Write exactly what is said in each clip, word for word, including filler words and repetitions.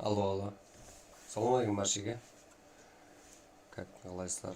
Allo, allo. Assalawma aleykum bárshege. Kak, qalaysızlar?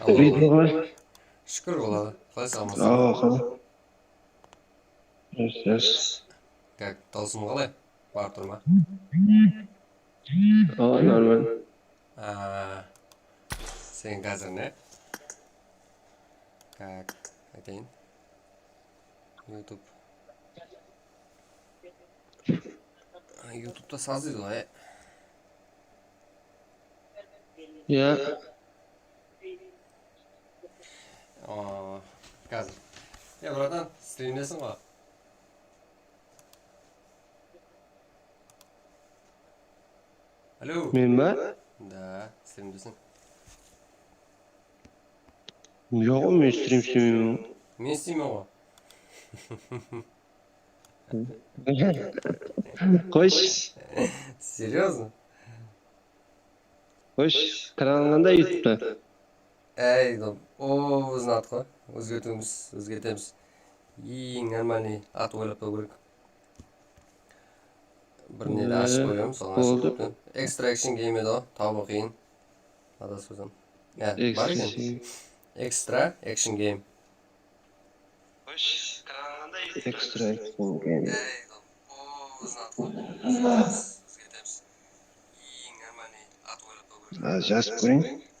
Allo. Shúkir, bala. Qalaysań, Masa? Awa, qalay? Yes, yes. Kak, dawısım qalay? Barıp tur ma? Awa, normal. Aa, sen házir ne? Kak, aytayın. YouTube. YouTube'ta saz deydi ǵoy, e? Ya. Aa, házir. Ya, bratan, strimdesiń ǵoy. Alo. Men ba? Da, strimdesiń. Yoq, men strim islemeymen. Men isteymen ǵoy. Qoysh. Серьёзно? Xosh, kiralanǵanda YouTube'ta. Ey, dom, o, ózin atqo. Ózgertiwimiz, ózgertemiz. Eń нормальный at oylap taw kerek. Bir neni ashıp qoyamız, soǵan ashıp qoyıptı. Extra Action Game edi o, tabıw qıyın. Adasıp qoysam. Ya, bar eken. Extra Action Game. Extra Action Game. A, jazıp kóreyin.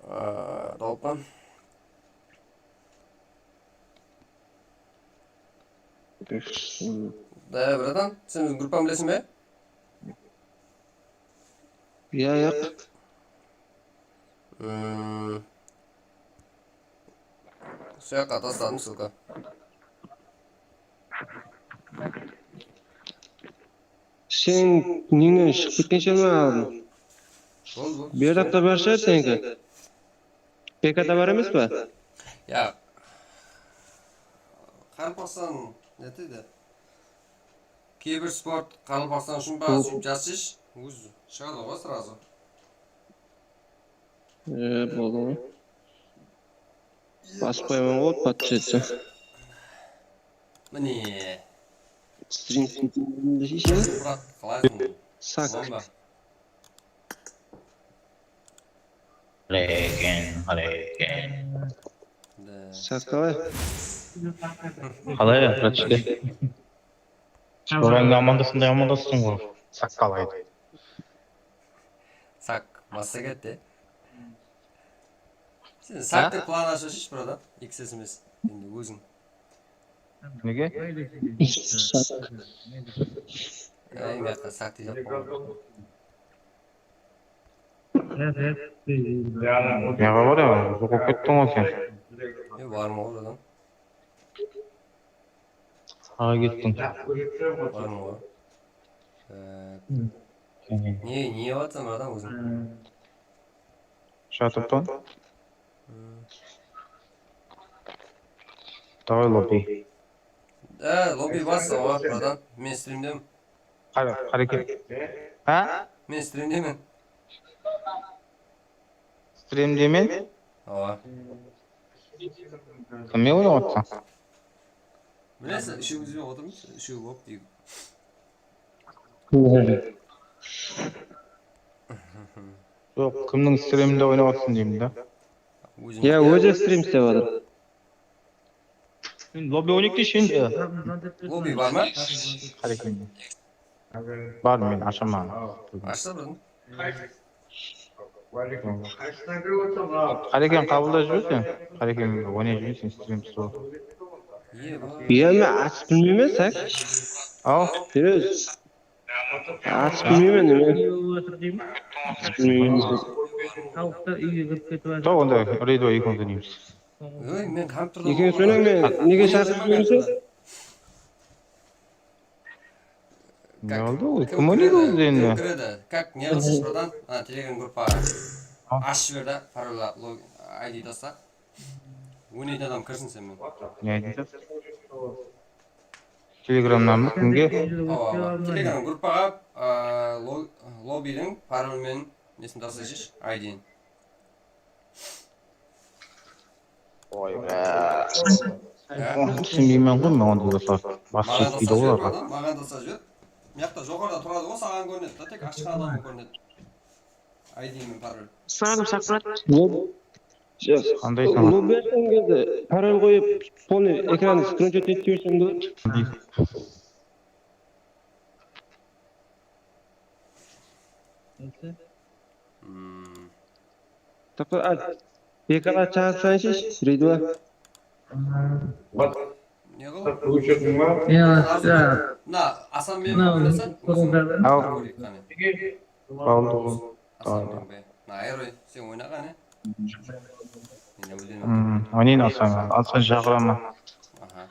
A, tawıppan. Da, bratan, sen biziń gruppanı bilesiń be? Ya, yaq. Hmm. Sol jaqqa tasladım ssılka. Sen neńnen shıǵıp ketkenshe ma aldın? Boldı, boldı. Beraqta bar shıǵar seniki. P K da bar emes pa? Ya. Qaraqalpaqstan netedi. Kibersport Qaraqalpaqstan ushın ba, sóytip jazsayshı, ózi shıǵadı ǵoy srazu. E, boldı ǵoy. Basıp qoyaman ǵoy, podpis etse. Mine. Strim deseyshi. Murat, qalaysań? Sak. Aman ba? Aleyküm, aleyküm. Sak qalay? Qalay, Rachide? Orańda amandasqanday amandastıń ǵoy. Sak qalay? Sak, massaget te. Sen sak dep plan ashıp shısh, bratan. X S emes. Endi óziń. Nege? Sak. Ey, mıyaqqa sak deydi. Mıyaǵa bar ya, joq bolıp kettiń ǵoy sen. E, barman ǵoy, bratan. Aǵa kettiń. Barman ǵoy. E, ne, ne qılıp atırsań, bratan, óziń? Jatıppan. Hmm. Davay, lobby. E, lobby bassa, bratan. Men strimdemen. Qara, Qareken. Ha? Men strimdemen. Strimdemen? Awa. Kimmen oynap atırsań? Bilesiz, úshewimizben otırmız, úshew bolıp deydi. Joq, kimniń striminde oynap atırsań deymen da. Ózim. Ya, ózi strim islep atır. Endi lobby oynayıq deyshi endi. Lobby bar ma? Qareken. Bar, men ashaman. Ashsa bir. Qareken, qabıldap júrmesen? Qareken, oynay júrmesen, strim stol. Iye, bar. Iya, men ashıp bilmeymen, Sak. Aw. Seryoz. Ashıp bilmeymen, men. Ashıp bilmeymen. Tawıqta úyge kirip ketip atır. Taw, onda reydo ekewimiz oynaymiz. Oy, men kompyuterden. Ekewimiz oynań, men nege shaqırıp júrmeysiz? Ne oldı? Kim oynaydı ózi endi? Kim kiredi? Kak, ne qılsın, bratan? Ha, Telegram gruppaǵa. Ashıp jiber da, parallel log-, I D tasta. Oynaytın adam kirsin sen menen. Ne I D tasta? Telegramdan ba? Kimge? Awa, awa. Telegram gruppaǵa, a, lo-, lobbydiń parolmen nesin taslayshı, I D-ni. Oy, bra. Há? Túsinbeymen ǵoy men onday zatlar. Bası jetpeydi ǵoy olarǵa. Maǵan da saz jiber. Mıyaqta joqarıda turadı ǵoy, saǵan kórinedi da, tek ashqan adam kórinedi. I D men parol. Sıralım shaqıradı. Qanday saǵan? Lobby ashqan gezde parol qoyıp, polnıy ekranı skrinshot etip jibersem boladı. Neyse. Hmm. Tapa, a, B K ǵa shaqırıp sayınshı, reydi ba? Ne qıl? Ya, ya. Mına Asan menen oynasań, Aw. Kórik qáne. Boldı, boldı. Asan menen be. Mına Ayroy, sen oyna qáne. Men de ózim. Hmm, oynayın Asan. Asan shaqıraman. Aha.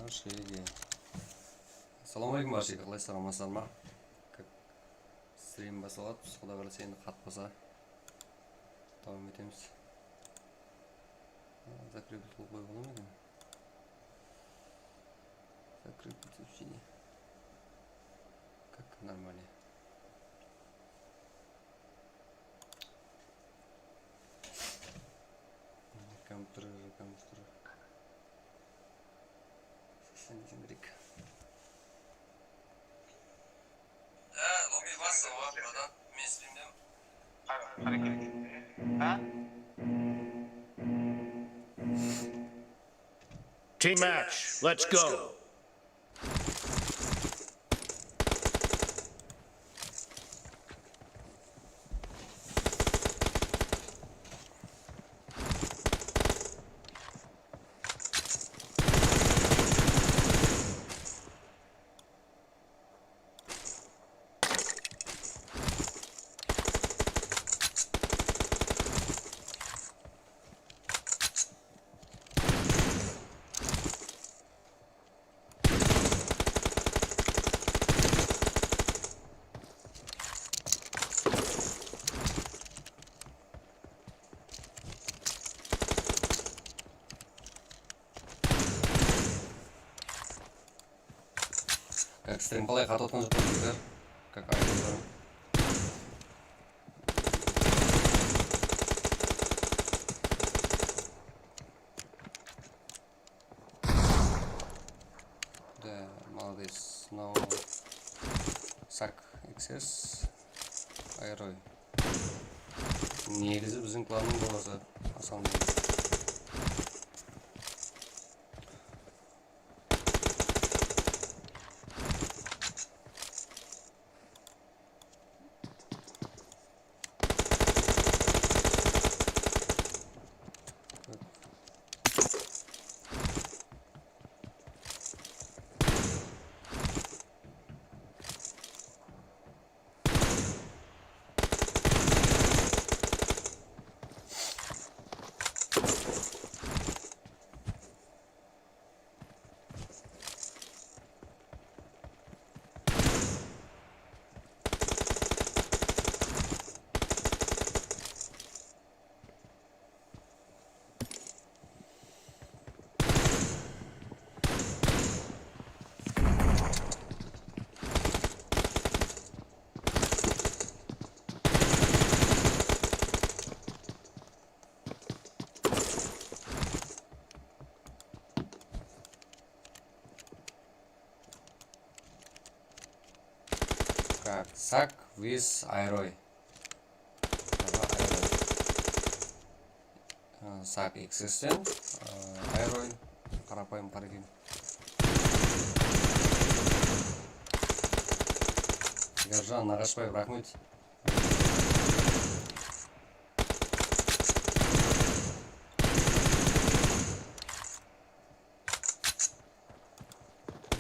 Barshege. Assalawma aleykum, barshege. Qalaysızlar, amansızlar ma? K-, strim baslap atırmız, Quday qálese, endi qatpasa dawam etemiz. Zakrepić qılıp qoyıp bola ma eken? Закрыть сообщение. Как нормально. Kompyuter, kompyuter. Seslendirim kerek. Team match, let's go. Как стрим, qalay, qatıp atqan joq pa, jigitler? Как aytayın. Да, молодец. Mınaw Sak X S. Ayroy. Negizi biziń klannıń balası. Asan. Так, Sak with Ayroy. Aha, Ayroy. Sak X S ten, Ayroy, qarapayım qara eken. Yarjan Naǵashbaev, raxmet.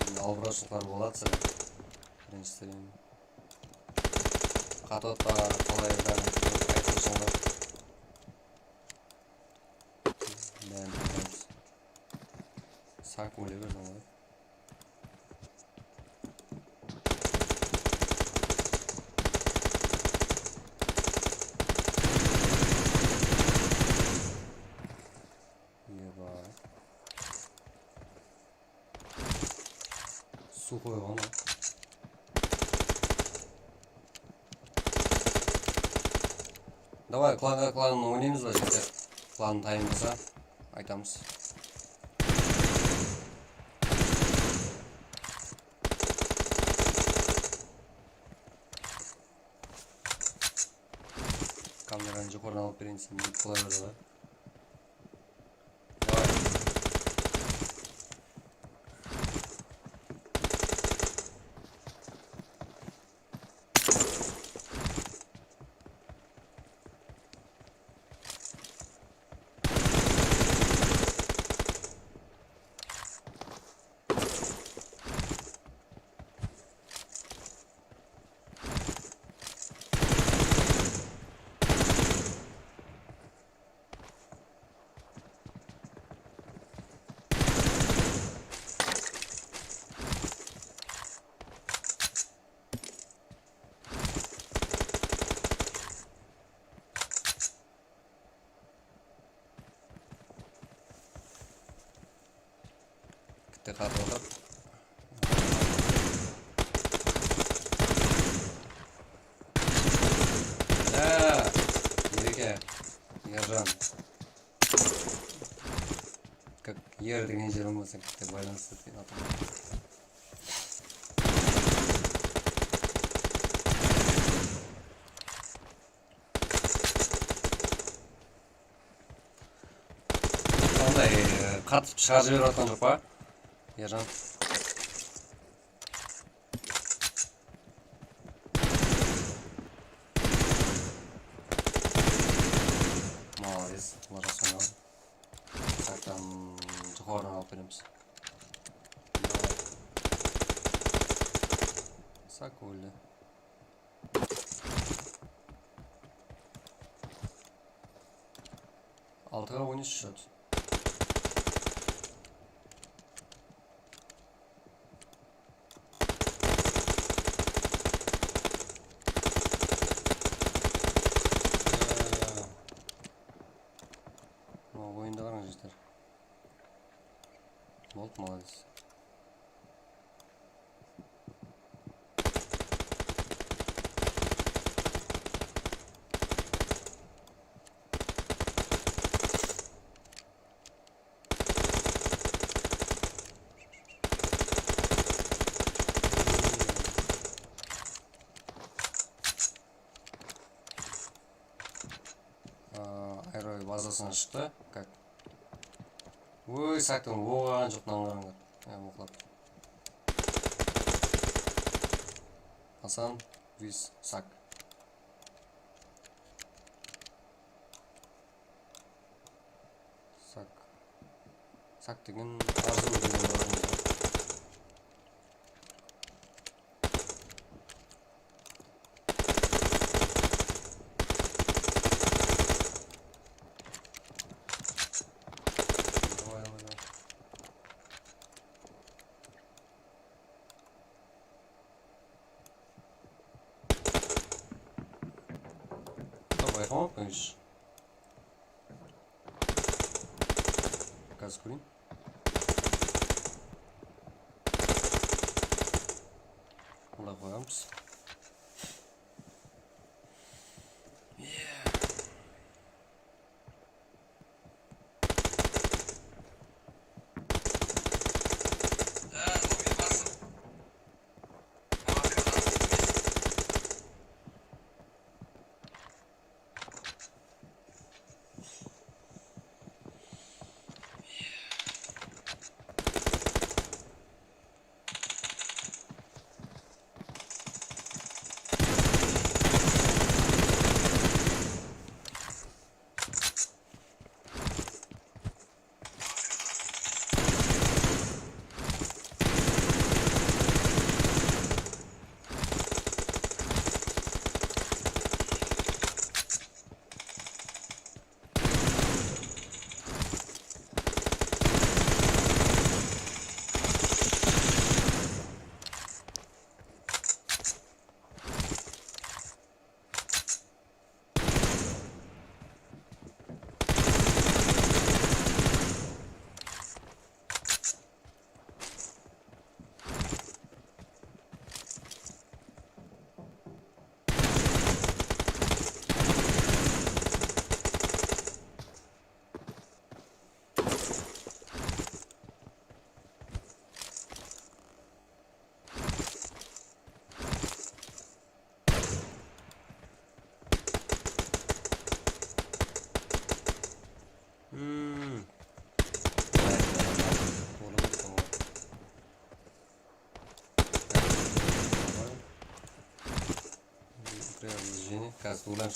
Endi alıp urasıqlar boladı sizler. Birinshisi. Qatıp atpa, qalay, bárin aytıp tursańlar. Bárin aytamız. Sak óle berdi ǵoy. Eba. Suxoy ǵana. Davay, klanǵa klan oynaymız ba, jigitler? Klan tayınlasa, aytamız. Kameranı joqarıdan alıp bereyin, sen qola ber da. Kitti qatıp atır. Há, Mereke, Erjan. Kak, er degen jerim bolsa, kitti baylanıs etken atır. Sonday, e, qatıp shıǵarıp jiberip atqan joq pa, Erjan? Molodec, Murason. Saktan joqarıdan alıp beremiz. Sak óldi. Altıǵa on úsh shot. Mına oyında qarań, jigitler. Boldı, molodec. Aa, Ayroy bazasınan shıqtı. Kak. Oy, Saktıń oǵan joq, nanǵarańlar. Ay, oqlap. Hasan, Viz, Sak. Sak. Sak degen Arzıw degen adamımız bar. Давай, хаппайш. Gaz kóreyin. Bunday qoyamız. Gaz, ulan.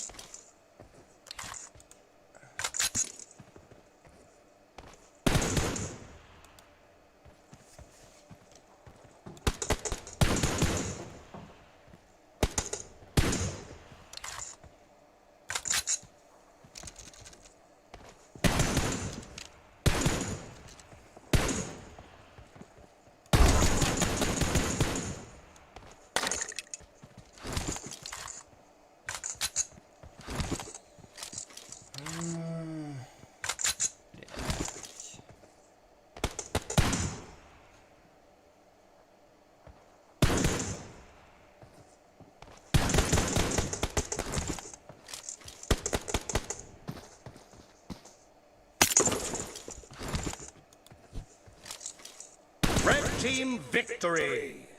Red team victory!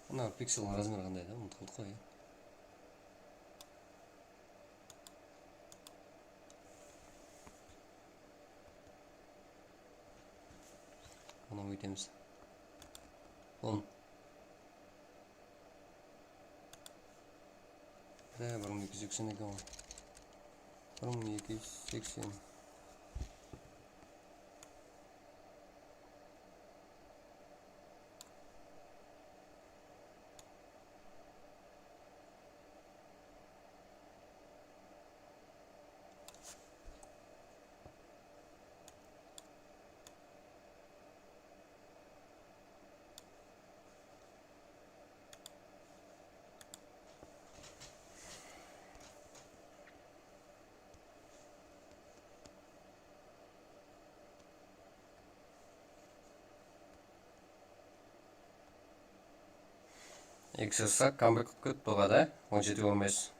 Mına piksel razmer qanday da, umıtıp qaldıq ǵoy, ya. Mına óytemiz. On. Há, bir mıń eki júz seksen eken ǵoy. Bir mıń eki júz seksen. Ekstra kambek qılıp ketip turǵan da, on jeti on bes.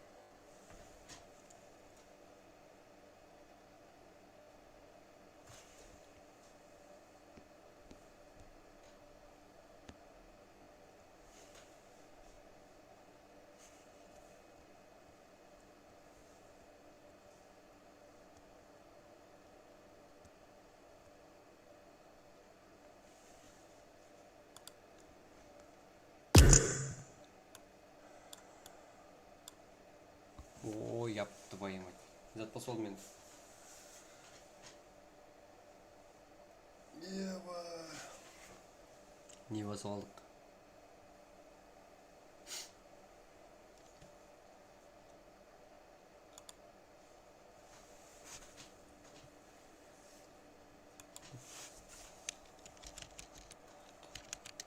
Oy, yaptı bayım. Zat basıp aldım endi. Eba. Ne basıp aldıq?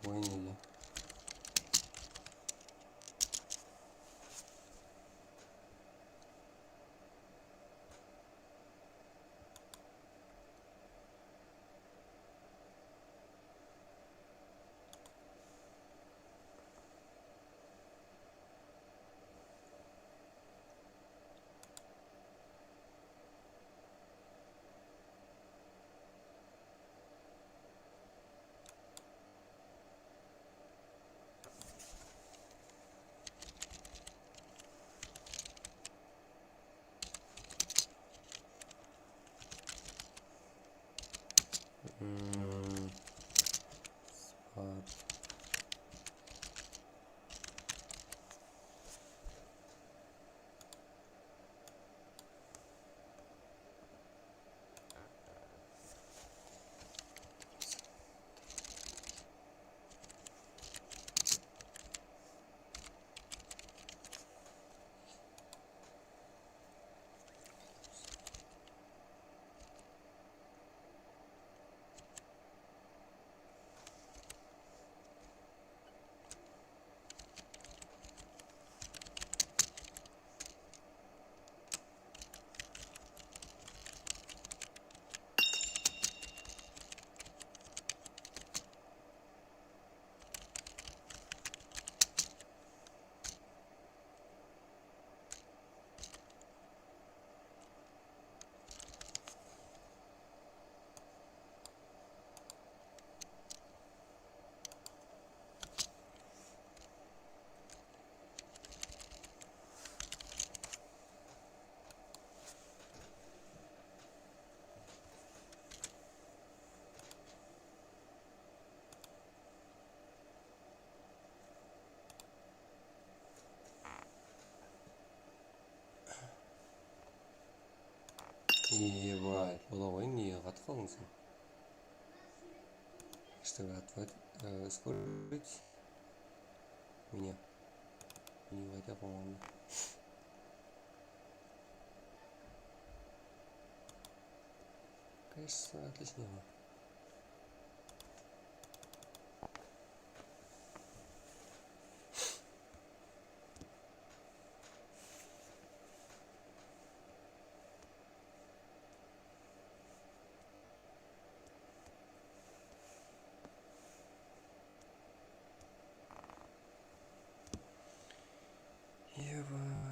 Oyın edi. Hmm. Sıpat. Oyın nege qatıp qaldıń sen? Что вы отвод-, э, ускорить меня? Mine qayta qoyǵanda. Конечно, отлично. Ева.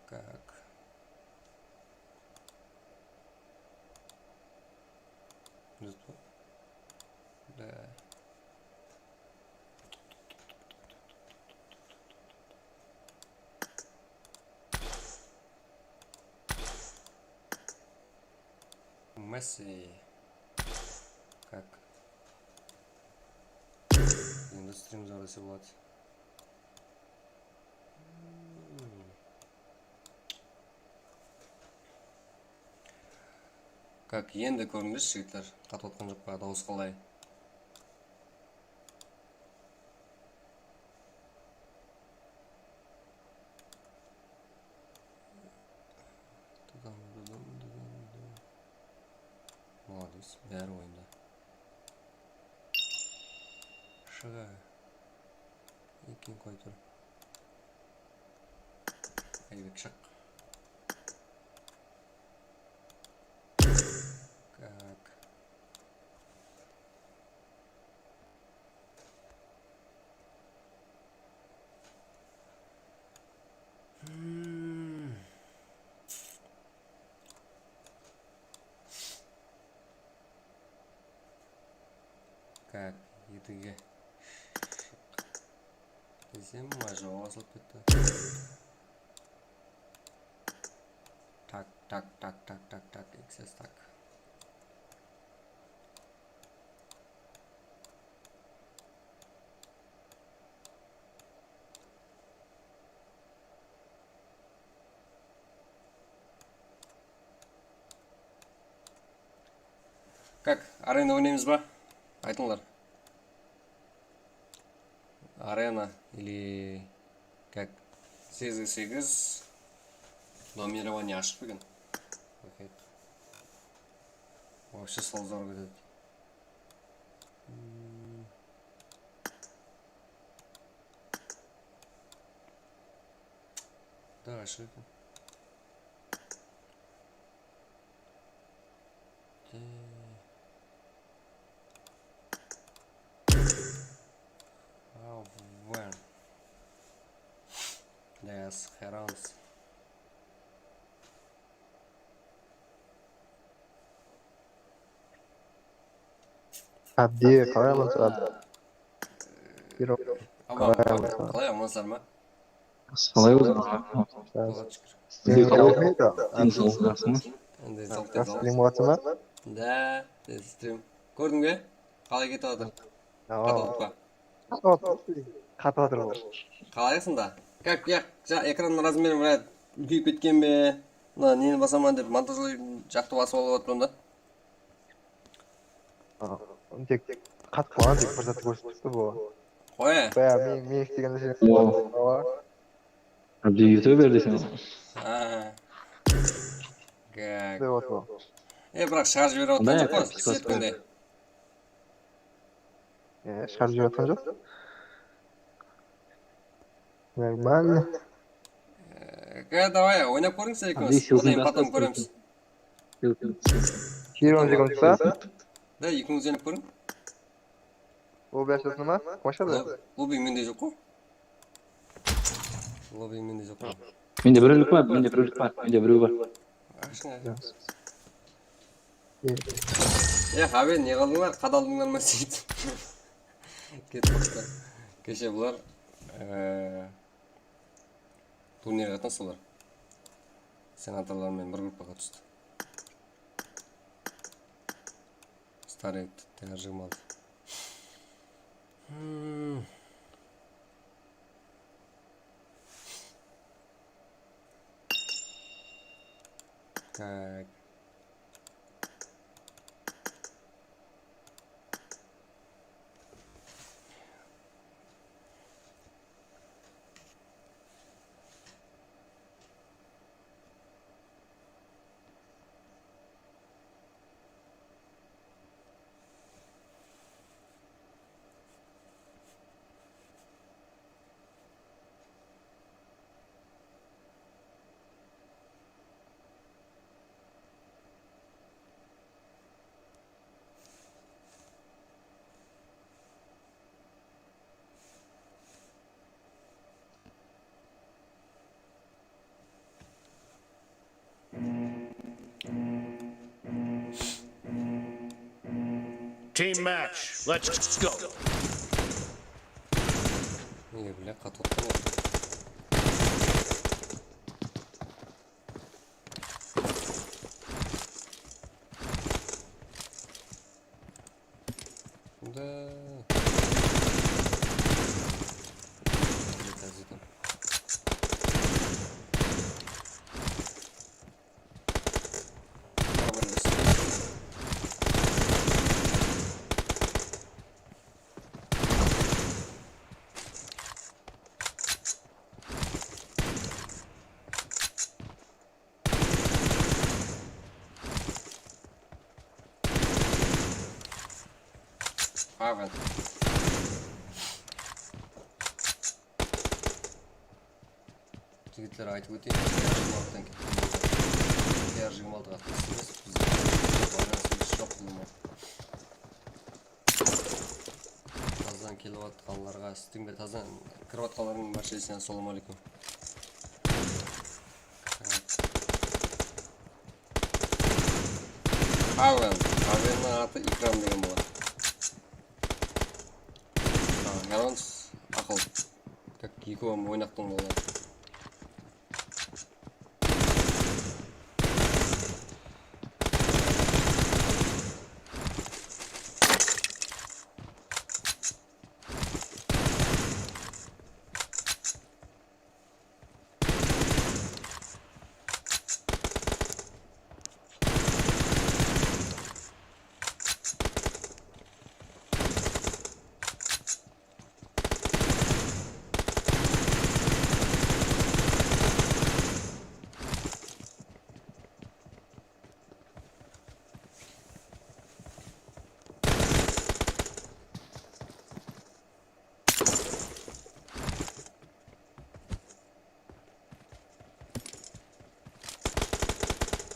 Как? Зато. Да. Messi. Как? Endi stream zorlasa boladı. Hmm. Как, endi kórdińiz, jigitler? Qatıp atqan joq pa, dawıs qalay? Dıdım, dıdım, dıdım, dıdım. Molodec, bári oyında. Shıǵa. Ekin qoy tur. Aybek, shıq. Как? Hmm. Как, Едіге? Desem, majawı asılıp ketti. Так, так, так, так, так, так, иксес так. Как, arena oynaymız ba? Aytıńlar. Arena ili как? Segizge segiz. Домирование ashıq pa eken? Bakayıq. Вообще sol zor ketedi. Hmm. Да, ashıq eken. How when? Yes, herons. Abdi, qalay alamsız, Abdi? Aba, qalay alamsız? Qalay, amansızlar ma? Qalay, ózińiz? Allaǵa shúkir. Sizler qalay? Deniz, qalay, jaqsıńız? Endi salt dep salt. Stream bolıp atır ma? Da, stream. Kórdiń be? Qalay ketip atır? Awa. Qatı atır. Qatı atır ǵoy. Qalaysıń da? Kak, ya, ja, ekran razmerim, brat, úlkeyip ketken be? Mına neni basaman dep montajlay jaqtı basıp alıp atırman da. A, tek qatı qalǵan tek bir zattı kórsetip turıptı bu. Qoya. Qoya, men, men istegende sen. Awa. Abdi youtuber deseń. Ha. Gag. Dep atırman. E, biraq shıǵarıp jiberip atqan joq pa, siz etkenday? E, shıǵarıp jiberip atqan joq. Нормально. E, davay, oynap kóriń siz ekewimiz. Odan keyin потом kóremiz. Keyir oynayjaq pa? Da, ekewińiz oynap kóriń. Lobby ashasın ma? Kim ashadı? Lo-, lobby mende joq ǵo. Lobby mende joq ǵo. Mende birewlik bar, mende birewlik bar, mende birew bar. Ashıń. Ya, Haven, ne qıldıńlar? Qadaldıńlar ma, seyt? Ketip qaptı. Keshe bular, eee, turnirge qatnastılar. Senatorlar menen bir gruppaǵa tústi. Starringti tayar jigirma altı. Hmm. Tak. Team match, let's go. Nege bile qatı oqtı. Da. Haven. Jigitler, aytıp óteyin, T R jigirma altıdan ketken boldı. T R jigirma altıǵa tiyisli emes, bizde baylanısımız joq bunıń menen. Tazadan kelip atqanlarǵa, streamge tazadan kirip atqanlardıń bárshesine assalawma áleykum. Haven. Havenniń atı Ikram degen boladı. Ha, yalǵansız, aqıl. Tak, ekewim oynaqtıń boladı.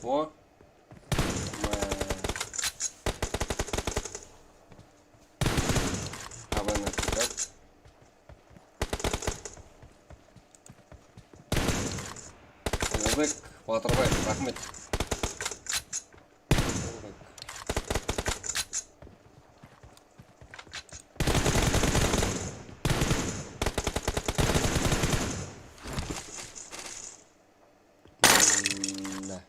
O. Havanı çıkart. Ulbek Batırbaev, raxmet. Mine.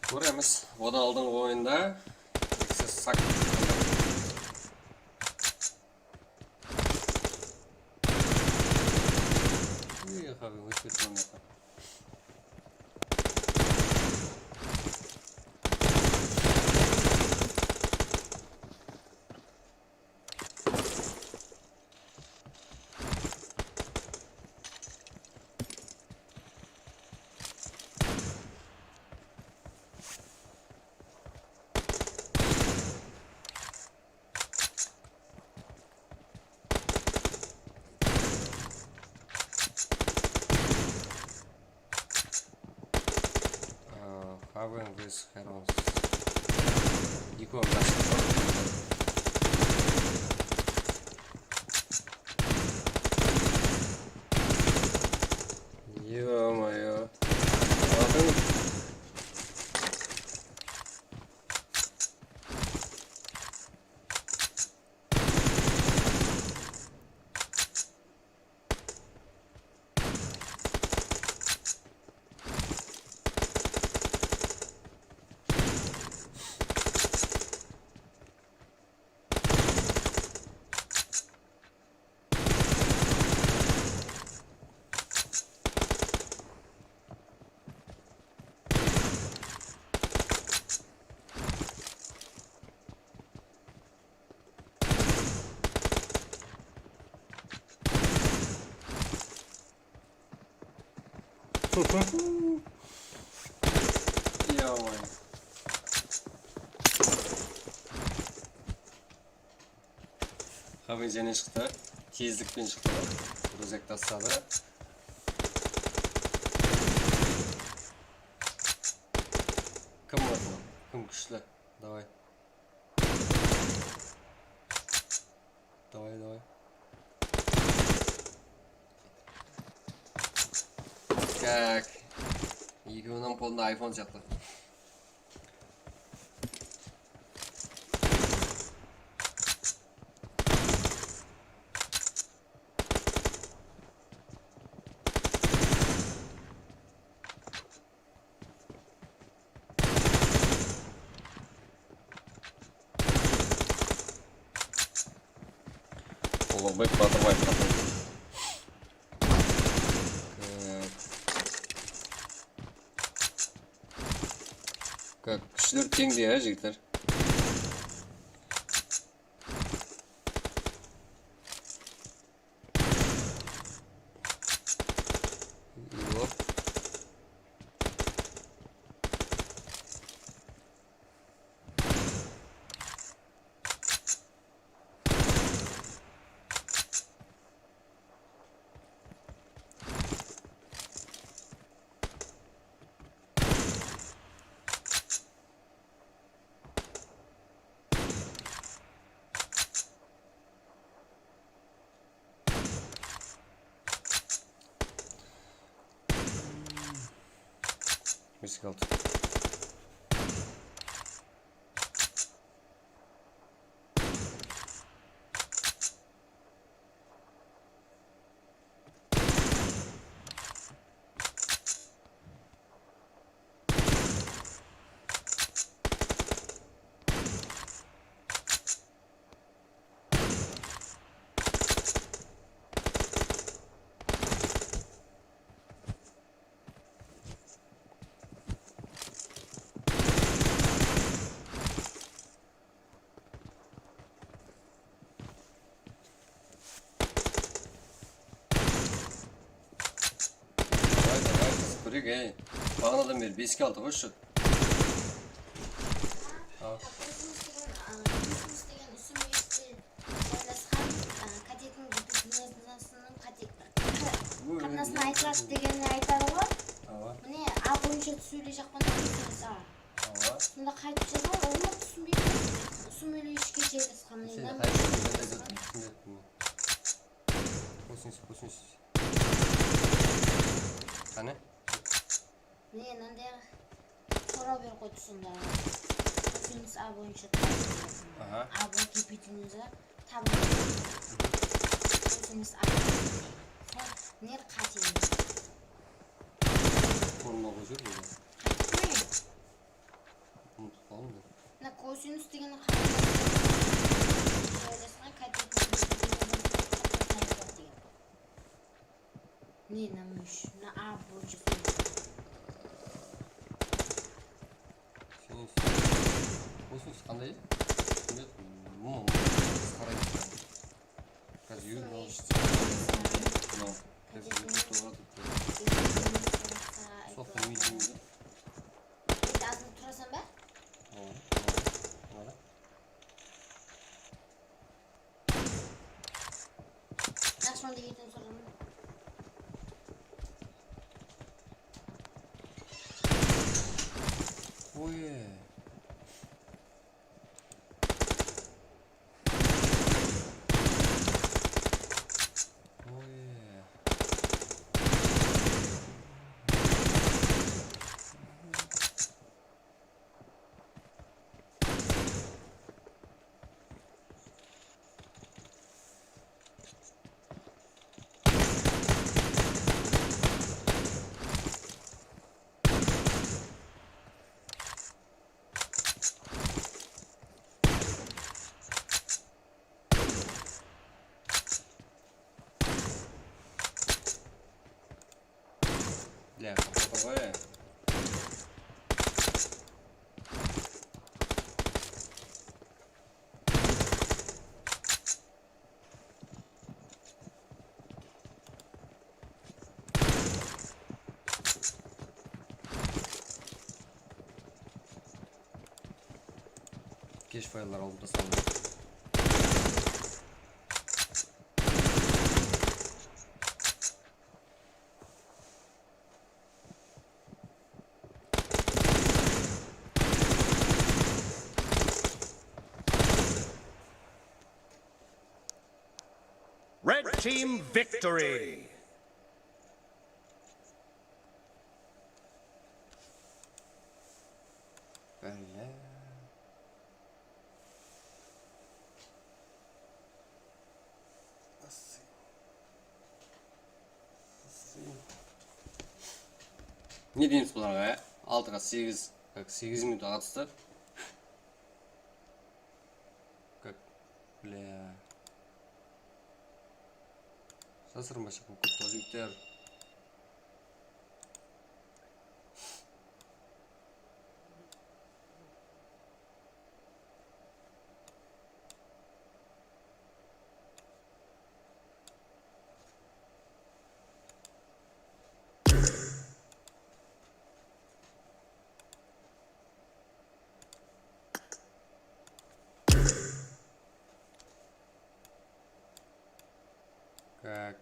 Kóremiz, odan aldınǵı oyında Nexus sak. Uy, qabi, ótip ketip. Haven with Herons. Ekewin jaqsı. Ё-моё. Aldın. Ё-моё. Haven jáne shıqtı. Tezlikpen shıqtı. Ruzek tasladı. Kim mıqlı? Kim kúshli? Davay. Davay, davay. Tak. Ekewiniń qolında iPhone sıyaqlı. Uluǵbek Batırbaev qatın. Kúshler teń de, ya, jigitler. Yoq. Bes altı. Davay, davay, qız, kóreyik, ey. Baǵanadan beri beske aldı ǵoy shot. Al. Ózimiz degen, a, ózimiz degen usı meyilli joylasqan, a, kadetin gimnaziyasınıń kade-, qarnasına aytıladı degenin aytadı ǵoy. Awa. Mine, A boyınsha túsiwleyjaqpan degen sóz, a. Awa. Sonda qaytıp jazań, onı túsinbeymen. Usı meyilli ishke joylasqan. Sen qaytıp jazań, túsinbeptiń. Kósinsiz, kósinsiz. Qáne? Mine, mınanday soraw berip qoydı sonda. Kósinsiz A boyınsha tabıladı. Aha. A boy gipotenziyası tabıladı. Kósinsiz A boyınsha. Sol ne qáte? Formada júr bul. Qanday? Mınaw, mınaw, qarayın. Házir yúrip alıp. Mınaw, házir yúrip alıp. Soqtı, men jeymen. Endi azın turasań ba? Awa, awa, awa. Yaqshı, onda etin soraman. Oy. Oy. Bля, qoqırdı ǵoy. Kesh fayllar alıp tasladım. Red team victory! Bálle. Ne deymiz bularǵa, ya? Altıǵa segiz, segiz minut aǵa tústi. Как, бля. Jasırınbasha bolıp ketti, jigitler. Как?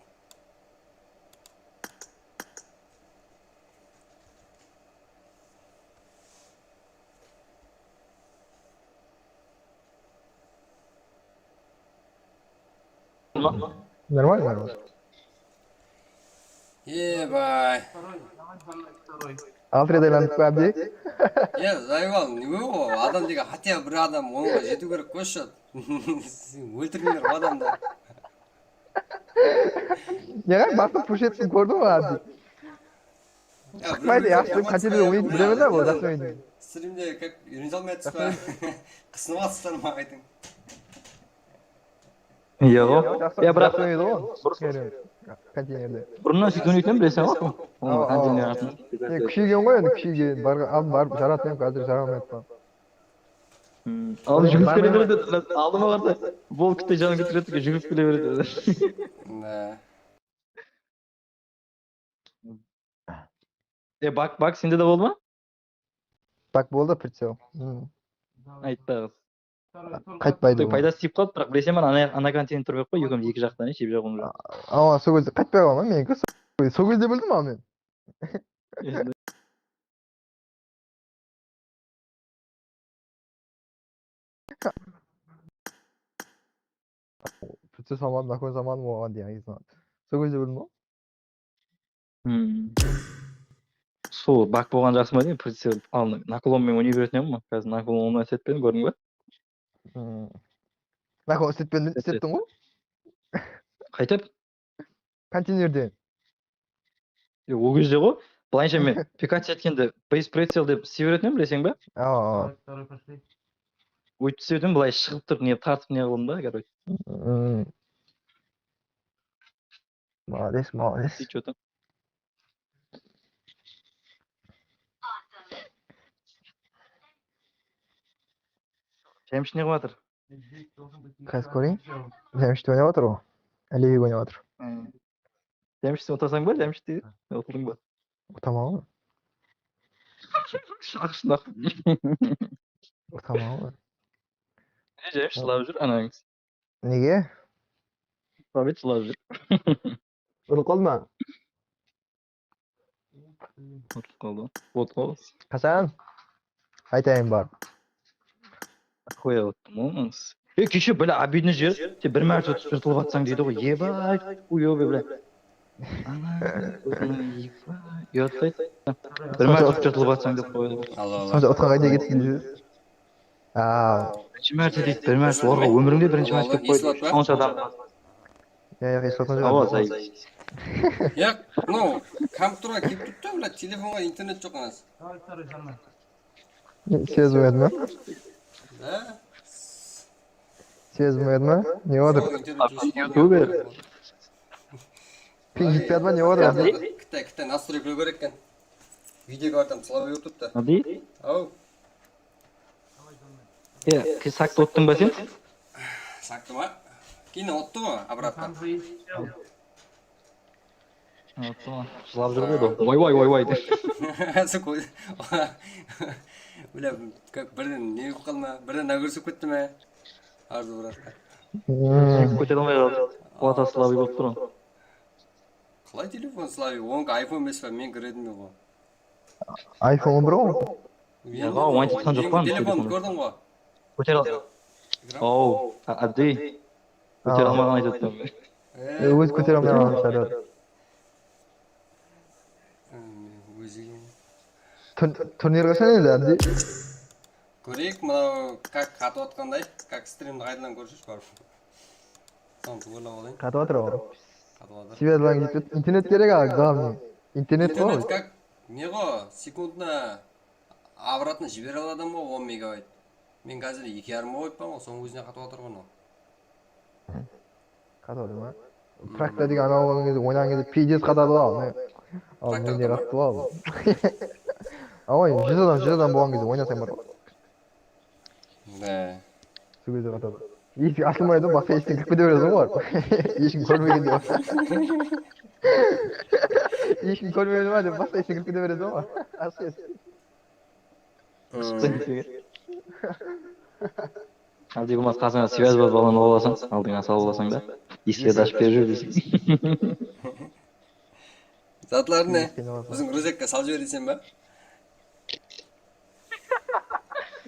Нормально, нормально. Ебай. Alfred aylanıp pa, Abdi? Ya, Zaybal, ne o? Adam degen, хотя bir adam onǵa jetiw kerek, qoyshı. Óltirińler o adamdı. Ya, bastı push ettim, kórdiń ǵoy, Abdi. Shıqpaydı, yaqshı, qáteler oynaydı, bilemen da, ol jaqsı oynaydı. Strimde как, úyrene almay atırız ba? Qısınıp atırsızlar ma, aytıń. Iya ǵo. Ya, biraq jaqsı oynaydı ǵo. Konteynerdi. Burınnan sóytip oynaytın bileseń ǵo. Awa, awa. Konteyner arasında. E, kúsheygen ǵoy endi, kúsheygen. Barǵan, barıp jaratın edim, házir jara almay atırman. Al, júgirip kele beredi. Aldıma barsa, bolkıttay janıp ketiredi, júgirip kele beredi. E, bak, bak, sende de boldı ma? Bak boldı, прицел. Aytpaǵız. Qaytpaydı. Paydası tiyip qaldı, biraq bileseń ba, ana, ana konteyner turıp aq qoy, ekewimiz eki jaqtan, shep jaǵıwımız joq. Awa, sol gezde qaytpay qaldı ma meniki? Sol gezde bildim awa men. Princess almadım, nakon zamanım olǵan degen esin. Sol gezde bildim ǵoy. Sol bak bolǵan jaqsı ma deymen, princess al, naklon menen oynay beretin edim ǵoy. Házir naklon oynay setpedim, kórdiń be? Naklon isletpedim, islettiń ǵoy. Qaytıp? Konteynerde. E, ol gezde ǵoy, bılayınsha men pikacha etkende base pricel dep isley beretin edim, bileseń be? Awa, awa. Óytip islep edim, bılay shıǵıp turıp, ne tartıp ne qıldım da, короче. Молодец, молодец. Ты чё там? Jámshit ne qılıp atır? Házir kóreyin. Jámshit oynap atır ǵoy. Alibek oynap atır. Jámshit, utasań ba, Jámshit deydi. Utıldıń ba? Utaman ǵoy. Shaqırsınaq. Utaman ǵoy. Ne, Jámshit, jılap júr anańız. Nege? Sabit jılap júr. Urıp qaldı ma? Utılıp qaldı. Utılıp qaldı. Qashan? Aytayın barıp. Qoya uttım ǵoy. E, keshe, bile, обидный jeri, sen bir márte utıp jırtılıp atsań deydi ǵoy. Ебать, хуёвый, бля. Ana, uyatlaydı. Bir márte utıp jırtılıp atsań dep qoyadı ǵoy. Allah Allah. Sonca utqan qayda kettin deysiz? Aa, Birinshi márte deydi, bir márte orǵa ómirińde birinshi márte dep qoydı. Sonca adam. Ya, ya, eslatma joq. Awa, zay. Ya, no, kompyuterge kelip turıptı, bile, telefonǵa internet joq emes. Sezmedi ma? Ha? Sezmedi ma? Ne odır? Sol internet joq. Youtuber. Ping jetpedi ma? Ne odır? Kitte, kitte настройка kerek eken. Videoǵa bardım, слабый bolıp turıptı. Nadi? Aw, Ya, ki sakta ottıń ba sen? Saktı ma? Keyin ottı ǵoy, обратно. Ottıń. Jılap júr ǵoy da. Way, way, way, way. Bile, как, birden ne bolıp qalma, birden nágórsip ketti me? Arzı, обратно. Kótere almay qaldı. Plata слабый bolıp tur. Qalay telefon слабый? Onıki iPhone emes pa? Meniki Redmi ǵoy. iPhone on bir ǵoy. Ya, ǵoy, oyın tutqan joq pa, Telefondı telefon? Kórdiń ǵoy. Kótere al. Ow, Abdi. Kótere almaǵan aytıp atırman. E, ózi kótere almay qaldı, shárát. Ózi. Tur- Turnir qashan endi, Abdi? Kóreyik, mınaw как qatıp atqanday, как strimdi qaytadan kórsesh barıp. Sonı tuwrılap alayın. Qatıp atır ǵoy. Qatıp atır. Связь ла ketip, internet kerek, a, главный. Internet ǵoy. Как, ne ǵoy, sekundına обратно jibere aladı ǵoy on megabayt. Men házir eki jarım qoyıppan ǵoy, sonıń ózine qatıp atır ǵoy mınaw. Qatıp atır ma? Prakta degen anaw bolǵan gezde, oynaǵan gezde пиздец qatadı ǵoy. Al, Prakta mende qatadı ma? qattı ǵoy. Awa, júz adam, júz adam bolǵan gezde oynasań bar ǵoy. Da. Sol gezde qatadı. Esik ashılmaydı, basqa esikten kirip kete beresiz ǵoy. Eshkim kórmegende. Eshkim kórmegende ma dep, basqa esikten kirip kete beresiz ǵoy. Ashıq esik. Abdi bolmasa, qasıńa связь bar balanı alasań, aldıńa salıp alasań da. Eslerdi ashıp berip júr deyseń. Zatları ne? Esik alasań. Biziń ruzekke salıp jibereyseń ba?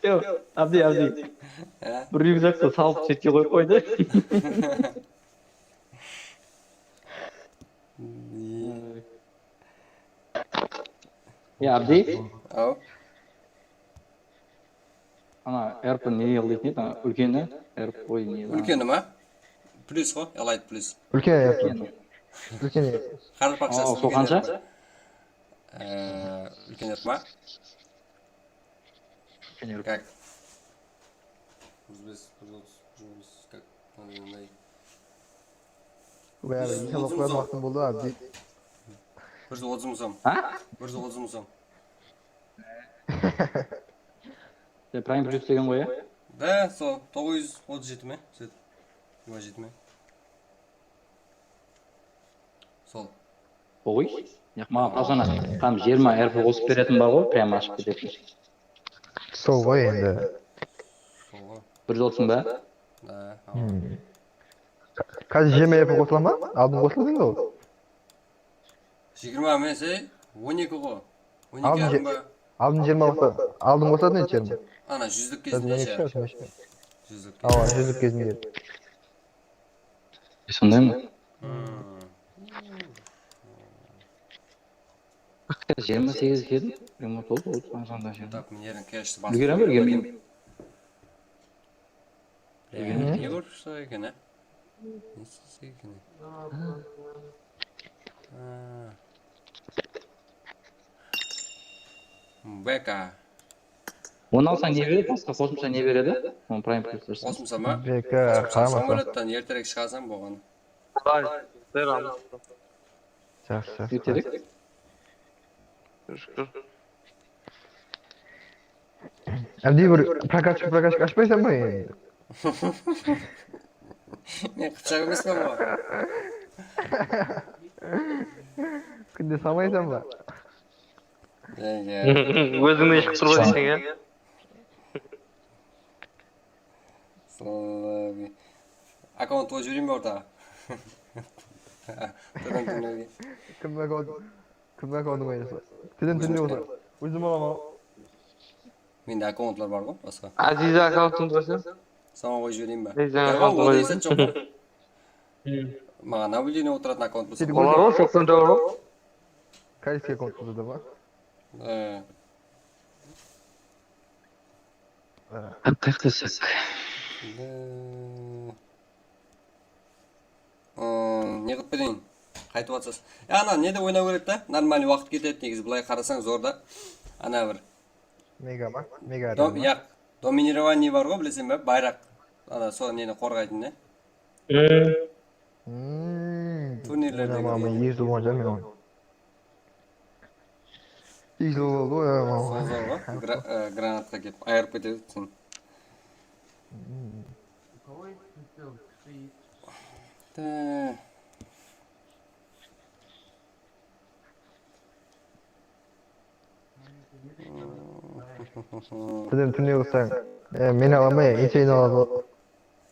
Yoq, Abdi, Abdi. Há? Bir ryukzaktı salıp shetke qoyıp qoydı. Ya, Abdi. Aw. Ana, erp ne qıl deytin edi, ana, úlkeni, erp qoy, ne edi, ana. Úlkeni ma? Plyus ǵoy, Elite Plyus. Úlken erp. Úlkeni. Úlken erp. Qaraqalpaqshası Aa, sol úlken qansha? Erp. Ee, úlken erp ma? Úlken erp. Как? Bir júz bes, bir júz otız, bir júz on bes, как? Mınanday. Bári, Biz inshaallah, otız qoyar mıń waqtım boldı, Abdi. Bir júz otız mıń som. Ha? Bir júz otız mıń som. Ya, Prime Plus degen ǵoy, ya? Da, sol, toǵız júz otız jeti me? Sóytip. Jigirma jeti me? Sol. Oy, yaq, maǵan qasana, tam jigirma R P qosıp beretin bar ǵoy, прям ashıp ketetin. Sol ǵoy endi. Sol ǵoy. Bir júz otız mıń ba? Da, Hmm. Házir jigirma R P qosıla ma? Aldın qosıladı endi ol. Jigirma emes, ey, on eki ǵo. On eki Aldın yarım je- ba? Aldın jigirma qosıladı. Aldın qosıladı endi jigirma. Ana, júzlik Házir on gezinde eki شه. shıǵar, on eki. Júzlik. Awa, júzlik gezinde. E, sonday ma? Hmm. Jigirma segiz keldi. Jigirma toǵız, otız, qanshanda jigirma. Tak, mine, erin keshti Úlgeren be, úlgermeymen. Ne kórip shıǵa eken, a? Ne istese eken? Ha. Beka. Onı alsań ne beredi? Basqa qosımsha ne beredi? Onı Prime Plus bersen. Qosımsha ma? Beka, qaramasa. Samolyottan erterek shıǵasań bolǵan. Jaqsı, jaqsı. Erterek? Shúkir. Ábdey bir prokatchik, prokatchik ashpaysań ba endi? Men qıpshaq emespen ǵoy. Kúnde salmaysań ba? Ya, ya. Ózińdi ish qısırıp alsaysań ya. Sol, e, akkaunt qoyıp jibereyin be ortaǵa? Tólen tólerge. Kim akkaunt? Kim akkauntın qoyasız? Tólen tóle bolsa. Ózim alaman. Mende akkauntlar bar ǵoy, basqa. Aziza akkauntın qoysa. Soǵan qoyıp jibereyin be? Aziza Ya, akkauntın onday qoyıp. esap joq ǵoy. Maǵan obliniy otıratuın akkaunt bolsa. Setik Olar ǵoy, toqsan joq ǵoy. Koreyskiy akkaunt bolsa da ba? E, Qayıqtasak. endi, ı, ne qılıp bereyin? Qaytıp atırsız. Ya, ana, nede oynaw kerek ta? Нормальный waqıt ketedi, negizi, bılay qarasań, zor da. Ana bir. Mega ma? Mega Dom, ma? Ya, доминирование bar ǵoy, bileseń be? Bayraq. Ana, sol neni qorǵaytın, ne? Hmm. Turnirlerdegi Oynaman, deydi. Egi bolǵan shıǵar men onı. Egi boldı oynamaǵan. Sol zor ǵoy. Gra, e, granatqa kelip ayırıp ketedi sen. Ta. Sizden túne qılsań, e, men alaman ya, Insane aladı.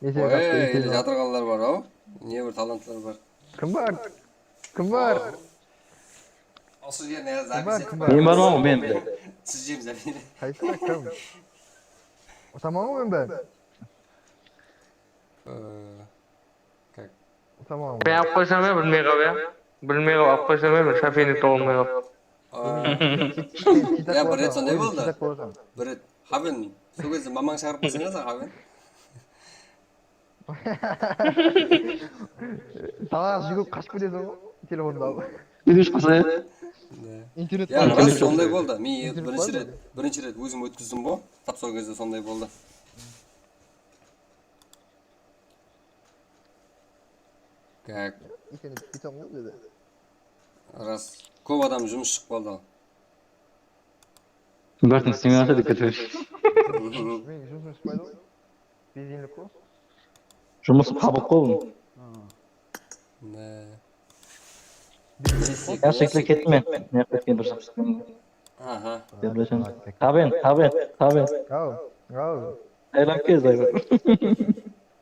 Insane Oy, qaptı, ele Insane aladı. jatırǵanlar bar-aw. Ne bir talantlar bar. Kim bar? Kim bar? Usı jerine Kim bar? zapis Kim etip bar? Men barman ǵoy, men. Usı jerine zapis. Qaysı kim? Utaman ǵoy men bárin. Ee, kak. Utaman Men alıp qoysam ya, bilmey qap ya. Bilmey qap alıp qoysam ya, men shafeyni toǵılmay qap. Aa, ya bir ret sonday boldı. Bir ret. Haben, sol gezde mamań shaqırıp qalsań ya sen, Haben. Talaǵa júgirip qashıp keteseń ǵoy, telefondı alıp. Úyden shıqpasa ya. Internet Ya, bar. ras, sonday boldı. Men Internet birinshi bar ret, birinshi ret ózim ótkizdim ǵoy. Tap sol gezde sonday boldı. Kak. Ekeni pitón ǵoy dedi. Ras. Kóp adam jumıs shıǵıp qaldı. Bártin isleme alsa dep ketiber. Men jumısım shıqpaydı ǵoy. Bezginlik ǵoy. Jumısı qabıq ǵoy bunıń. Ne? Ya, shekilli kettim men. Ne qılıp ketken dursań? Aha. Haben, Haben, Haben. Aw, aw. Tailandke, Zayber.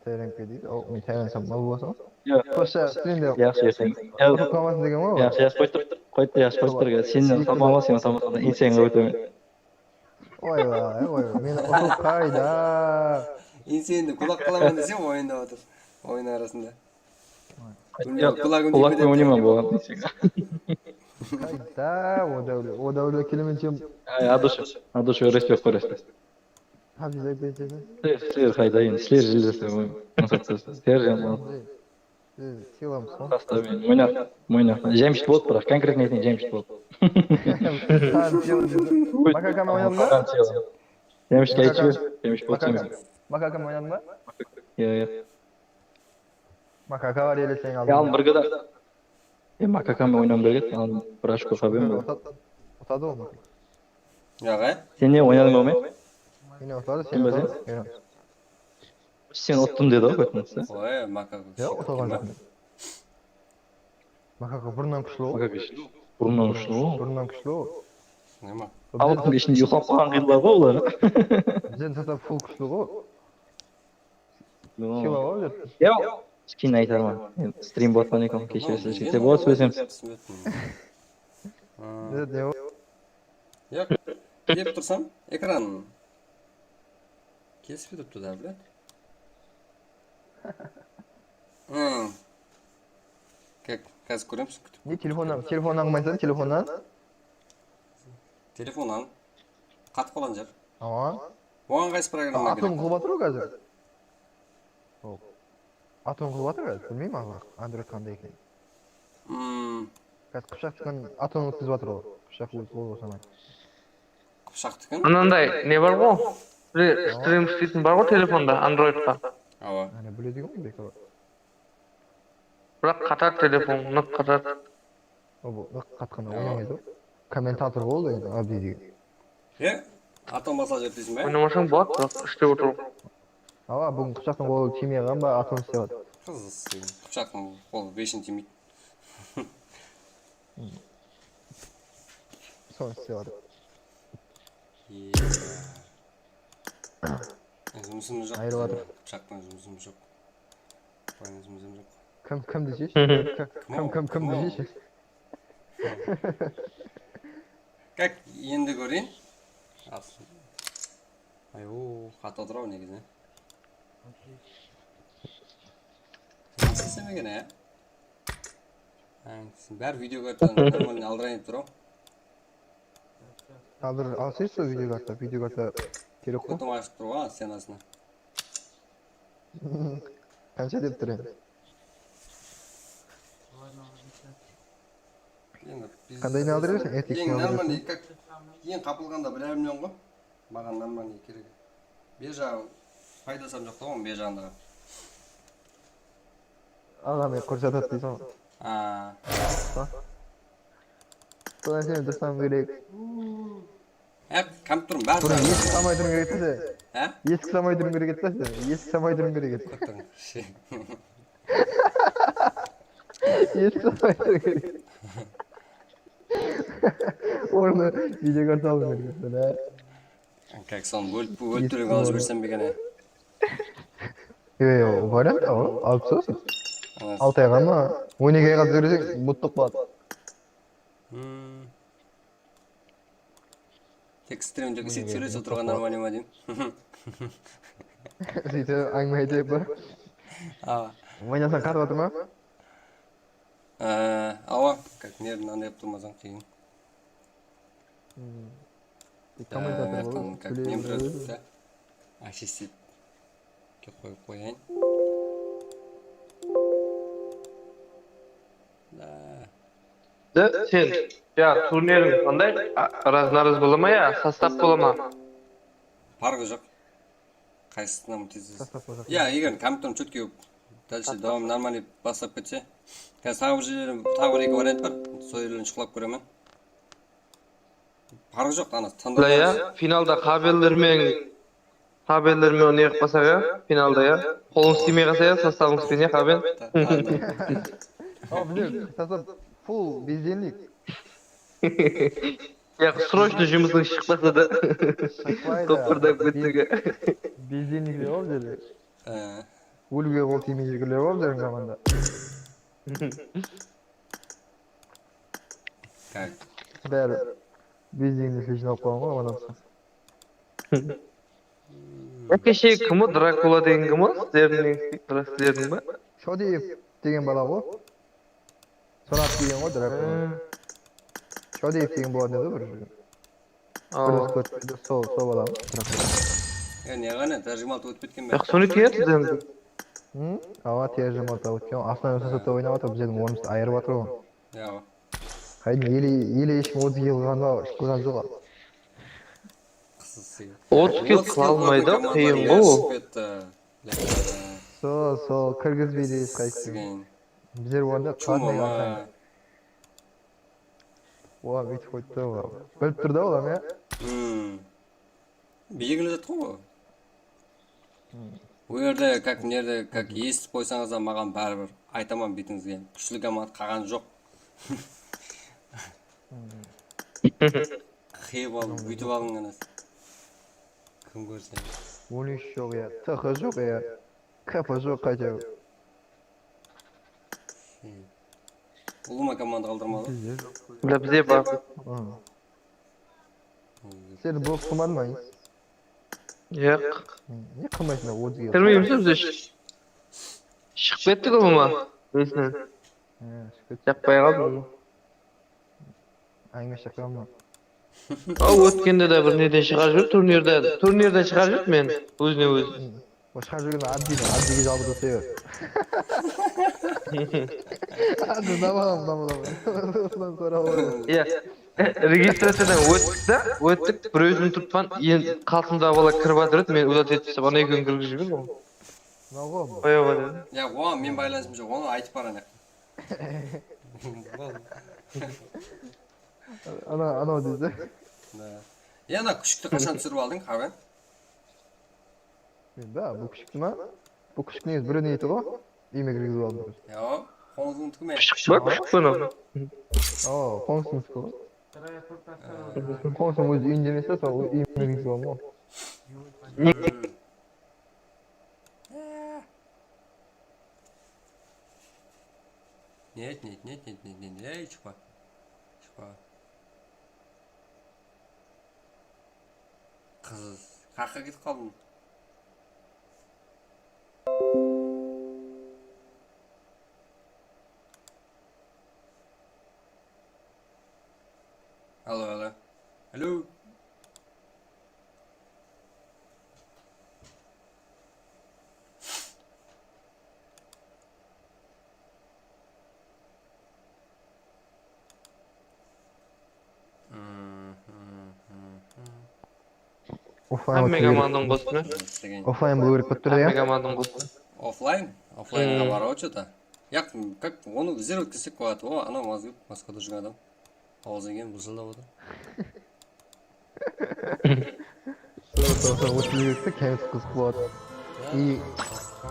Tailandke deydi. Aw, men Tailand sap mal bolsam. Ya. Qoysa, sen de Yaqshı, erteń. Ya, utıp qalmasın degen ǵoy. Yaqshı, yaqshı, qoyıp tur. Qoyıp tur, yaqshı, qoyıp tur. Sen de sap mal bolsın, men sap mal. Insanga ótemen. Oybay, oy, meni utıp qayda? Endi sen de qulaq qalaman desem, oyında otır. Oyın arasında. Ya, qulaq penen oynayman bolǵan deseń. Qayda? O dáwirler, o dáwirler kelemen desem. Ay, Adushev, Adushev, respekt qoy, respekt. Habib aytpaydı. Sizler, sizler qayda endi, sizler jildirse, oy, mısatsa, sizler jaman. Siz sıylamız ǵoy. Rasta men oynap, oynap. Jámshit boldı, biraq, konkretno aytayın, Jámshit boldı. Makakamen oynadıń ba? Jámshit aytıp jiber, Jámshit boldı. Makakamen oynadıń ba? Ya, ya. Makaka bar ele seniń Ya, aldıńda. alın birge de. E, Makakamen oynam kerek edi, alın bir ochko qabem bar. Utadı, utadı ol. Yaǵay. Sen ne oynadıń ba, men? Meni utadı, Kim seni biledi? utadı. Yaǵay. Sen uttım dedi ǵoy, qoytınız. Oy, Makaka. Yoq, utaǵan joq men. Makaka burınnan kúshli ǵoy. Makaka burınnan kúshli ǵoy. Burınnan kúshli ǵoy. Nima? Awıttın ishinde uyıqlap qalǵan qıyınlar ǵoy olar. Bizden sata full kúshli ǵoy. Yoq. Sıylaw ǵoy bizler. Yoq. Keyin aytarman. Men strim botpan eken, keshiresiz. Jete bola sóylesemiz. Túsinbeptin. Ne, ne o? Yoq, dep tursam, ekran kelispey turıptı da, блядь. Hmm. Kek, házir kóremiz, kútip. Ne, telefonnan, telefonnan qılmaysań, telefonnan? Telefonnan. Qatıp qalǵan jer. Awa. Oǵan qaysı programma Atom kerek? Qılıp atır ǵoy házir. Hop. Atom qılıp atır házir, bilmeymen Allah, Android qanday eken. Hmm. Házir qıpshaq túsken atom ótkizip atır ol. Qıpshaq ol, ol bolsa maydı. Qıpshaq túken? Ananday ne bar ǵoy? Bir stream ishleytin bar ǵoy telefonda, Androidta. Awa. Ana biledi eken ǵoy, Beko. Biraq qatar telefon, nıq qatar. O, bu nıq qatqanda oynamaydı ǵoy. Kommentator boldı endi, Abdi degen. Ya? Atom basla jep deyseń be? Oynamasam boladı, biraq ishte otırıp. Awa, búgin qıpshaqtıń qolı tiymey qalǵan ba, atom islep atır. Qız, qıpshaqtıń qolı вечно tiymeydi. Sonı islep atır. Jumısımız joq. Ayırıp atır. Qıpshaqtıń jumısımız joq. Qoyıńız, jumısımız joq. Kim, kim deseshi? Kim, kim, kim ol? Deseshi? Kak, endi kóreyin. Ay, o, qattı otır-aw negizi. Sen islemegen, ya? Bári video kartanı normalno aldırayın tur-aw. Házir alsayız sol video karta, video karta kerek ǵoy. Kótim ashıp tur ǵoy, stenasına. Qansha dep tur endi? Endi biz- Qandayın aldırıp erseń? Eń normalno, kak, eń qapılǵanda bile bermeymen ǵoy. Maǵan normalno kerek. Bul jaǵı paydası hám joq ta onıń, bul jaǵında. Aǵam, men qursa atır deyseń ǵoy. A. Sonı sen dursań kerek. Hep, kompyuterim bar. Buni esik salmay turıń kerek edi. Ha? Esik salmay turıń kerek edi sen. Esik salmay turıń kerek edi. Kóptirin. Şey. Esik salmay turıń kerek edi. Ornına video karta alıw kerek edi, ha. Kak, sonı bólip, bólip turıp alıp jibersem be eken. Yo, yo, variant ol, alıp turasań. Ana, Altı ayǵa ma? On eki ayǵa jiberseń, muttıq boladı. Hmm. Tek strimde isik sóylese turǵan normalno ma deyim. Sóytip áńgime aytayıq pa? A. Oynasań qatıp atır ma? Á, awa, kak nervno anday qılıp turmasań qıyın. Tek kommentariyada Mıyaqtan bolıp kak kúle men bir beredi. de assistent qoyıp qoyayın. Da. De, sen, ya, turniriń qanday? A, raz-naraz bola ma, ya, sostav bola ma? Parqı joq. Qaysısına mıtıyız? Sostav bola. Ya, eger kompyuterim chetke dálshe dawam normalnıy baslap ketse. Házir taǵı bir jerlerim, taǵı bir eki variant bar. Sol jerlerin shıqlap kóremen. Parqı joq, ana, Bla, ya, finalda kabellermen, kabellermen ne qılıp qalsaq, ya, finalda, ya. Qolıńız tiymey qalsa, ya, sostavıńızben, ya, kabel. Al, bizler sostav full бездельник. Ya, срочно jumısıń shıqpasa da. Shıqpaydı. Qıpırdap ketpege. Бездельник ol bizler. Ee, Ólge qol tiymey júrgenler ol bizlerdiń komanda. kak. Bári бездельникler jıynalıp qalǵan ǵoy, adam. Keshegi kim o? Drakula degen kim o? Sizlerdiń, sizlerdiń ba? Shodiev degen bala ǵoy. Sonat degen ǵoy, Drakula. Shodiev degen boladı edi bir. Awa. Kórdi, sol, sol bala. Drakula. Ya, ne ǵana, tarjımalı ótip ketken be? Yaq, soniki ya sizden. Hı? Awa, tarjımalı ótken. Aslan Yusupov oynap atır, bizlerdiń ornımızdı ayırıp atır ol. Ya. Qáyde, ele, ele hesh kim otız eki qılǵan ba, qılǵan joq. Qısısı. Otız eki qıla almaydı, qıyın ǵoy ol. Sol, sol, kirgizbeydi hesh qaysısın. Bizler onda Чума qatnay ma. alsayıq. Oa, búytip qoydı da oa. Bilip tur da olam, ya? Hmm. Belgili zat ǵoy ol. Ol jerde, kak, mına jerde, kak, esitip qoysańız da, maǵan báribir. Aytaman betińizge. Kúshli komand qalǵan joq. Qıyıp alıń, búytip alıń, ana. Kim kórse. On úsh joq, ya. T X joq, ya. K P joq, хотя бы. Ulıwma komanda qaldırmalı. Mına bizde bar. Hı. Sen boks qılmadıń ba? Yaq. Ne qılmaysın da, otız eki. Kirmeymiz bizde. Shıǵıp kettik ulıwma. Esinen. He, shıǵıp kettik. Jaqpay qaldı. Áńgime shıqqan ba? Aw, ótkende de bir neden shıǵarıp júr, turnirden, turnirden shıǵarıp júr men, ózine ózi. O shıǵarıp júrgen Abdiydi, Abdiyge jalbırdı sebep. Abdi, nabalam, nabalam. Usıdan sorap alay. Iya. Registraciyadan óttik da, óttik, bir ózim turıppan, en qasımdaǵı bala kirip atır edi, men udalить etip taslam, ana ekewin kirgizip jibergen ǵoy. Mınaw ǵoy. Qoya ǵoy dedi. Ya, oǵan men baylanısım joq, onı aytıp baraman. Ana, anaw deydi. Da. Ya, ana kúshikti qashan túsirip aldıń, Xaban? Men ba, bul kúshikti ma? Bul kúshik negizi birew neydi ǵo? Úyime kirgizip aldım. Yoq, qońsınıki me? Ba, kúshik penen. O, qońsınıki ǵo. Qońsım ózi úyinde emes ta, sol úyime kirgizip aldım ǵo. Net, net, net, net, net, net, net, ey, shıqpa. Shıqpa. Qız, qayaqqa ketip qaldıń? Alo, alo. Alo. Oflayn Hámmege amandıń qosın. Oflayn bul kerek bolıp tur ya. Hámmege amandıń qosın. Oflayn? Oflaynǵa barıp atır da. Yaq, как, onı bizler ótkizsek boladı. O, anaw mazgep Moskvada júrgen adam. Awız eken buzıldap atır. Sol sol sol ótip júrse kemesi qızıq boladı. I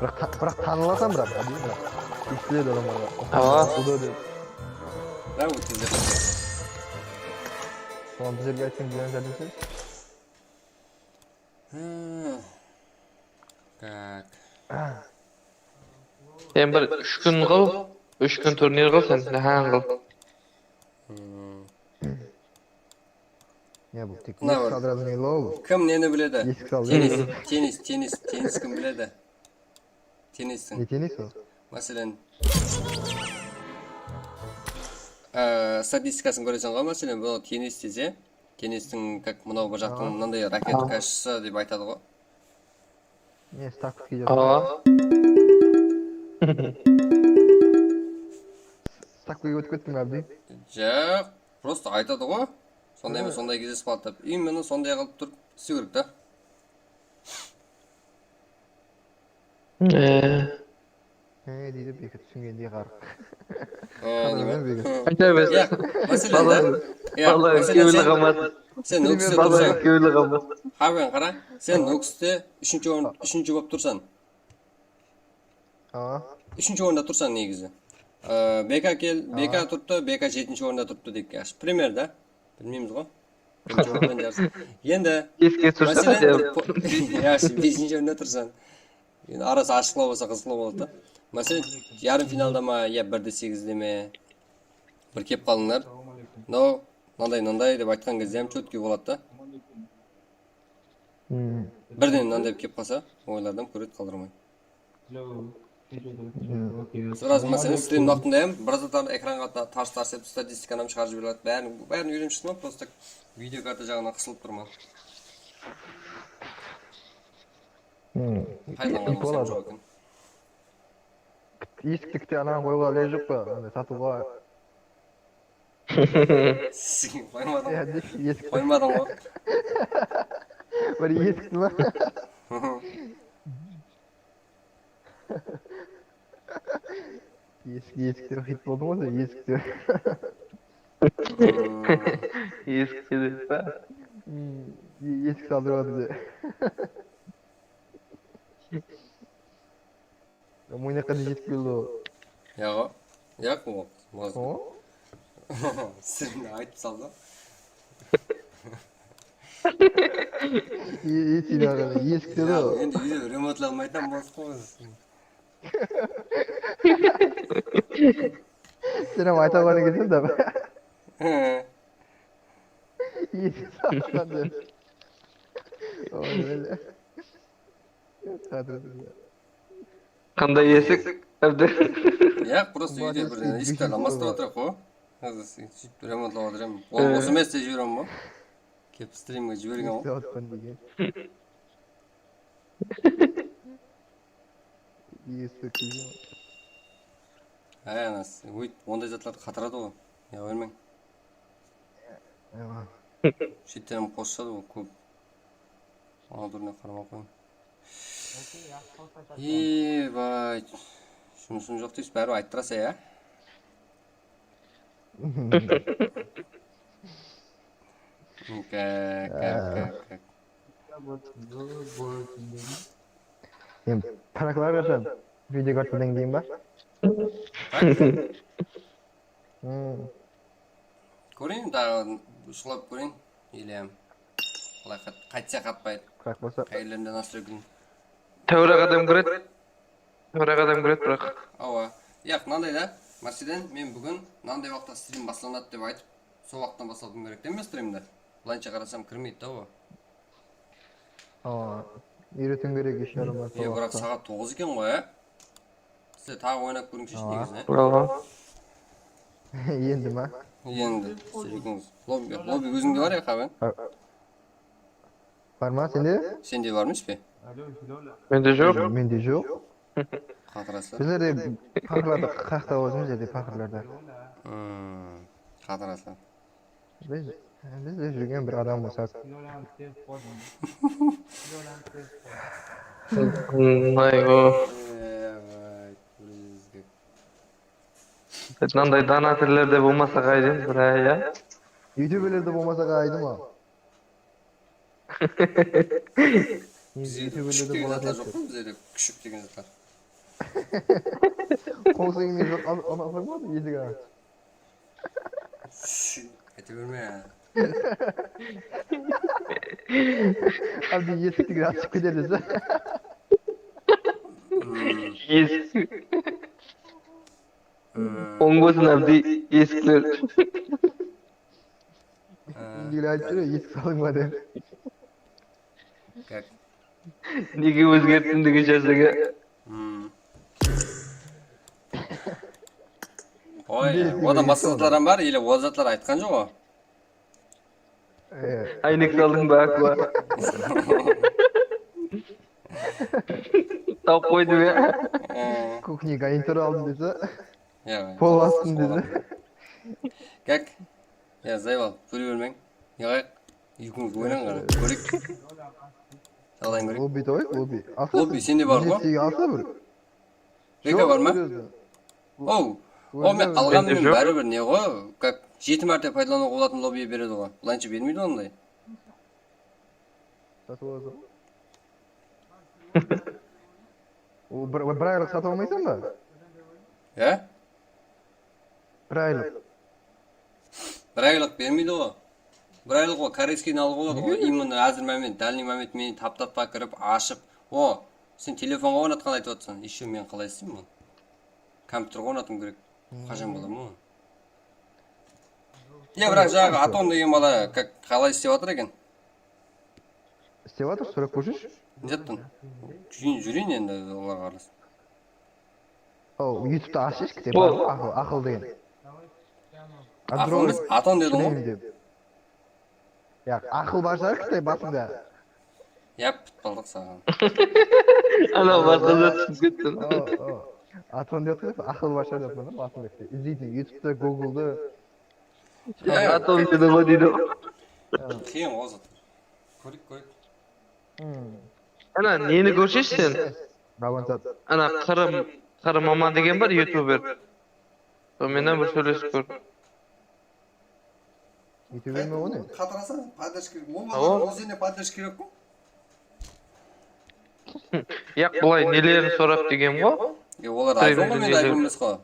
biraq ta- biraq tanılasań biraq, bilmeymen. Estiledı adamlarǵa. Awa. Quda dep. Biraq ótkizsek. Soǵan bizlerge aytsań bizlerge járdemlesemiz. Tak. Sen bir úsh kún qıl, úsh kún turnir qıl sen, nahan qıl. Ya bul tek esik saldıratuǵın el ol. Kim neni biledi? Esik saldı. Tennis, tennis, tennis, tennis kim biledi? Tennistiń. Ne tennis o? Máselen, e, statistikasın kóreseń ǵoy, máselen, bul tennis dese, tennistiń, как, mınaw bir jaqtıń mınanday raketkashısı dep aytadı ǵoy. Ne stavka kiydi? Awa. Stavkaǵa ótip kettiń be, Abdi? Jaq, prosta aytadı ǵoy. Sonday ma, sonday gezesip aldı dep. Именно sonday qılıp turıp islew kerek ta. Ee, He deydi, beki túsingendey ǵarrı. He, neme? Ayta ber. Ya, máselen da. Ya, Bala máselen kewli sen, qamat. sen Nókiste Bala tursań. kewli qamat. Xaban qara, sen Nókiste úshinshi orın, úshinshi bolıp tursań. Awa. Úshinshi orında tursań negizi. Ee, B K kel, B K turıptı, B K jetinshi orında turıptı deyik. Yaşı, primer da. Bilmeymiz ǵoy. Birinshi orınnan jarıs. Endi, Eske tursa máselen, da. Bir po- ya, beshinshi orında tursań. Endi arası ashıqlaw bolsa qızıqlı boladı da. Máselen, yarım finalda ma, ya birde segizde me, bir kelip qalıńlar. No, mınanday, mınanday dep aytqan gezde hám chotkiy boladı da. Birden mınanday dep kelip qalsa, oylardan kóredi qaldırmay. Sraz, máselen, strim waqtında hám bir zatlardı ekranǵa ta- tars-tars etip statistikanı hám shıǵarıp jibere aladı. Bárin, bárin úyrenip shıqtım, prosta video karta jaǵınan qısılıp turman. Paydalanǵan bolsam joq eken. Esikti kite anaǵan qoyıwǵa ilaj joq pa? Anday satıwǵa. Qoymadıń. Ya, esik Qoymadıń ǵoy. Bir esikti ma? Esik, esikte xit boldıń ǵoy sen, esikte. Esikte dep pa? Hmm, e- esik saldırıp atır de. Moynaqqa da jetip keldi ol. Yaǵo. Yaq, o. Maz. O? Siziń aytıp saldı. E, e, seni aǵa, esikte de Ya, ol. endi úyde remontlamaytan bolsın ǵoy. Sen hám ayta qoyǵan ekenseń da. He. Esik saqladı. Oy, öyle. Qadırdı. Qanday esik? Ábdi. Yaq, prosta úyde bir esikti almastırıp atırıq ǵoy. Házir sóytip remontlap atırman. Ol, osı emes dep jiberemen ba? Kelip strimge jibergen ǵoy. Esik atpan degen. Esik degen. Áy, anası, óyt, onday zatlardı qatıradı ǵoy. Ya bermeń. Ewa. Shetten hám qosısadı ǵoy kóp. Ona durına qaramay qoyıń. Ey, bay, jumısım joq deysiz, báribir ayttırasız ya. Kak, kak, kak, kak. Men pıraklar qasam, video kartadan keyin ba? Hmm, Kóreyin, daǵı ushılap kóreyin. Или qay-, qaytsa qatpaydı. Pırak bolsa. Qayerlerinde настройкаdan. Táwiraq adam kiredi. Táwiraq adam kiredi, biraq. Awa. Yaq, mınanday da. Máselen, men búgin mınanday waqıtta strim baslanadı dep aytıp, sol waqıttan baslawım kerek te men strimdi. Bılayınsha qarasam kirmeydi da o. Awa, úyretiw kerek eshara ma E, biraq saǵat toǵız eken ǵoy, á? Sizler taǵı oynap kórińshi Awa. Negizinen. Bravo. Endi ma? Endi, seyrekińiz. Lobby, lobby ózińde bar ya, Qaben? Bar ma sende? Sende bar emes pe? Mende joq. Mende joq. Qatıraslar. Bizlerde paqırlarda qaqta ózimizde paqırlarda. Hmm, qatıraslar. Biz, bizde júrgen bir adam bolsa. Nay o. Ey, vay, bizge. Mınanday donatorlerde bolmasa qayda, biraq, ya? Youtuberlerde bolmasa qayda ma? Bizde kúshik degen zatlar joq pa? Bizde kúshik degen zatlar. Qońsıńnıń joq, al-, al-, alsań boladı, esik aǵa. Shh, ayta berme. Abi esikti ashıp keter dese. Hmm, Esik. hmm, Oń bolsın, Abdi, esikler. ha, Endegile aytıp júr, esik salıń ba dep. kak. Nege ózgerttiń degen jazıǵa. Hmm. Oy, odan basqa zatlar ham bar, ele ol zatlar aytqan joq ǵo. E, Áynek saldıń ba, Akwa? Tawıp qoydım ya. Ee, Kuxnyaǵa internet aldım dese, ya, pol astın dese. Kak. Ya, zayval, kóre bermeń. Yaǵayıq. Ekewimiz oynań, qara. Kóreyik. Jaǵdayın kóreyik. Lobbi de qoyayıq, lobbi. Asıl Lobbi sende bar ǵo? Asıl bir. Beka bar ma? Ózi. Ow. O, men alǵanmen báribir ne ǵo? Kak, jeti márte paydalanıwǵa bolatuǵın lobbiye beredi ǵo. Bılayınsha bermeydi onday. Satıp alasań. O bir, bir aylıq satıp almaysań ba? Ya? Bir aylıq. Bir aylıq bermeydi ǵo. Bir aylıq o koreyskiydi alıp aladı ǵo. Именно házir moment, дальний moment menen tap-tapqa kirip, ashıp. O, sen telefonǵa ornatqan aytıp atırsań. Ещё men qalay isleymen bunı? Kompyuterge ornatıwım kerek. Qashan bolaman onı? Ya, biraq jańaǵı Atom degen bala ka-, qalay islep atır eken? İslep atır, sorap kórseshi. Ne zattın? Júreyin, júreyin endi olarǵa aralasıp. O, YouTube'da ashısh kitap O. bar ǵo, aqıl, aqıl degen. Aqıl emes, Atom dedim ǵo. Shılayın dep. Ya, aqıl bar shıǵar kitap basında. Yap, pıtpaldıq saǵan. Anaw basqa zat túsinip kettim. O, o. Atom dep atır, aqıl bar shıǵar dep atır, basında kitap. İzleydi, YouTube'da, Google'da. Ya, Atom dedi ǵo deydi. Qıyın ǵo zat. Kóreyik, kóreyik. Hmm. Ana, neni kórseshi sen? Raban sat. Ana, Qırım, Qırım Maman degen bar, youtuber. Sonıń menen bir sóylesip kór. Youtuber me o ne? Qatırasa, поддержка kerek. Ol Awa. Balar ózine поддержка kerek ǵo. Yaq, bılay nelerin sorap degen ǵo. E, olar iPhone ǵo, men Trending iPhone emes ǵo.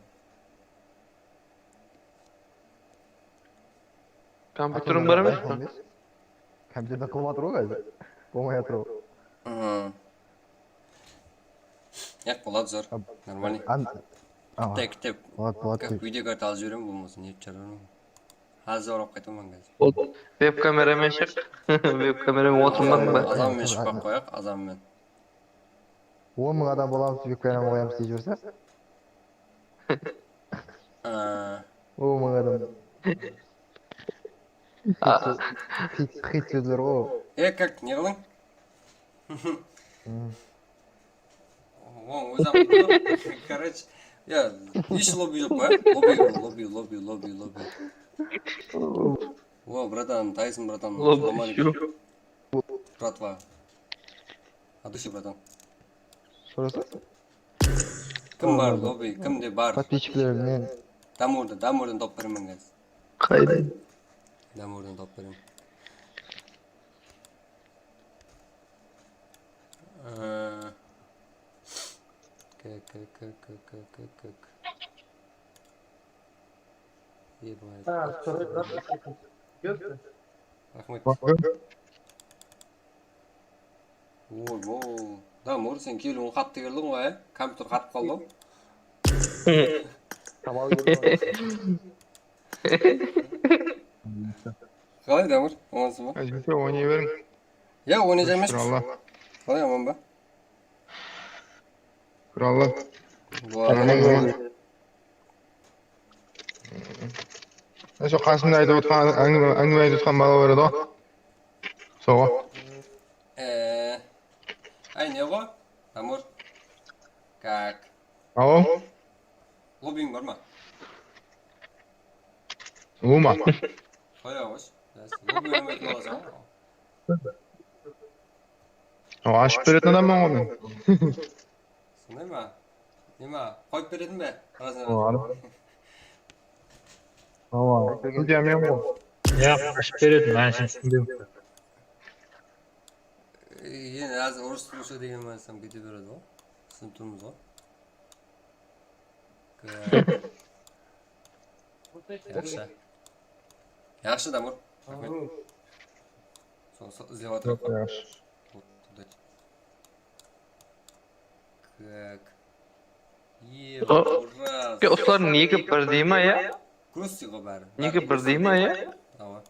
Kompyuteriń bar emes pa? Kompyuterden qılıp atır ǵo házir. Bolmay atır ǵo. Hı. Yaq, boladı zor. Нормально. An-, awa. Kitap, kitap. Boladı, boladı. Kak, video kart alıp jiberemen bolmasa, net jararman. Házir orap qaytaman házir. Ol web kameramen shıq. Web kameramen otırmadıń ba? Azan men shıqpaq qoyaq, azan men. On mıń adam bolamız, web kameramen qoyamız dey jiberse. Aa, On mıń adam. A- Xit, xit sózler ǵo. E, kak, ne qılıń? Hmm. Oń, ózi-aq. Короче, ya, hesh lobby joq pa? Lobby, lobby, lobby, lobby, lobby. О, братан, Тайсон, братан, Lobby салам алейкум. joq. Братва. От души, братан. Sorasa? Kim bar, lobby? Kimde bar? Подписчиклеринен. Damurdı, damurdan tawıp beremen házir. Qayda? Damurdan tawıp beremen. Kak, kak, kak, kak, kak, kak, kak. Ебать. А, второй брат, идёт. Raxmet. Oy, bo. Damur, sen keliwiń qattı keldiń ǵoy, á? Kompyuter qatıp qaldı ǵoy. Tamam, geldim. Qalay, Damur? Amansız ba? Ájibay, oynay beriń. Ya, oynayjaq emes. Shúkir Alla. Qalay, aman ba? Shúkir Alla. Boladı. Sol qasımda aytıp otqan, áńgime, áńgime aytıp otqan bala bar edi ǵo. Sol ǵo. Ee, ay, ne ǵo? Damur. Kak. Awa. Lobbiń bar ma? Uma. Qoya qoysh. Lobbi oynamaytın bolasań ǵo. Awa, ashıp beretin adamman ǵo men. Sonday ma? Nima, qoyıp beretin be? Razı. Awa. Awa. Kúldi men ǵo. Yaq, ashıp beretin, men sen túsinbeymen. Endi házir orıs tili degen menen kete beredi ǵo. Túsinip turmız ǵo. Yaqshı. Yaqshı, Damur. Raxmet. Sol, sol izlep atırıq ǵo. Yaqshı. Kak. Ye, O, Oraz. Ya, usılardıń eki birdey ma, ya? Kósti ǵo bári. Eki birdey ma, ya? Awa.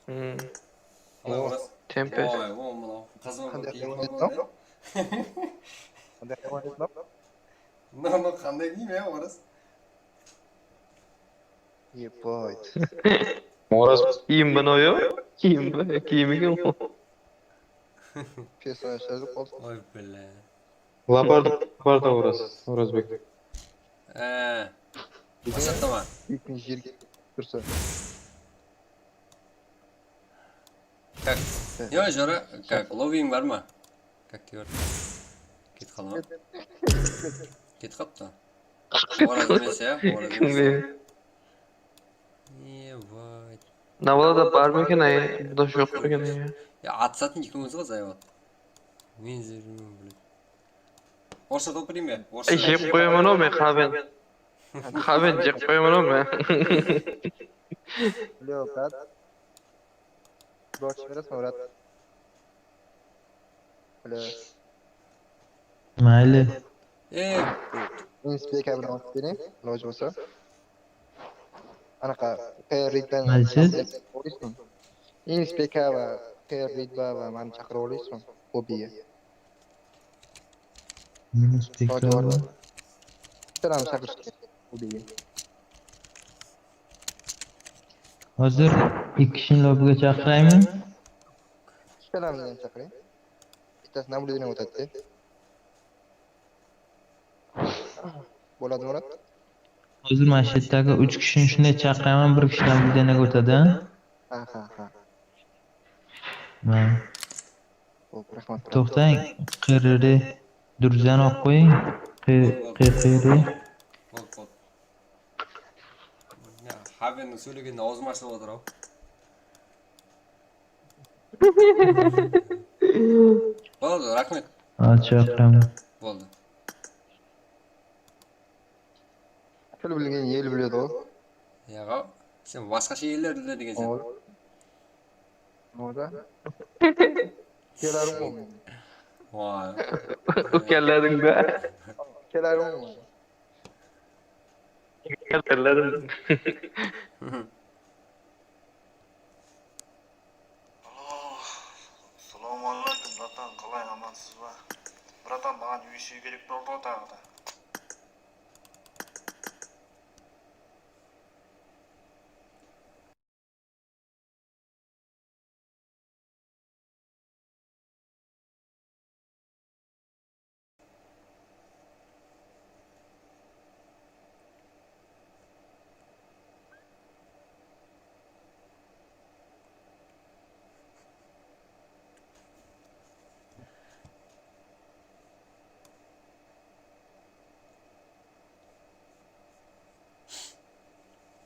Hmm. Qalay, Oraz? Tempest. Oy, o, mınaw qazan Qanday kiyim qılıp almadı. Qanday qılıp aytıp? Mınaw qanday kiyim, ya, Oraz? Ебать. Oraz. Kiyim mınaw, ya? Kiyim, kiyim eken ol. Personajlardı qolsın. Oy, bile. Lapar, lapar da Oraz, Orazbek. Ee, Masattama. Úytken jerge tursa. Kak. Yo, jora, kak, lobbiń bar ma? Kak, diyor. Ketip qala ma? Ketip qaptı. Oraz emes, ya, Oraz emes. Ебать. Navalada bar ma eken, ay? Buda joq eken, ay. Ya, atısatın ekewimiz ǵo, Zayvat. Men izlep júrmen, блин. Orıssha toplay ma? Orıssha. Ay, jep qoyaman-aw men, Haven. Haven, jep qoyaman-aw men. Leo, Brad. Borch beresiz, Murat. Alo. Mayli. E, Inspeka bilan otib beriń, iloji bo'lsa. Anaqa, Qr Ridban Qaysi? Inspeka va Qr Ridba va mani chaqirib olasizmi? Hobbiga. Inspeka va Salam chaqirishdi hobbiga. Hozir ikki kishini lobbiga chaqiraymi? Ikkalamizdan chaqiring. Bittasi nablюдение o'tadi-da. Bo'ladimi, Murat? Hozir mana shu yerdagi uch kishini shunday chaqiraman, bir kishi nablюдениеga o'tadi. Ha, ha, ha. Mayli. Xo'p, rahmat. To'xtang, Qr Ridbani olib qo'ying. Qr Ridba. Bol, bol. Ya, Havenniń sóylegenine awzım ashılıp otır-aw. Boldı, raxmet. Acha, raxmet. Boldı. Til bilgen el biledi-ǵo. Yaǵa, sen basqasha ellerdi biledi ekenseń. Oda. Kelarim ǵo men. Vay. Ukallading-da. Kelarim ǵo men. Ukalladim. Alo, assalomu alaykum, bratan, qalay, amansız ba? Bratan, maǵan үй ishi kerek boldı ǵo taǵı da.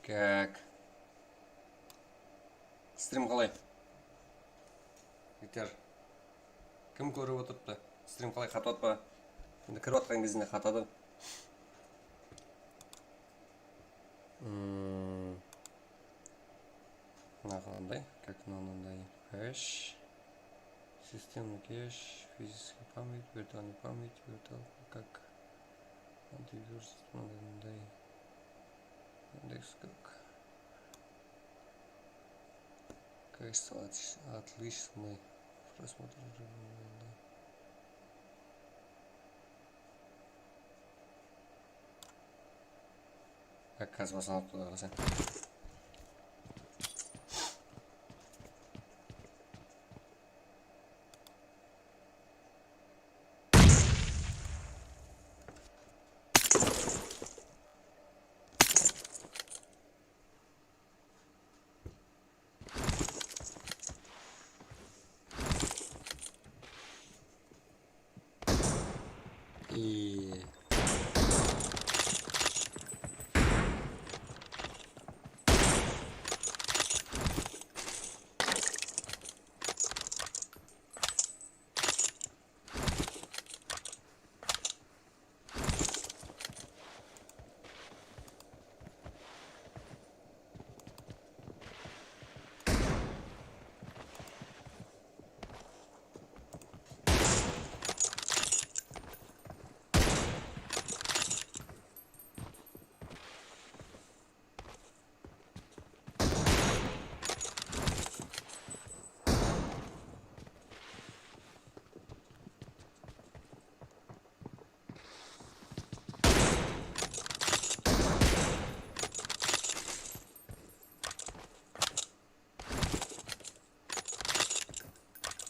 Kak. Strim qalay? Jigitler. Kim kórip otırıptı? Strim qalay, qatı pa? Endi kirip atqan gezinde qatadı. Hmm. Mına qanday? Как mınanday? Кэш. Системный кэш, физическая память, виртуальная память, виртуал, как антивирус, мынандай. Индекс как. Качество отлич-, отличный. Просмотр. Как раз baslanıp turdı, qarasang. И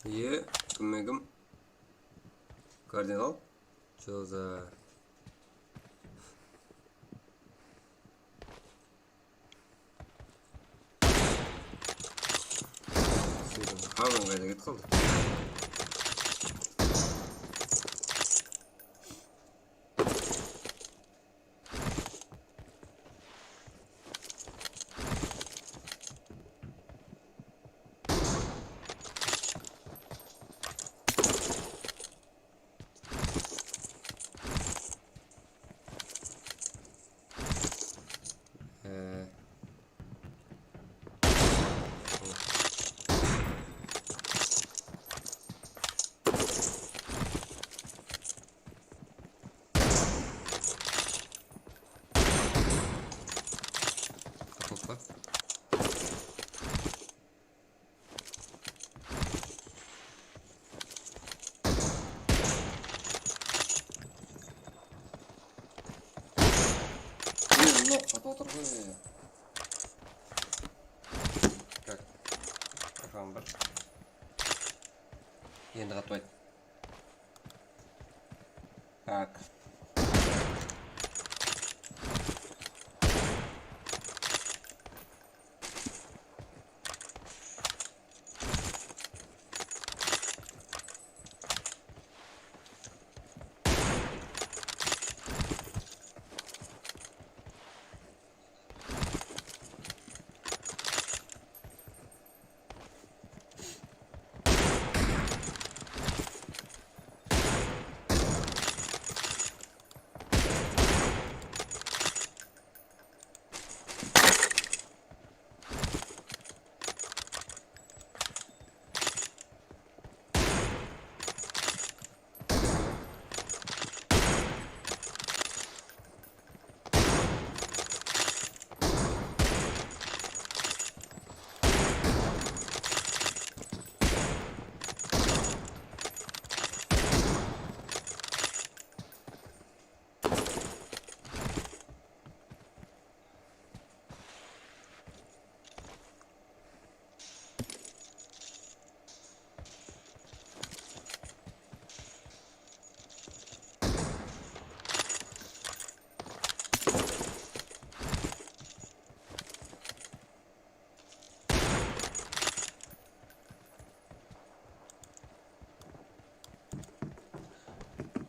Iye, kim men kim? Kardinal? Joza. Sekin, qazan qayda ketip qaldı? Ee, Hoppa. Mına qatıp otır ǵoy. Так. Efendim bir. Endi qatpaydı. Так.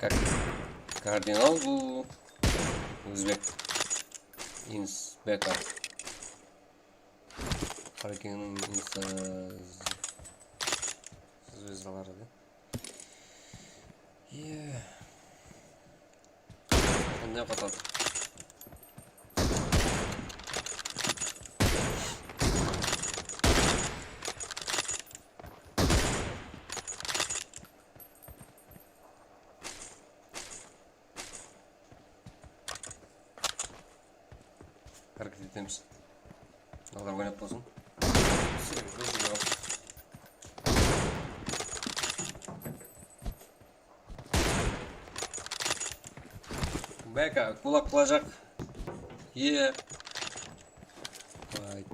Как кардинал bul. Uzbek. Инсбека. Qarekengniń инста zvezdaları da. Ye. Ne qatadı? Háreket etemiz. Alar oynap bolsın. Beka, kulak qılajaq. Ye. Vay.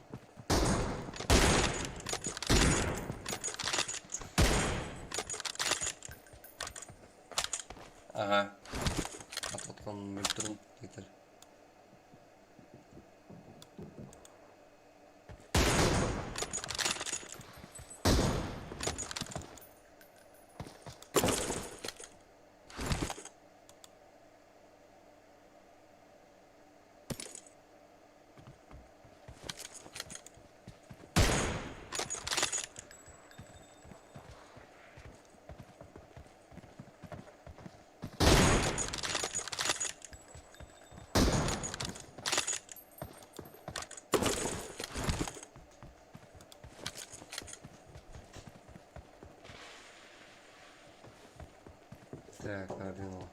Aǵa. Atqatqanın bilip turdım, yeter. Так, nereden al?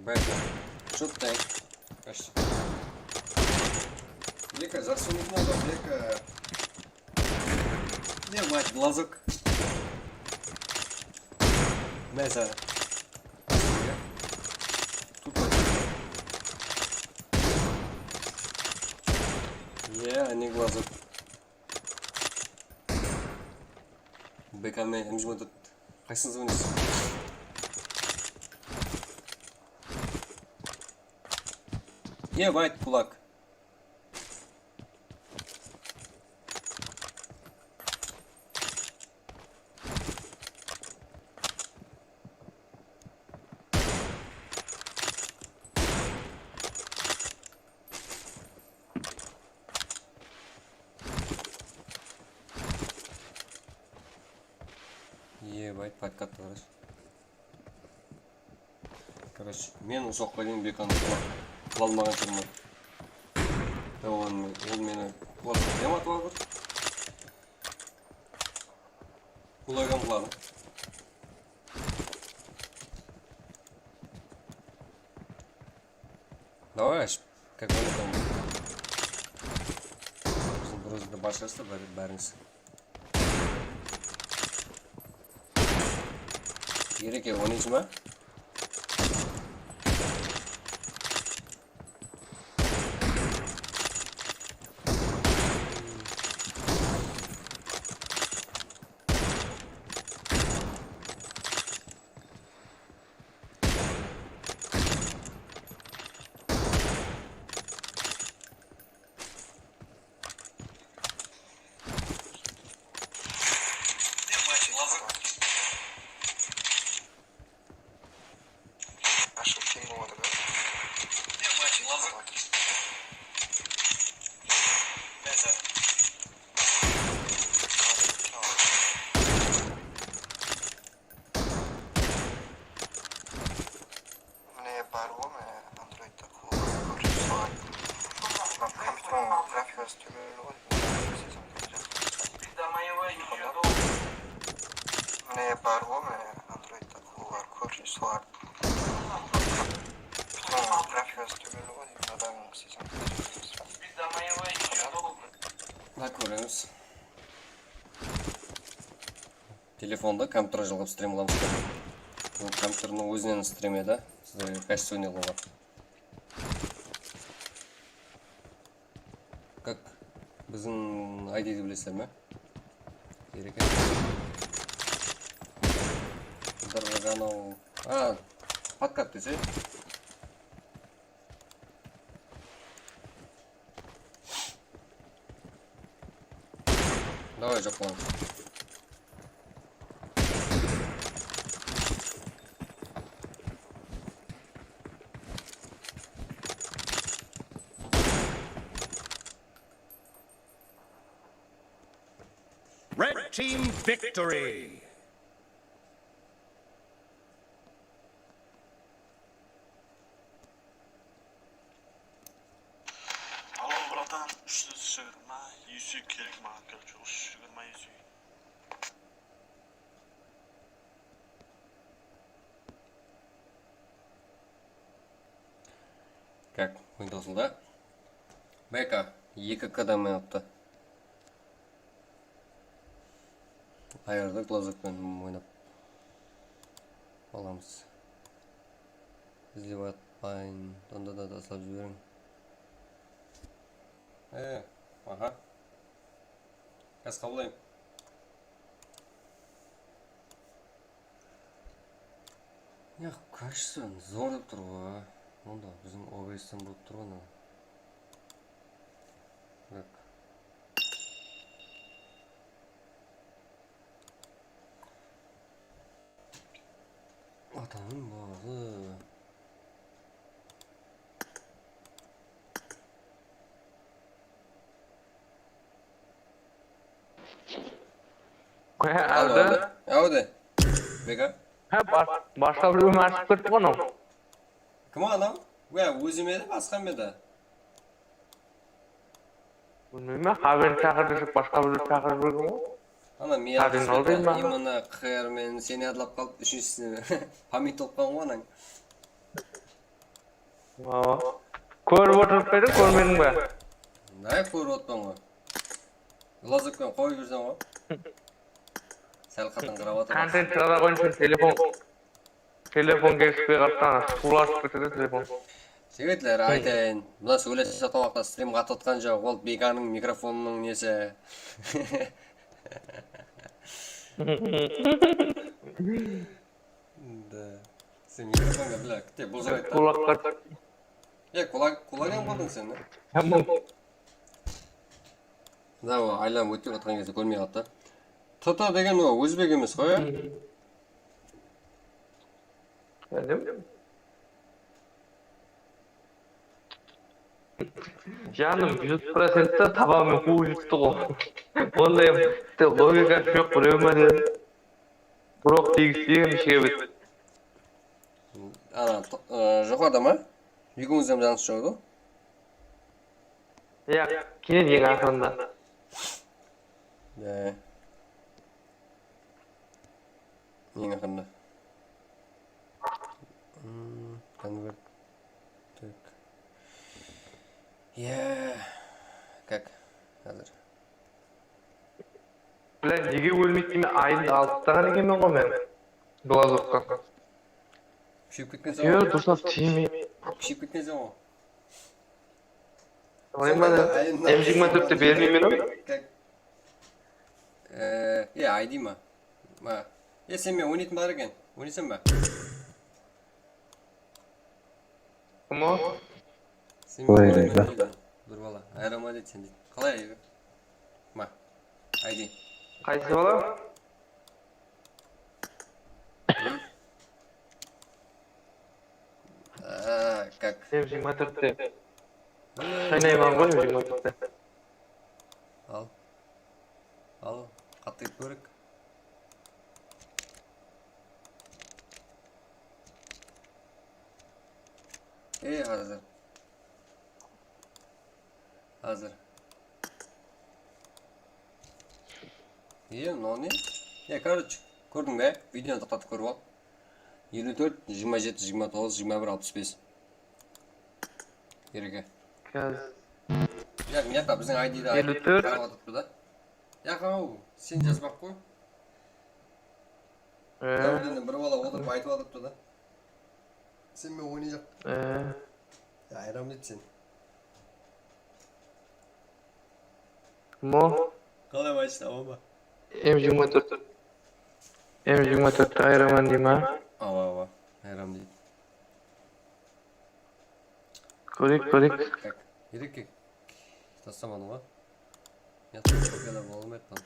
Bek. Что ты? Kash. Beka, jaqsı unutma da, Beka. Ne, мать, глазок. Mine saǵan. Tut. Ye, ne глазок. Beka, men M G on dört. Qaysıńız oynaysiz? Ye, вайт, kulak. Ебать, подкат, короче. Короче, men usı waqıtqa deyin Bekanı qıla-, qıla almaǵan shıǵarman. Ya, ol me-, ol meni qulaqqa dem atıp atır. Qulagam qıladı. Давай, аш, как бы, там, biziń bir ózinde barshası da bár-, bárińiz. Ereke, oynaysań ba? Ashıp keń boladı da. Mine bar ǵo, mine Androidta qul bar, kórinis soǵan. Mına kompyuterdiń grafikası tómen ǵo. Mine bar ǵo, mine Androidta qul bar, kórinis soǵan. Kompyuterdiń grafikası tómen ǵo, deymen, adamnıń isleseń. Da kóremiz. Telefonda kompyuter jalǵap strim qılamız. Bul kompyuterdiń ózinen strimi da, sizlerge kachestvenный qılıwǵa. Как biziń I Ddi bilesizler me? Ereke. Dırǵanaw. A, podkat dese. Давай, joq bolıń. Red team victory! Maǵan, короче, usı jigirma esi. Как, oyın tawsıldı. B K, eki K dan oynaptı. Ayırdı, Glazok penen oynap alamız. İzlep atpayın, onda da taslap jiberiń. E, aha. Gaz qabılayın. Ya, качество zor dep tur ǵoy. Onda biziń O B S-ten bolıp tur ǵoy, mına. Bak. Atamnıń balı. Alo, alo. Alo de. Beka. Ha, bas-, basqa birewime ashıp ketip qoydım. Kim anaw? Wá, ózim edi, basqa edi. Bilmeymen, Haberdi shaqır desek, basqa birewdi shaqırıp júrgen ǵoy. Ana, men Haberdi aldayın ba? Imına Q R men seni adlap qalıp, úshinshisine pamet bolıp qalǵan ǵoy anań. Awa. Kórip otırıp pa ediń, kórmediń ba? Nay, kórip otpan ǵoy. Glazokpen qoyıp júrseń ǵoy. Sál qattıń qırap atır. Kontent shıǵara qoyıń sen, telefon. Telefon kelispey qaldı, suwlasıp ketedi telefon. Jigitler, aytayın, mına sóylesip atırǵan waqıtta strim qatıp atqan joq, ol Bekanıń mikrofonınıń nesi. Da. Sen mikrofonǵa, bla, kite, bul joq ayttı. Kulaqqa. E, kulak, kulak ham qurdıń sen, ne? Tamam. Da, o, aylanıp ótip atırǵan gezde kórmey qaldı. T T degen o, ózbek emes ǵoy, ya? Bildim. Janım, júz procentte tabammen quwıp júripti ǵo. Onday logikası joq birew ma dedim. Biroq tegis degen ishke bit. Ana, to-, ı, joqarıda ma? Ekewińizde janıs joq edi. Yaq, keyin eń aqırında. Ya. Eń aqırında. Hmm, convert. Tak. Ya. Как? Házir. Bla, nege ólmeydi deymen, ayın alıp taǵan ekenmen ǵo men. Glazoktan. Kúsheyip ketkenseń ǵo. Yo, durıslap tiymey. Kúsheyip ketkenseń ǵo. Ayın M jigirma tórtti bermeymen ǵoy. Как? E, e, aydıma. Ma. E, sen menen oynaytın bar eken. Oynaysań ba? Kim o? Sen menen oynayman deydi. Bir bala. Ayırama deydi sen deydi. Qalay ayırı? Ma. Aydı. Qaysı bala? Hı? Aa, как? M jigirma tórtte. Hı. Shaynayman ǵoy M jigirma tórtti. Al. Al, qattı etip kóreyik. Ey, házir. Házir. Ey, mınaw ne? Ya, короче, kórdiń be? Videonı toqtatıp kórip al. Eliw tórt, jigirma jeti, jigirma toǵız, jigirma bir, alpıs bes. Ereke. Kaz. Ya, mıyaqqa biziń I D-di. Eliw tórt. Qarap atırıptı da. Yaq-aw, sen jazbaq qoy. E. Dáwirden bir bala otırıp aytıp atırıptı da. Sen menen oynayjaq. E. Ya, ayıram deydi sen. Mo? Qalay, Majit, awa ma? M jigirma tórt. M jigirma tórtti ayıraman dey ma? Awa, awa. Ayıram deydi. Kóreyik, kóreyik. Tak, ereke. Taslamadım ǵoy. Yatırıp kopiyalap alıp atpan.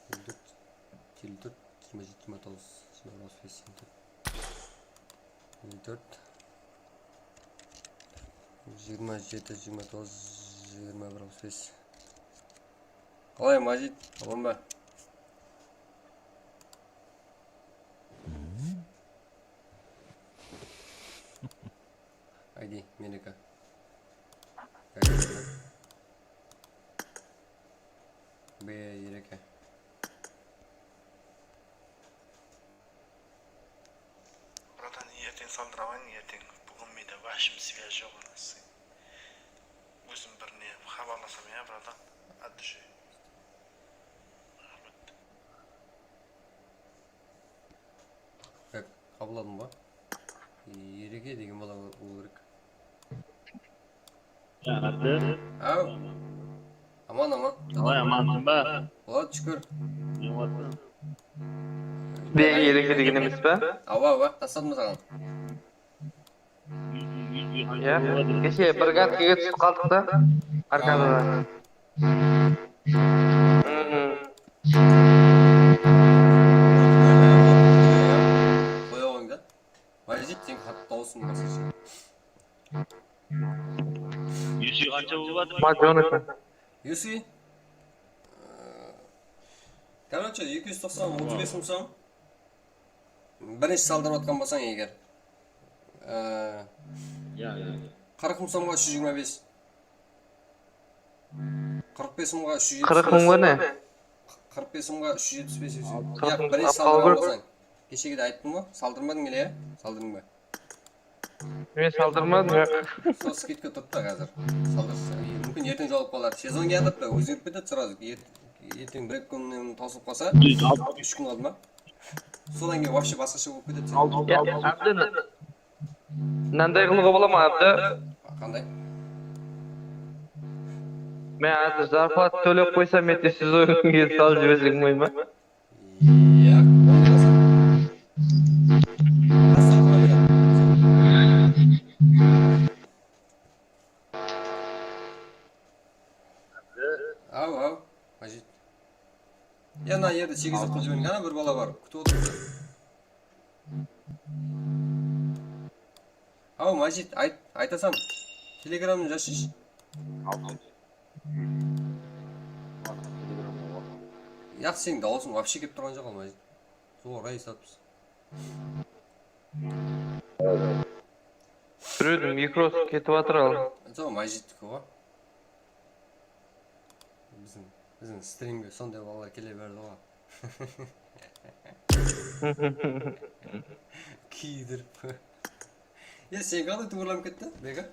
Eliw tórt, eliw tórt, jigirma jeti, jigirma toǵız, jigirma bir, alpıs bes, eliw tórt. Eliw tórt. Jigirma jeti, jigirma toǵız, jigirma bir, alpıs bes. Qalay, Majit? Aman ba? Aydı, meniki. Aydı. Be, Ereke. Bratan, erteń saldıralayın, erteń. Búgin mende вообще связь joq, anası. Ózim birine xabarlasam ya, bratan. От души. Raxmet. Bek, qabılladıń ba? Ereke degen bala bolıw kerek. Jańatdı. Aw. Aman, aman. Qalay, amansıń ba? Boladı, shúkir. Ne qılasań? Be, Ereke degen emes pa? Awa, awa, tasladım saǵan. Ya, keshe bir gadkege túsip qaldıq ta. Arkadan. Qoya qoyıń da. Majit, seniń qattı dawısıń basqasha. Yusi qansha bolıp atır? Majoniki. Yusi? Короче, eki júz toqsan, otız bes mıń som. Birinshi saldırıp atqan bolsań eger. Ee, Ya, ya, ya. Qırq mıń somǵa úsh júz jigirma bes. Qırq bes mıńǵa úsh júz jetpis bes. Qırq mıń ba ne? Qırq bes mıńǵa úsh júz jetpis bes. Al, qırq mıń. Yaq, birinshi saldırǵan bolsań. Keshegide ayttım ǵoy, saldırmadıń ele, ya? Saldırdıń ba? Men saldırmadım, yaq. Sol skidka turıptı házir. Saldırsın. Múmkin, erteń jolıp qalar. Sezon kiyatırıptı, ózgerip ketedi srazu. Er-, erteń bir-eki kúnnen tawsılıp qalsa, úsh kún qaldı ma? Sodan keyin вообще basqasha bolıp ketedi. Al, al, al. Ábdi, mınanday qılıwǵa bola ma, Ábdi? Qanday? Men házir zarplata tólep qoysam, erte sezonkige salıp jibersek bolmay ma? Yaq, bolmasa. Aw, aw, Majit. Ya, mına jerde segizlik qılıp jiberiń, ana bir bala bar, kútip otır. Aw, Majit, ayt, aytasam. Telegramın jazshısh. Yaq, seniń dawısıń вообще kelip turǵan joq, Majit. Sol rayis atpız. Birewdiń mikrosı ketip atır al. Sol Majitdiki ǵoy. Biziń, biziń strimge sonday balalar kele berdi ǵoy. Kiydirip. Ya, sen qalay tuwrılanıp ketti, Beka?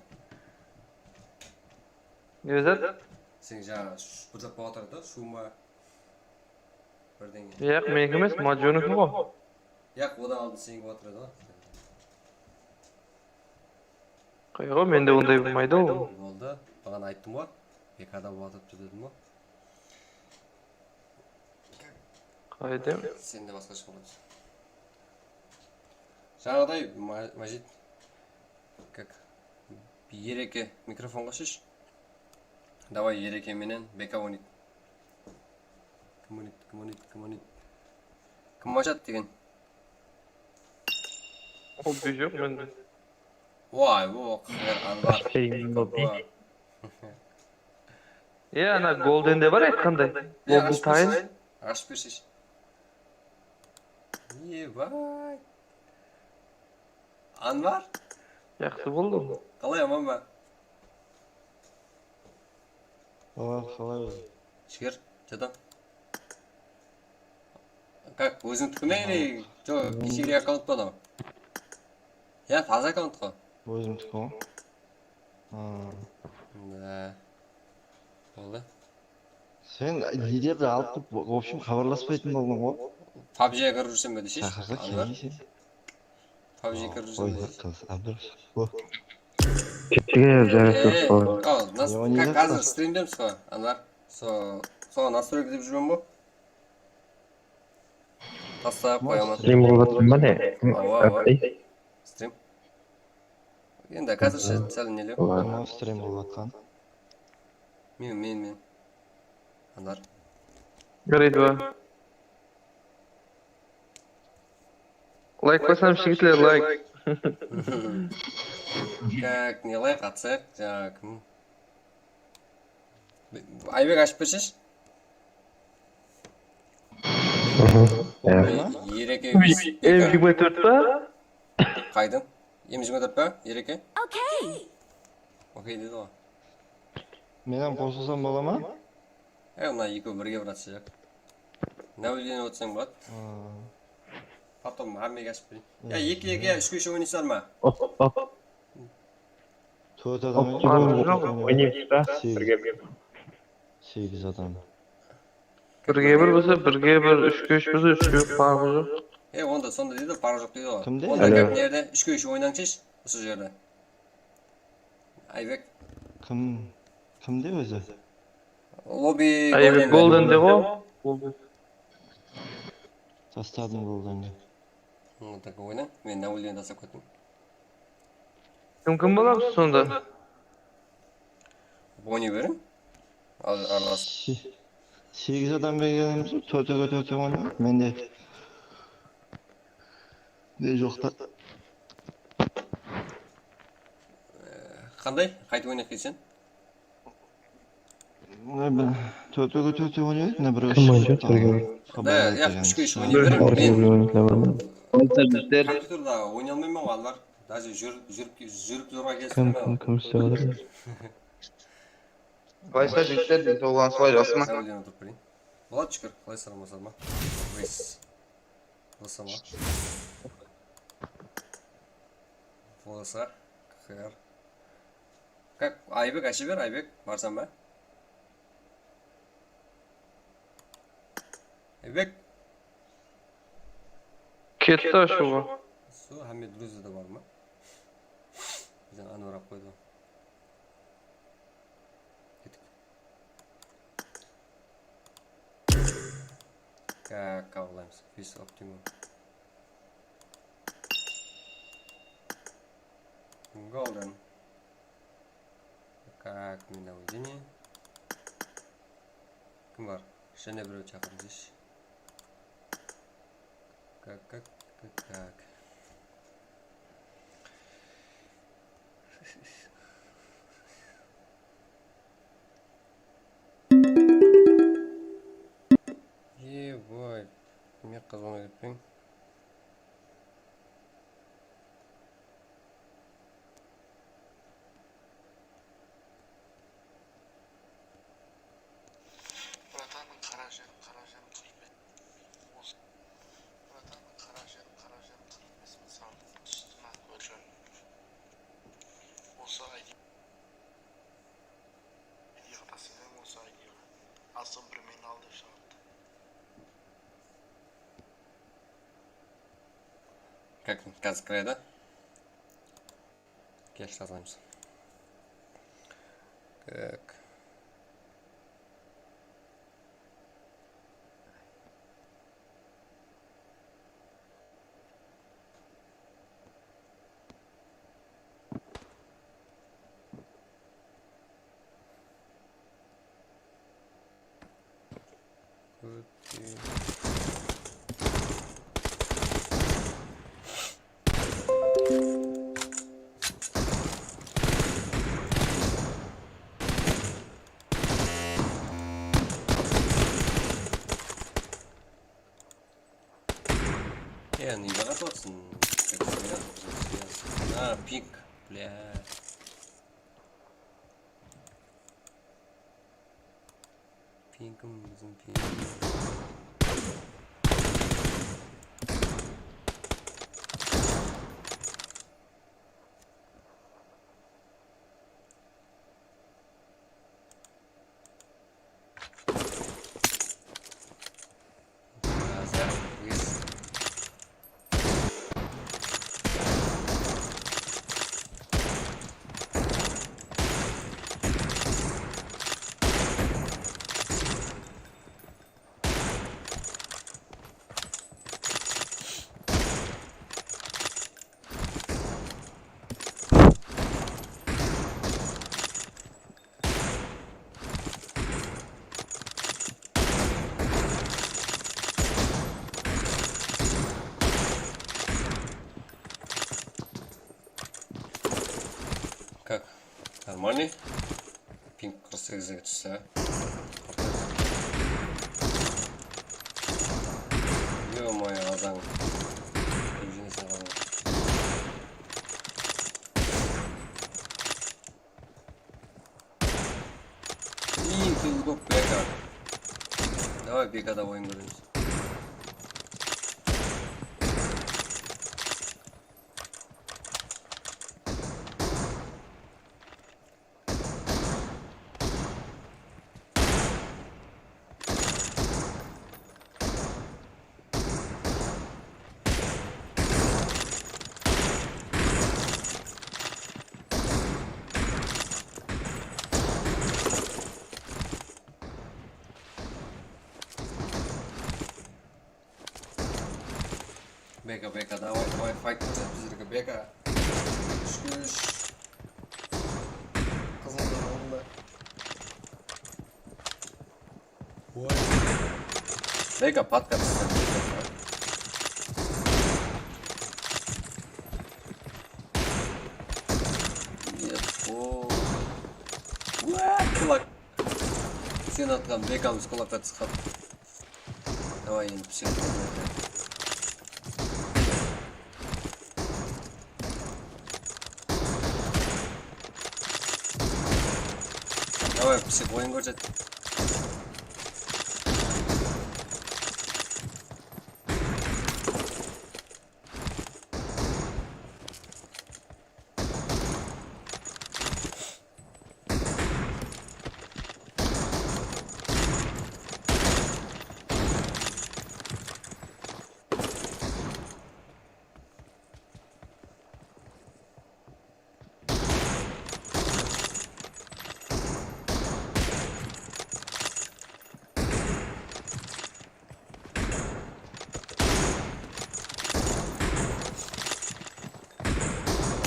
Ne zat? Sen jańa sh-, bujırlap atır da, shuw ma? Birdeńe. Yaq, meniki emes, Majoniki ǵoy. Yaq, odan aldın seniki otır edi ǵoy. Qayǵo, mende onday bolmaydı ol. Boldı. Baǵana ayttım ǵoy. Bekada bolıp atırıptı dedim ǵoy. Qayda? Sende basqasha boladı. Jańaǵıday, Ma-, Majit. Kak. Ereke, mikrofonǵa shish. Davay, Ereke menen Beka oynaydı. Kim oynaydı, kim oynaydı, kim oynaydı? Kim ashad degen? Hobbi joq mende. Vay, o, qızlar, Anvar. Ashpayın hobbi. Vay. E, ana Goldende bar aytqanday. E, Golden ashpayın. Time. Ashıp berseshi. Ebay. Anvar? Jaqsı boldı. Qalay, aman ba? Awa, qalay? Shúkir, jadam. Kak, ózińdiki me, ele? Joq, keshegidegi akkaunt pa anaw? Ya, taza akkaunt ǵoy. Ózimdiki ǵoy. Da. Boldı. Sen liderdi alıp turıp, в общем, xabarlaspaytın boldıń ǵoy. Pabjiga kirip júrsem be desheshi. Shaqırsa kelmeyseń. Pabjiga kirip júrsem be desheshi. Qoy, qız, Abdurash. Kettińiz, jaraydı. Kak, házir strimdemiz ǵoy, Anvar. So, soǵan nastroyka dep júrmen ǵoy. Taslap qoyaman. Strim bolıp atır ma ne? Awa, awa. Strim. Endi házirshe sál nelew. Kim strim bolıp atqan? Men, men, men. Anar. Grade два. Layk basam, jigitler, layk. Kak, ne layk atsaq, jańa kim? Aybek, ashıp berseshi. Ereke. M jigirma tórt pa? Qaydan? M jigirma tórt pa? Ereke? Okey. Okey dedi ǵoy. Men hám qosılsam bola ma? E, mına ekewi birge bratshajak. Navilgenip otsań boladı. Aa. Potom hámmege ashıp bereyin. Ya, eki eki, ya, úshke úsh oynaysızlar ma? Op, op. Tórt adam. Farqı joq, oynaymız da. Segiz. Birge bir. Segiz adam. Birge bir bolsa, birge bir, úshke úsh bolsa, úshke úsh, farqı joq. E, onda sonda deydi, farqı joq deydi ǵoy. Kimde? Onda gáp nerde? Úshke úsh oynańshı, usı jerde. Aybek. Kim? Kimde ózi? Lobby Aybek Goldende ǵo. Tastadım Goldenge. Onda oyna. Men Navilgeni taslap kettim. Kim kim bolamız sonda? Oynay beriń. Al, aralastıq. Se-, segiz adam bergenimiz, tórtewge tórtew oynayıq. Mende de joq ta. Qanday? Qaytıp oynayıq deyseń? Mına bir tórtewge tórtew oynayıq, mına bir. Kim oynaydı? Birge. Da, yaq, úshke úsh oynay beriń. Men kompyuterda oynay almayman ǵoy, Anvar. Даже júrip, júrip, júrip zorǵa kelistirimen. Kim, kim, kim islep atır? Qalaysa, jigitler, densawlıǵıńız qalay, jaqsı ma? Sáwelden otırıp bereyin. Boladı, shúkir. Qalaysızlar, aman ma? Bolsa. Bolsa. Kak, Aybek, asha ber, Aybek, barsań ba? Aybek. Ketti ashıwǵa. Sol, hámme druziyada bar ma? Bizden Anvar alıp qoydı. Kettik. Kak, qabıllaymız. Fis optimum. Golden. Kak, men navedenie. Kim bar? Jáne birew shaqırıń deyshi. Kak, kak, kak, kak. Eboy, ne qızıǵına ketpeń. Bratanım, qara jerim, qara jerim, qıymet. Os-, bratanım, qara jerim, qara jerim, qıymet. Saldım, tústim, aq kórgen. Osı aydı. Videoǵa taslayman, osı aydı. Asıl bir meni al dep shıǵardı. Как, как закрыто? Kesh, tazalaymız. Так. Э, не бара атырсың? А, пик, бля. Pingim, biziń pingimiz. Как? Нормальный? Ping qırq segizge tústi, á? Ё-моё, azan. Ih, ты удоб, бляха. Davay, B K da oyın kóremiz. Beka, beka, davay, davay, fight kórset bizlerge, beka. Úshke úsh. Qızıldıń aldında. Oy. Beka, patka tústi. Yes, o. Ua, kulak. Sen atqan bekamız kulaqqa túsip. Davay, endi psixolog. Davay, psix oyın kórset.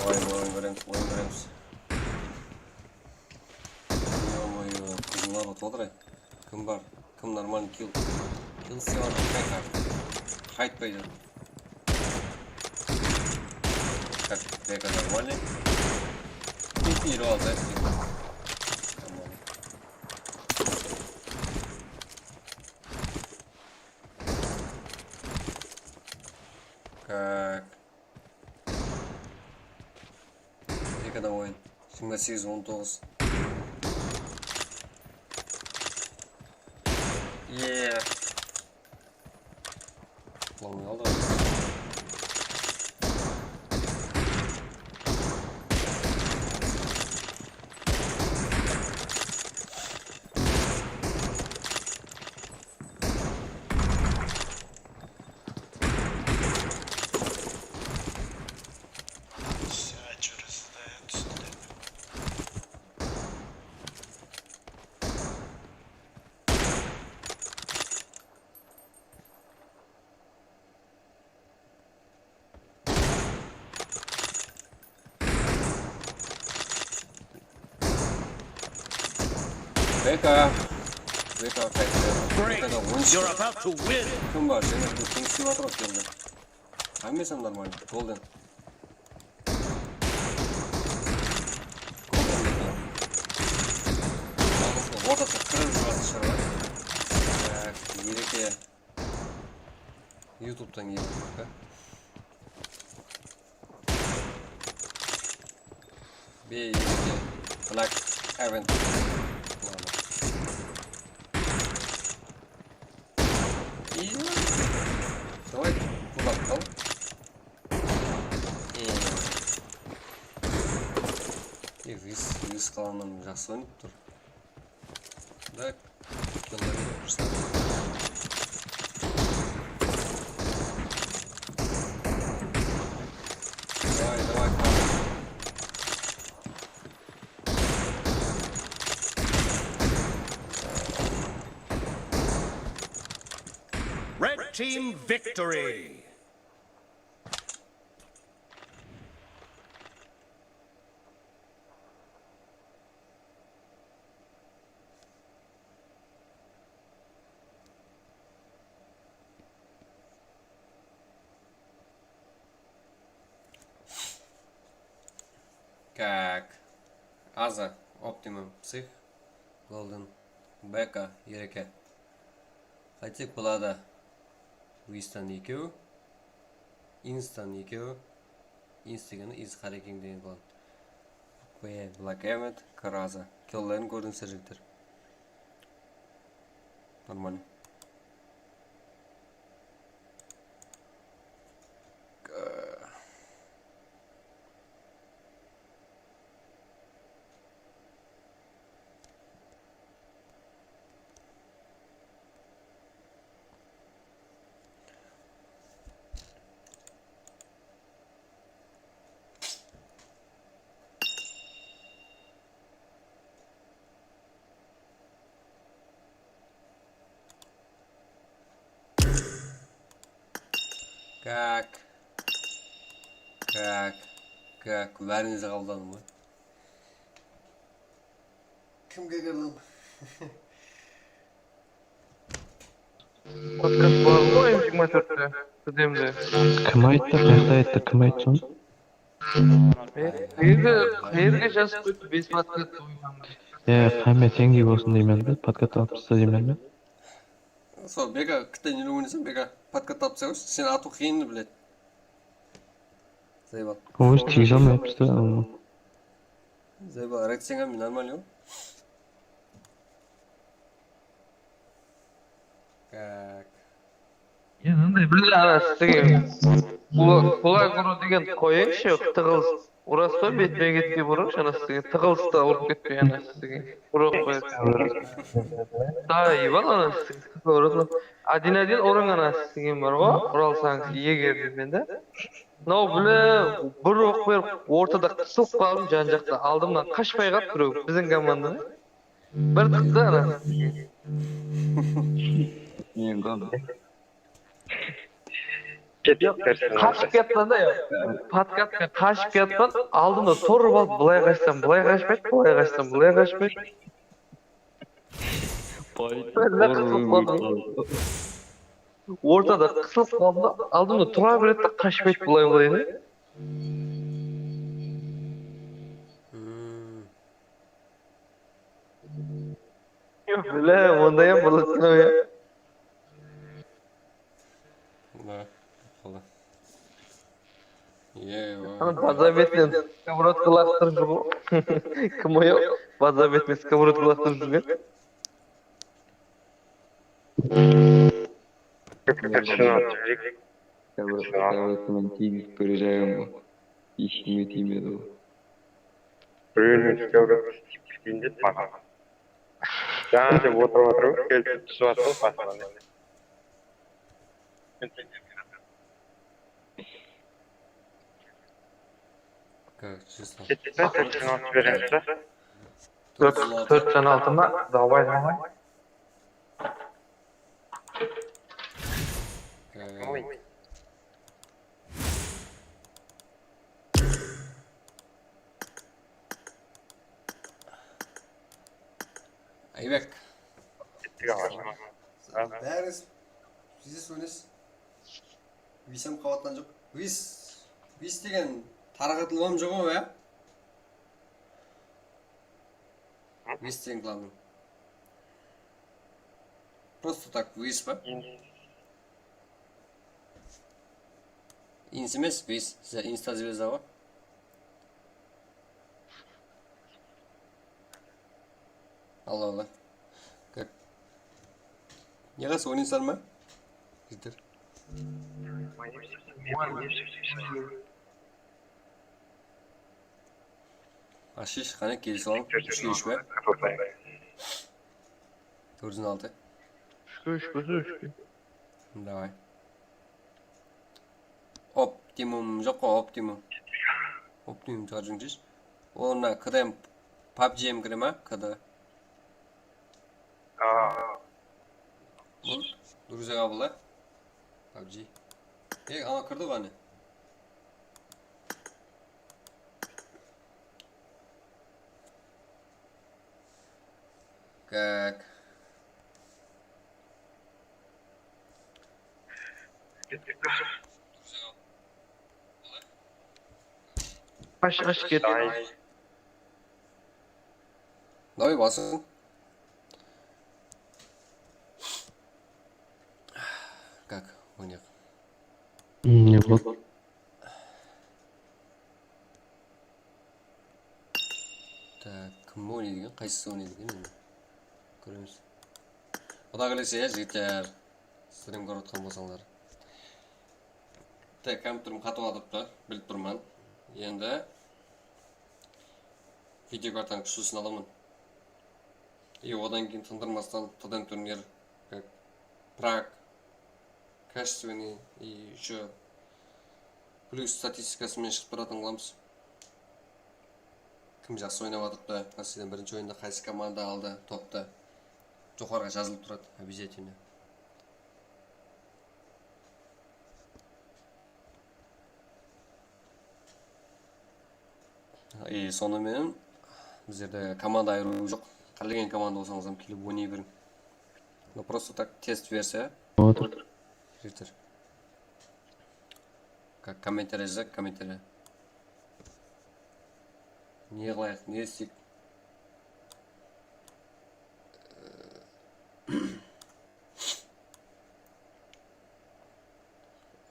Oyın, oyın kóremiz, oyın kóremiz. Yo-moyo, qızıllar otır otır. Kim bar? Kim normal kill? Kill islep atır, qaytpaydı. Как, beka, нормально. Ketti, iri aldı. Tamam. Как? Ekada oyın. Jigirma segiz on toǵız. Eee. Qılamay qaldı ǵoy. Beka. Beka qayttı. Great. Beka da on. You're about to win. Kim bar? Jáne bir teńislep atır ǵoy endi. Hámmesi нормально. Golden. Golden. Ortasına kirip júrip atır shıǵar. Tak, Ereke. YouTube'tan kelip atır. B, Ereke, Black Event. Ладно. И давай кулак al. И, и Виз, Виz qalannan jaqsı oynap tur. Так. Давай, давай, давай. Red team victory. Так. Aza, Optimum, Psix, Golden, Beka, Ereke. Qaytsek boladı. Wistan ekew, Instan ekew, Ins degeni Is Harekeng degen bolan. Be, Black Event, Karaza. Killarin kórdińizler, jigitler. Нормально. Kak. Kak. Kak. Bárińizdi qabılladım ǵoy. Kimge kirdim? Podkast bar ǵoy, jigirma tórtte, Studemde. Kim ayttı, qayaqta ayttı, kim ayttı sonı? E, qayerge, qayerge jazıp qoydı, bes podkast qoyǵandı. Ya, hámme teńdey bolsın deymen de, podkast alıp tasta deymen de. Sol, beka, kitań oynasam, beka, podkast alıp tasta qoyıpsız, sen atıw qıyındı biledi. Zaybal. Oy, tiyis almayapız da, ama. Zaybal, ret seń, men normalno. Так. Ya, mınday bir ana sizge qulay uru degen qoyıńshı, tıǵılıs uraspa, betpe betke burıńshı, ana sizge tıǵılısta urıp ketpey, ana sizge urıp qoyıp. Da, iyban, ana sizge uradı. Один один urıń, ana sizge bar ǵo, uralsańız, eger deymen de. Mınaw bile bir oq berip, ortada qısılıp qaldım, jan-jaqta aldımnan qashpay qaldı birew, biziń komandanıń. Bir tıqtı ana. Endi. Ketip bersin. Qashıp kiyatpan da, ya. Podkastqa qashıp kiyatpan, aldımda turıp alıp, bılay qashsam, bılay qashpaydı, bılay qashsam, bılay qashpaydı. Ortada qısılıp qaldım da, aldımda tura beredi da, qashpaydı bılay-bılay da. Hmm. Yoq, bile, onday ham boladı, ya. Da, qaldı. Ye, ana, baza betinen skовородка laqtırıp júr ǵo. Kim o? Baza betinen skовородка laqtırıp júrgen. Skоворodka, skоворodka menen tiygizip kóre jayǵan ǵo. Hesh kimge tiymedi ol. Birewinen skоворodka tiygizgen dep maǵan. Jańa dep otırıp atır ǵo, kelip túsip atır ǵo basıma. Как число? Ketti be, tórt júz on altı beremiz be? Tórt júz on altı. Tórt júz on altı ma? Davay, davay. Ee, Aybek. Kettik aǵa. Bárińiz, siz oynayız. Visam qabatlan joq. Vis, vis degen taraqatlıwam joq ǵoy, ya? Vis degen klanın. Просто так, vis pa? Ins emes, vis. Sizler insta zvezda ǵoy. Alla, Alla. Как? Ne qası oynaysızlar ma? Jigitler. Ashish, qáne, kelisip alıń. Úshke úsh pe? Tórt júz on altı. Úshke úsh bolsa úshke. Davay. Optimum joq ǵo, Optimum. Optimum shıǵarıp júrińshe. Ol mına K D M, pabg em kire ma? K D. Aa. Bul, durıs qabılla. Pabg. Ey, ana kirdi ǵo, qáne. Как? Ash, ash, ket. Давай, basıń. Как? Oynayıq. Ne boldı? Так, kim oynaydı eken? Qaysısı oynaydı eken endi? Kóremiz. Quda qálese, ya, jigitler. Strim kórip otqan bolsańlar. Tak, kompyuterim qatıp atıptı, bilip turman. Endi videokartanıń kúshlisin alaman. И odan keyin tındırmastan T D M turnir, как Prag, качественный и ещё plus statistikası menen shıǵıp turatuǵın qılamız. Kim jaqsı oynap atırıptı, máselen, birinshi oyında qaysı komanda aldı toptı, joqarıǵa jazılıp turadı, обязательно. E, sonıń menen bizlerde komanda ayırıw joq. Qálegen komanda bolsańız hám kelip oynay beriń. No, просто так, test versiya. Jeter. Ka-, kommentariya jazayıq, kommentariya. Ne qılayıq, ne isteyik?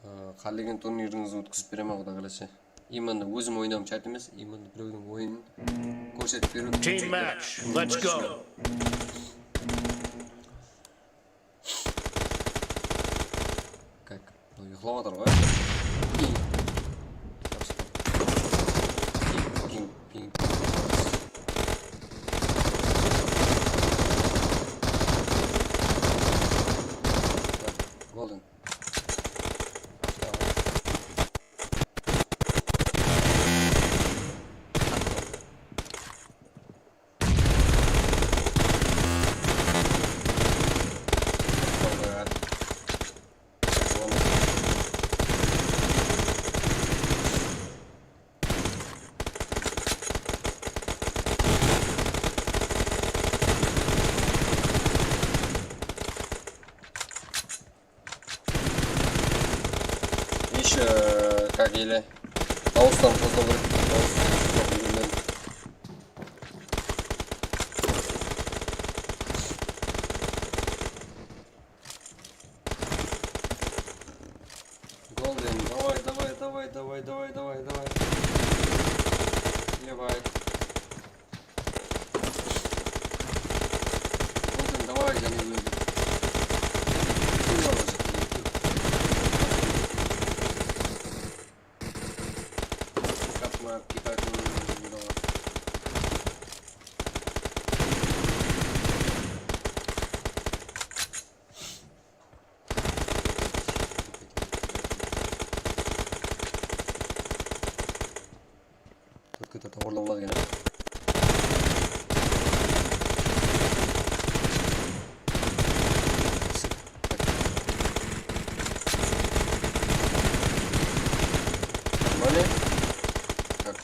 Ee, qálegen turnirińizdi ótkizip beremen, Quda qálese. Именно ózim oynawım shárt emes, именно birewdiń oyının kórsetip beriw. Team match, let's go. Как? Ну, uyıqlap atır ǵoy. Ping, ping, ping. Golden. Ещё, э, как или? Dawıstan qosıw kerek. Dawıs joq, bilmem. Golden, давай, давай, давай. Ебать. Golden, давай, jáne óldi. Kim bar osı? Kosmar, Kitay kómir, bunda bar. Tótkete tawarlap aladı eken. Nормально? Так.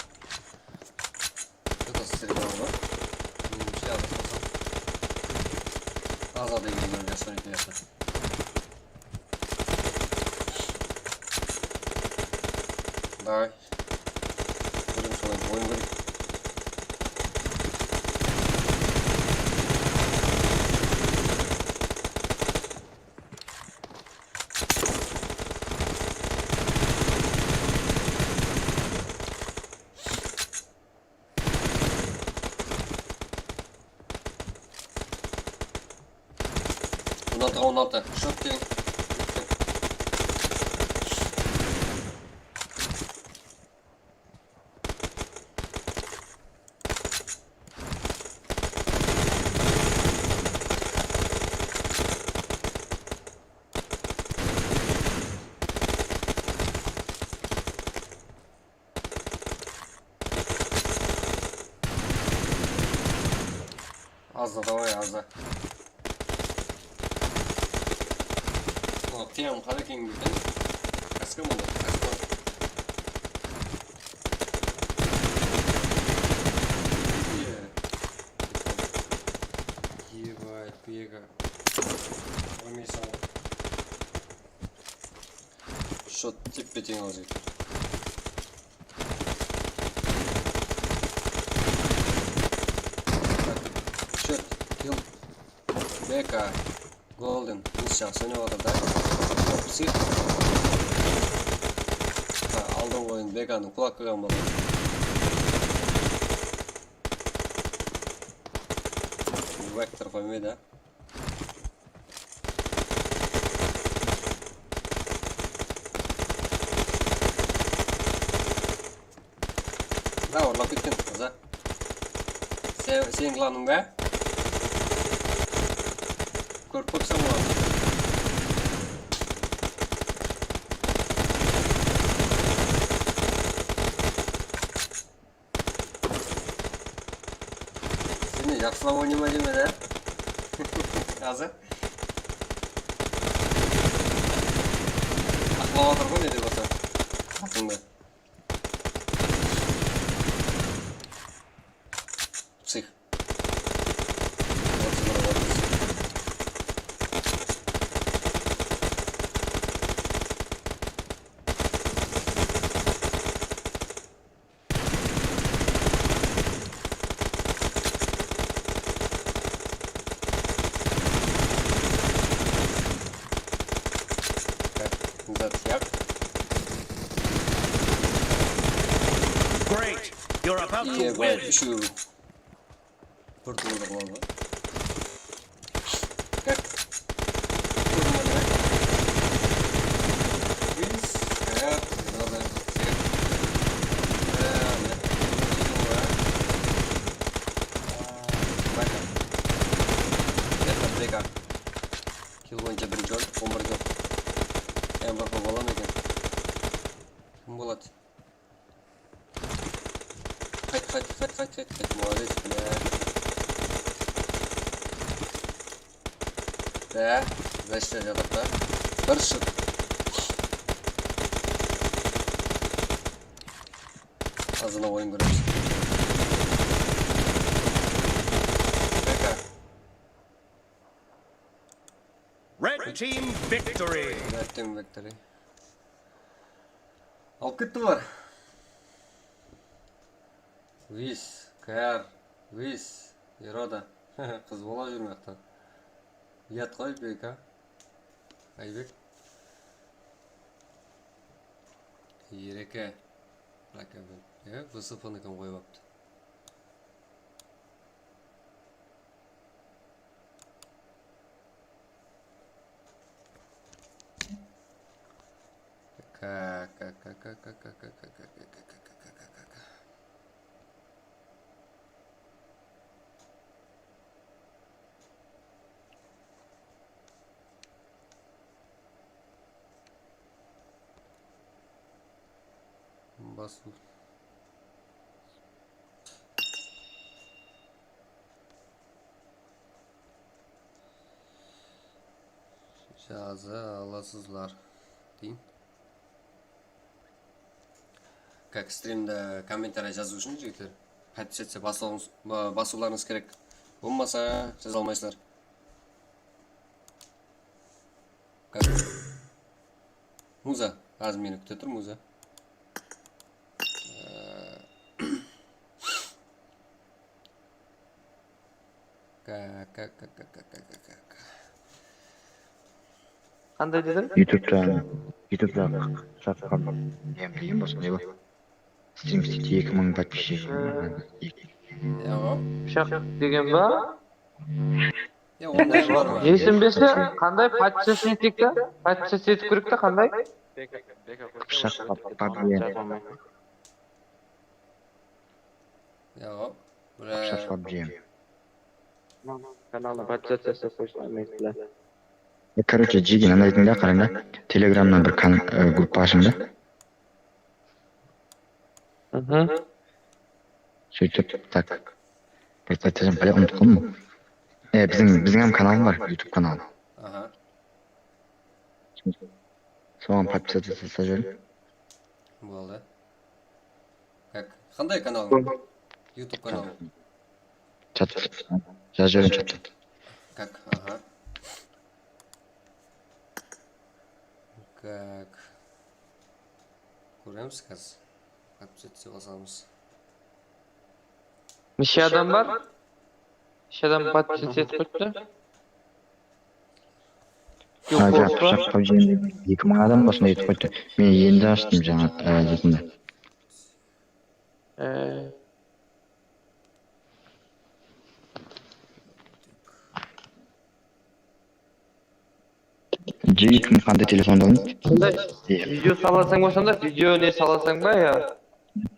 Это стрельба, да? Менимше, adaspasań. Azat egenlerge sóyteyaptı. Давай. Birinshi olayın, oyın kerek. On altı, on altı. Shot keliń. Azda, давай, azda. O, qıyam, qara keń beken. Kaska boldı, kaska. Ебать, beka. Qoymaysań ǵoy. Shot teppe-teń al, jigitler. Shot, kill. Beka, Golden, biz jaqsı oynap atır da. Psix. Ha, aldınǵı oyın Bekanıń qulaq qılǵan boldı. Vektor qoymaydı, a? Da, urlap ketken, taza. Sen, seniń klanıń ba? Kórip qoyıpsań ǵoy. Sen ne, jaqsılap oynayma deymen, á? Házir. Aqlap atır ǵoy, ne de bolsa. Qasıńda. Zat sıyaq. Great! You're about to Iye, bay, win! úshewi. Bir tuwıldı qıladı. Kak. Biz, kak, kak. Kill boyınsha birinshi orın, on bir kill. M V P bola ma eken? Kim boladı? Qayt, qayt, qayt, qayt, qayt, qayt, молодец, блядь. Da, защита jatır da. Bir shıt. Azına oyın kóremiz. P K. Red team victory! Red team victory. Alıp ketti bular. Wis, Kar, Wis, Eroda. Qız bola júr mıyaqta. Uyat qoy, Beka. Aybek. Ereke. Rakabin. E, V S P nikin qoyıp aptı. Basıw. Jaza alasızlar, deyin. Kak, strimde kommentariya jazıw ushın, jigitler, подписаться basıwıńız, ba-, basıwlarıńız kerek. Bolmasa, jaza almaysızlar. Kak. Muza, házir meni kúte tur, Muza. Ka, ka, ka. Qanday dediń? Youtubetan, Youtubetan shaqırǵan nem degen ba, sonday ba? Strim isleydi, eki mıń подписчик. Yaǵo. Pıshaq degen ba? Ya, onday bar ma? Esim berse, qanday подписаться ettik ta? Подписаться etip kerek ta, qanday? Pıshaq pabji. Yaǵo. Pıshaq pabji. Kanalına подписаться etip qoysa, maytla. E, короче, jigin, anday aytıń da, qarań da. Telegramnan bir kan-, e, gruppa ashıń da. Mhm. Sóytip, tak. Aytayın, bile umıtıp qaldım. E, biziń, biziń hám kanalımız bar, YouTube kanalı. Aha. Soǵan подписаться etip jiberin. Boldı. Kak, qanday kanal? YouTube kanalı. Chat, jazıp jiberin chatta. Kak, aha. Kak. Kóremiz házir. Подписаться basamız. Neshe adam bar? Neshe adam подписаться etip qoyıptı? Ha, jańa pıshaq pabji eki mıń adam ba, sonday etip qoyıptı. Men endi ashtım jańa, e, jetindi. E, Jigit, kim qanday telefondań? Qanday video salasań ba, sonda video ne salasań ba, ya?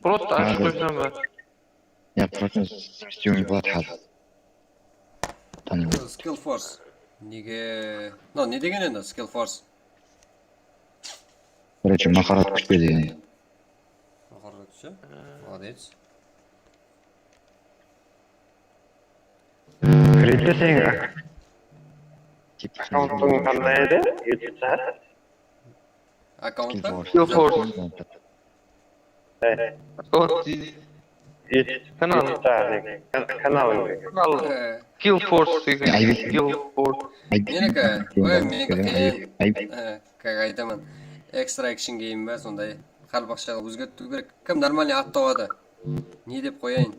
Prosta ashıp qoysań ba? Ya, prosta streaming boladı házir. Tanıyman. Skill Force. Nege? No, ne degen endi Skill Force? Короче, maharat kúshi degen. Maharat kúshi. Молодец. Kiredi sen. Akkauntıń qanday edi? YouTube'da? Akkaunt pa? Skill Force. Akkaunt. YouTube. Kanal. YouTube'da ne? Kan-, kanalıń. Kanal. Skill Force degen. Skill Force. Meniki, oy, meniki qıyın. Kak, aytaman. Extra Action Game ba, sonday. Hár baqshaǵa ózgertiw kerek. Kim нормальный at tabadı? Ne dep qoyayın?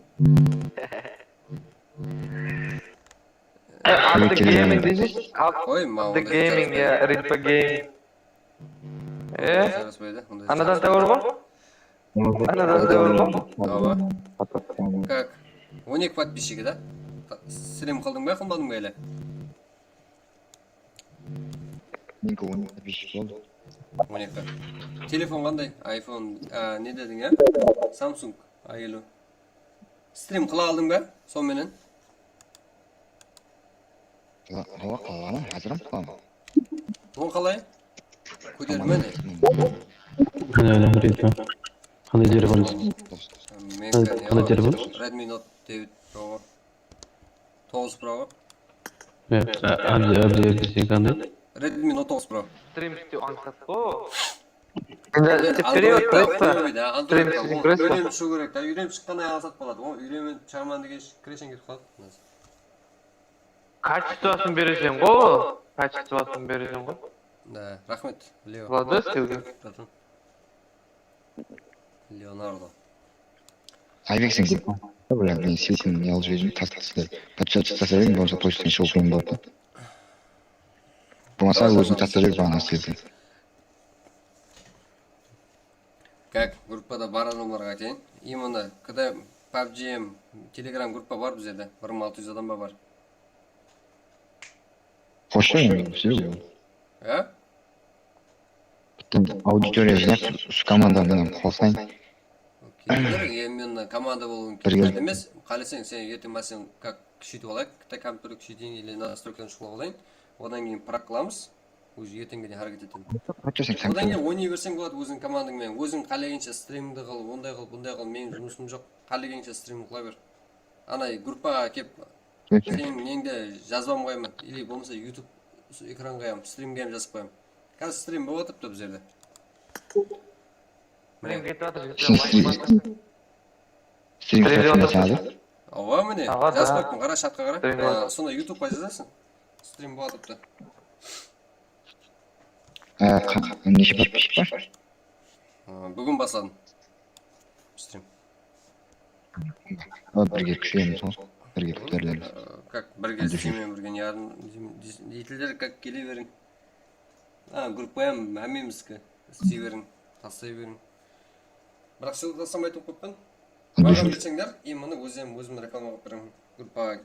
Atı gaming deysiz? At-, Qoy, ma, atı gaming, ya, R P Game. E? Jaraspaydı, onday. Anadan zat. Anadan táwir ǵo? Anadan táwir ǵo? Awa. Kak, on eki podpisчиgi da. Stream qıldıń ba, qılmadıń ba ele? Meniki on eki podpisчик boldı. On eki. Telefon qanday? iPhone, a, ne dediń, ya? Samsung A elliw. Stream qıla aldıń ba? Sonıń menen. Awa, qıla alaman, házir hám qıla alaman. Oń qalay? Kóterme ne? Qanday, qanday telefon? Qanday telefon? Redmi Note toǵız Pro. Toǵız Pro. Abdi, Abdi, Abdi, sen qanday? Redmi Note toǵız Pro. Stream istew ańsat ǵo. Endi istep bereyik, просто. Stream isleseń, просто. Úyrenip shıǵıw kerek ta, úyrenip shıqqannan keyin ańsat boladı ǵo. Úyrenip shıǵaman degenshe kireseń ketip qaladı. Kachestvosın bereseń ǵo, kachestvosın bereseń ǵo. Da, raxmet, Leo. Boladı da istewge. Leonardo. Aybek, sen, блин, men ссылканы ne alıp jiberdim, tas-, tasla. Подписаться taslayın, bolmasa почтаǵa shıǵıw qıyın boladı. Bolmasa óziń taslayber, baǵana isteseń. Kak, gruppada bar adamlarǵa aytayın. Именно, когда PUBG, Telegram gruppa bar bizlerde. Bir mıń altı júz adam ba bar. Qosha endi, всё. Ya? Bitti, auditoriya jıynap, usı komanda menen qosayın. Okey, endi komanda bolıwıń kerek emes. Qáleseń, sen erteń, máselen, как kúsheytip alayıq, bitta kompyuter kúsheyteyin или настройкаdan shıǵıp alayın. Odan keyin prak qılamız. Ózi erteńge deyin háreket etemiz. Odan keyin oynay berseń boladı óziń komandań menen. Óziń qálegenshe strimdi qıl, onday qıl, bunday qıl, meniń jumısım joq. Qálegenshe strimdi qıla ber. Ana gruppaǵa kelip, seniń neńdi jazbam qoyaman. Ili bolmasa YouTube usı ekranǵa qoyaman, strimge hám jazıp qoyaman. Házir strim bolıp atırıptı bizlerde. Mine. Strim ketip atır, jigitler, layk basıń. Strim ketip atır. Awa, mine. Jazıp qoyıptım, qara, chatqa qara. Sonda YouTubeqa jazasıń. Strim bolıp atırıptı. Neshe podpischik bar? Búgin basladım. Strim. Birge kúsheyemiz ǵo. Birge kóterilermiz. Как birge stream, birge ne yarın deytiler, как kele beriń. A, gruppa hám hámmemizdiki. Isley beriń, taslay beriń. Biraq ssılka taslamaydı dep qoyıppan. Maǵan berseńler, и mına ózim, ózim reklama qılıp beremen gruppaǵa.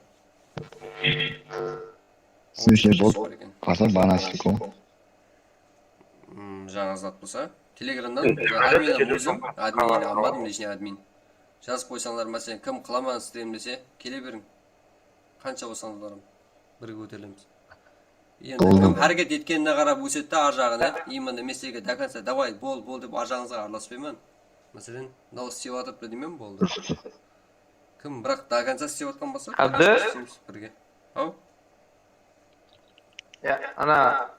Siziń boldı. Qasa baǵana ssılka. Jańa zat bolsa, Telegramnan admin ózim, admin almadım, личный admin. Jazıp qoysańlar, máselen, kim qılaman stream dese, kele beriń. Qansha bolsańız baraman. Birge kóterilemiz. Endi kim háreket etkenine qarap ósedi de, ar jaǵına. И mında mesege до конца, давай, bol, bol dep ar jaǵıńızǵa aralaspayman. Máselen, mınaw islep atırıptı deymen, boldı. Kim, biraq до конца islep atqan bolsa, Abdi? Birge. Aw? Ya, ana,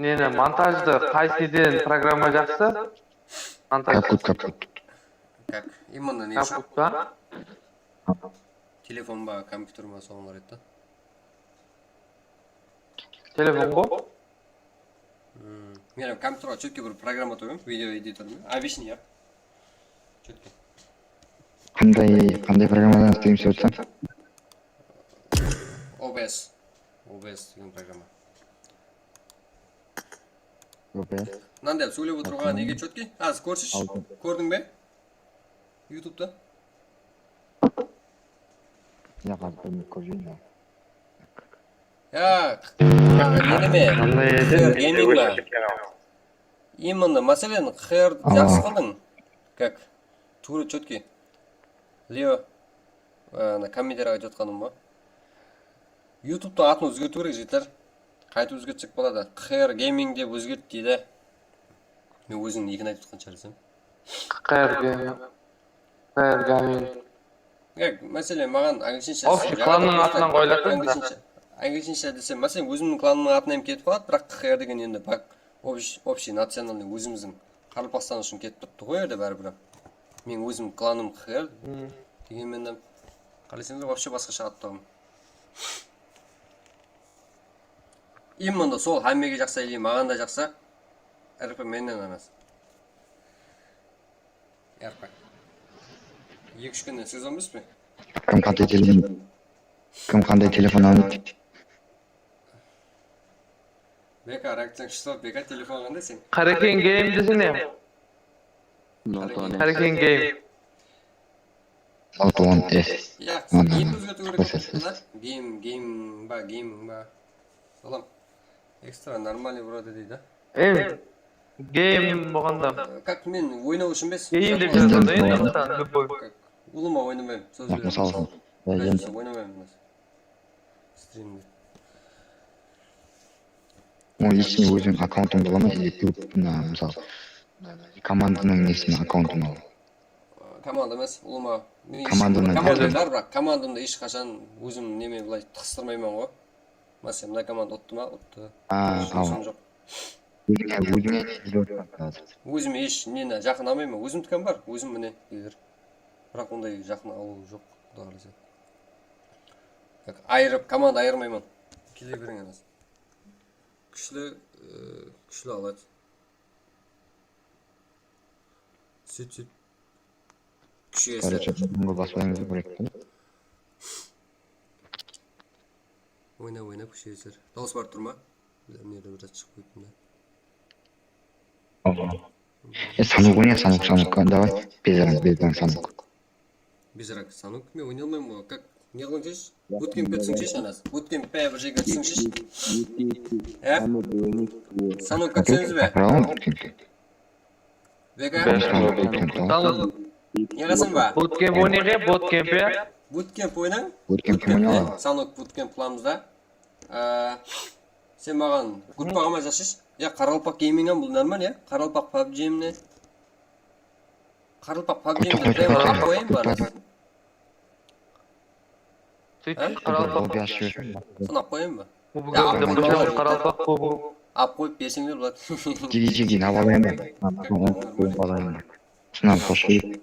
neni, montajdı qaysıdan programma jaqsı? Montaj. Kapkut, Kapkut. Kak, именно ne ushın? Kapkut pa? Telefon ba, kompyuter ma, soǵan qaradı da. Telefon ǵo. Men kompyuterge chetke bir programma toǵaman, video editor. Обычный, ya. Chetke. Qanday, qanday programmadan isleymiz dep atsań? OBS. OBS degen programma. OBS. Mınanday sóylep otırǵan nege chetke? Házir kórsiz. Kórdiń be? YouTubeta. Ya, házir kórip jibereyin ya. Ya, ne neme? Qanday edi? Gaming ba? Именно, máselen, Q R jaqsı qıldıń. Как? Tuwrı, chetke. Leo, ana, kommentariyge aytıp atqanım ba? YouTubetań atın ózgertiw kerek, jigitler. Qaytıp ózgertsek boladı. Q R Gaming dep ózgert deydi. Men ózińniń nikin aytıp atqan shıǵarsań. Q R Gaming. Q R Gaming. Máselen, maǵan anglishshe. Общий klanıń atınan qoyıladı. Anglishshe desem, máselen, ózimniń klanımnıń atına hám ketip qaladı, biraq Q R degen endi bak, общий, общий национальный ózimizdiń qaraqalpaqstan ushın ketip turıptı ǵoy, erde báribir. Men ózim klanım Q R degen, men de, qáleseńler, вообще basqasha at taǵam. Именно sol hámmege jaqsı, или maǵan da jaqsı. R P mennen emes. R P. Eki-úsh kúnde segiz on bes pe? Kim qanday telefon, kim qanday telefon alıp? Beka, reakciyań kúshli, Beka, telefon qanday sen? Qarekeń game desene. Qarekeń game. Note one S. Ya, endi ózgertiw kerek boldı da. Game, game ba, game ba. Salam. Ekstra normalnıy uradi deydi. Em, game bolǵanda. Как men oynaw ushın emes. Game dep jazadı da endi, mısalı, любой. Ulıwma oynamayman, sóz berdim. Mısalı. Oynayman. Strimde. Ol ishine óziń akkauntın bola ma, или klub, mına, mısalı, komandanıń nesine akkauntın al? Komanda emes, ulıwma. Komanda bar, biraq komandamdı hesh qashan ózim neme bılay tıǵıstırmayman ǵoy. Máselen, mına komanda uttı ma, uttı. Hesh neshim joq. Ózińe, ózińe ne dep atırsań házir? Ózime hesh neni jaqın almayman. Ózimdiki bar, ózim mine, deydir. Biraq onday jaqın alıw joq, Quday qálese. Ayırıp, komanda ayırmayman. Kele beriń, anası. Kúshli, e, kúshli aladı. Sút, sút. Kúshi eser. Короче, búgingi baslayımız, bir eki. Oyna, oyna, kúshi eser. Dawıs barıp tur ma? Mına jerde bir zat shıǵıp ketti da. E, Sanuk oynayıq, Sanuk, Sanuk, давай. Bezarań, bezarań, Sanuk. Bezarań, Sanuk, men oynay almayman ǵoy. Как, ne qılıń deyish? Bootcampke túsiń shesh, Anas. Bootcampke bir jerge túsiń shesh. Há? Sanukka túsemiz be? Beka? Ne qılasıń ba? Bootcamp oynayıq, ya, bootcamp, ya. Bootcamp oynań. Bootcamp oynań. Sanuk bootcamp qılamız da. Á, sen maǵan gruppaǵa ma jazshısh? Ya, Qaraqalpaq Gaming-am bul normal, ya? Qaraqalpaq PUBG-im ne? Qaraqalpaq PUBG-imdi prem alıp qoyayın ba? Sınap qoyayın ba? Kubogı, Qaraqalpaq kubogı. Alıp qoyıp berseńler boladı. Jege, jege, alıp alayın ba? Alıp alayın ba? Shınan, xosh kelip.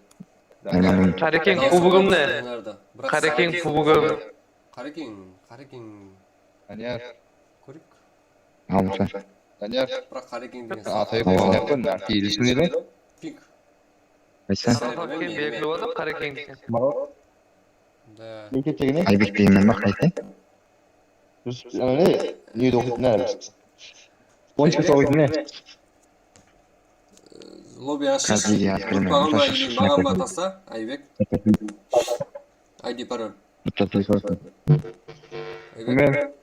Qarekeń kubogım ne? Qarekeń kubogı. Qarekeń, Qarekeń. Dániyar. Kóreyik. Almasa. Dániyar. Biraq Qarekeń degen atay qoyıp qoyıppan, márteyli ismi ne? Pink. Aysa. Qarekeń belgili boldı, Qarekeń degen. Da. Aybek degen ba, qayta? Biz, ne, nede oqıydı, ne? Onıncı kursta oqıydı, ne? Lobby ashıp, gruppaǵa ma, maǵan ba tasta, Aybek. I D, parol. Aybek. Men.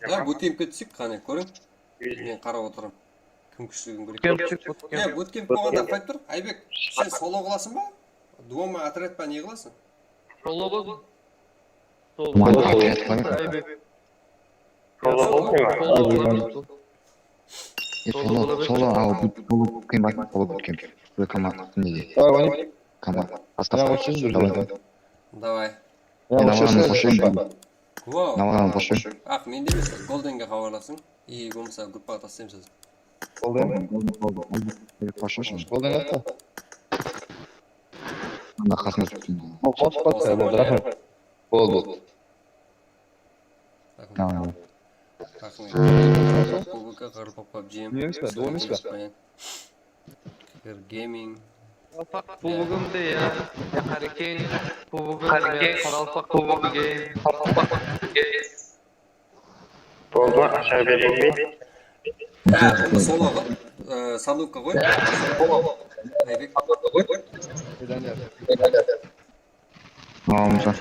Ya, bootcampke túseyik, qáne, kóriń. Men qarap otırman. Kim kúshliligin kóreyik. Bootcamp, bootcamp. Ya, bootcamp bolǵanda qayt tur. Aybek, sen solo qılasıń ba? Duo ma, otrяд pa, ne qılasıń? Solo qıl. Solo. Aybek. Solo qıl. Solo, solo, solo, awa, solo bootcamp, solo bootcamp. Solo komanda, nege? Давай, oynayıq. Komanda. Давай. Давай. Wow. Nawaran qoshayın. Aq, mende emes, Goldenge xabarlasıń. I bolmasa gruppaǵa taslaymız házir. Golden? Golden, Golden, Golden. Golden yaptı. Mında qasına tutayın. Qosıp qoydı, boldı, raxmet. Boldı, boldı. Tamam. Raxmet. Kubokka qaraqalpaq PUBG. Emes pe, dom emes pe? Gaming. Qaraqalpaq kubogım de ya. Ya, Qarekeń kubogım ya. Qaraqalpaq kubogı game. Boldı ma, asha bereyin be? Há, bunda solo ǵoy. Ee, sanukka qoy. Aybek. Alımsa.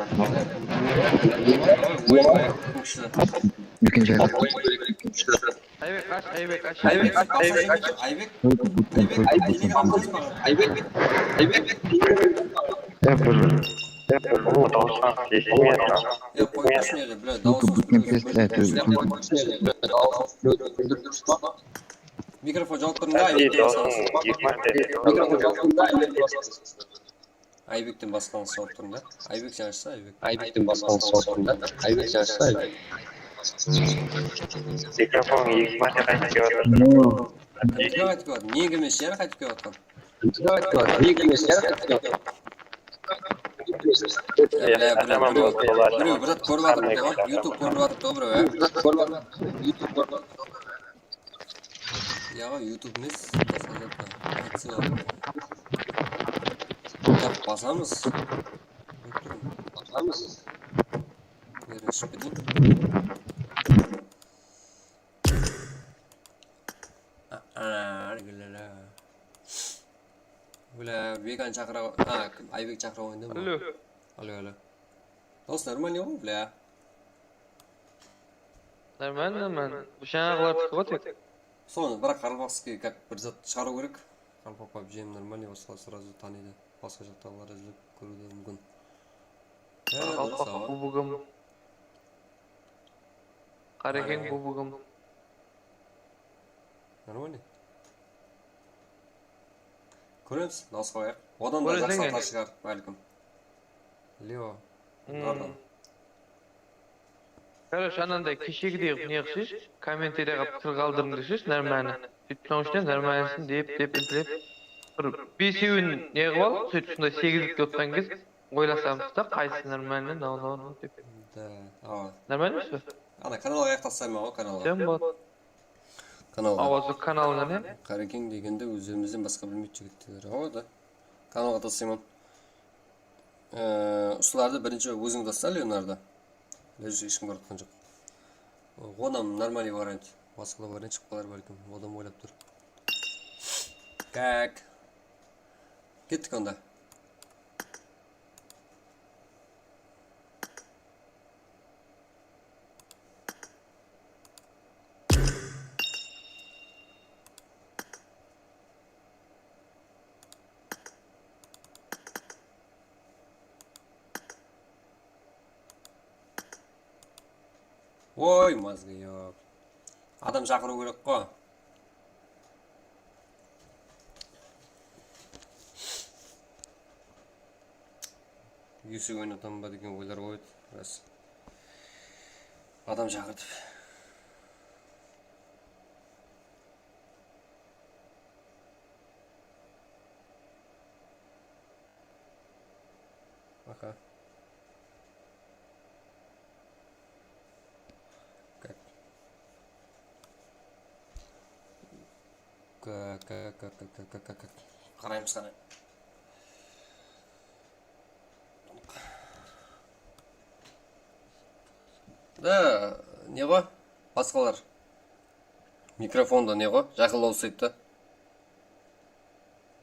Úlken jayda. Aybek, ash, Aybek, ash. Aybek, ash, Aybek, ash. Aybek. Aybek. Aybek. Aybek. Ya, bir, ya, bir, bu dawıstan esitpey atırman. Ya, qoyıp turshın ele, bля, dawısın. Mikrofon jawıp turıń da, Aybek, dawısın. Mikrofon jawıp turıń da, Aybek, dawısın. Aybekten basqańız sawıp turıń da. Aybek, sen ashsa, Aybek. Aybekten basqańız sawıp turıń da. Aybek, sen ashsa, Aybek. Mikrofon eki márte qaytıp kelip atır. Qaytıp kelip atır. Nege emes, jáne qaytıp kelip atqan. Qaytıp kelip atır. Nege emes, jáne qaytıp kelip atqan. Ya, birew, birew, birew bir zat kórip atırıptı ǵoy, YouTube kórip atırıptı ǵoy birew, ya. Bir zat kórip atırıptı ǵoy, YouTube kórip atırıptı ǵoy birew, ya. Ya, YouTube emes, basqa zat pa? Aytsa. Tap, basamız. Basamız. Beri shıǵıp keteyin. Ana, gilala. Bla, Vegan shaqıra, ha, kim? Aybek shaqıra oynadı mı? Alo. Alo, alo. Dos, нормально ǵoy, bla. Нормально, man. Bu jańaǵılardiki ǵoy tek. Sonı, biraq qaraqalpaqskiy как bir zat shıǵarıw kerek. Qaraqalpaq pabjim нормально, basqa сразу tanıydı. Basqa jaqtaǵılar izlep kóriwi de múmkin. Qaraqalpaq bubugim. Qarekeń bubugim. Нормально. Kóremiz, dawısqa qoyayıq. Odan da jaqsı atlar shıǵar, bálkim. Leo. Pardon. Короче, ananday keshegidey qılıp ne qılsaysh, kommentariyaǵa pikir qaldırıń deseysh, нормально. Sóytip, soń ishinen нормальныйсың dep, dep, dep, dep. Bir besewin ne qılıp al, sóytip, sonday segizlikte otırǵan kez oylasamız da, qaysısı нормальный, no, no, no dep. Да, awa. Нормально emes pe? Ana kanalǵa ayaqtı taslayman ǵoy, kanalǵa. Sen bot. Kanalǵa. Awa, sol kanalıńa ne? Qarekeń degende ózlerimizden basqa bilmeydi jigitler. Awa da. Kanalǵa taslayman. Ee, usılardı birinshi óziń tasta, Leonardo. Ilájı joq, hesh kim kórip atqan joq. Onam нормальный variant. Basqalar variant shıǵıp qalar bálkim. Odam oylap tur. Kak. Kettik onda. Oy, мозги yoq. Adam shaqırıw kerek ǵo. Yusik oynataman ba degen oylar qoydı, ras. Adam shaqırtıp. Aha. Как? Как, как, как? Qaraymız, qara. Da, ne ǵo? Basqalar. Mikrofonda ne ǵo? Jaqınlaw uslaydı da.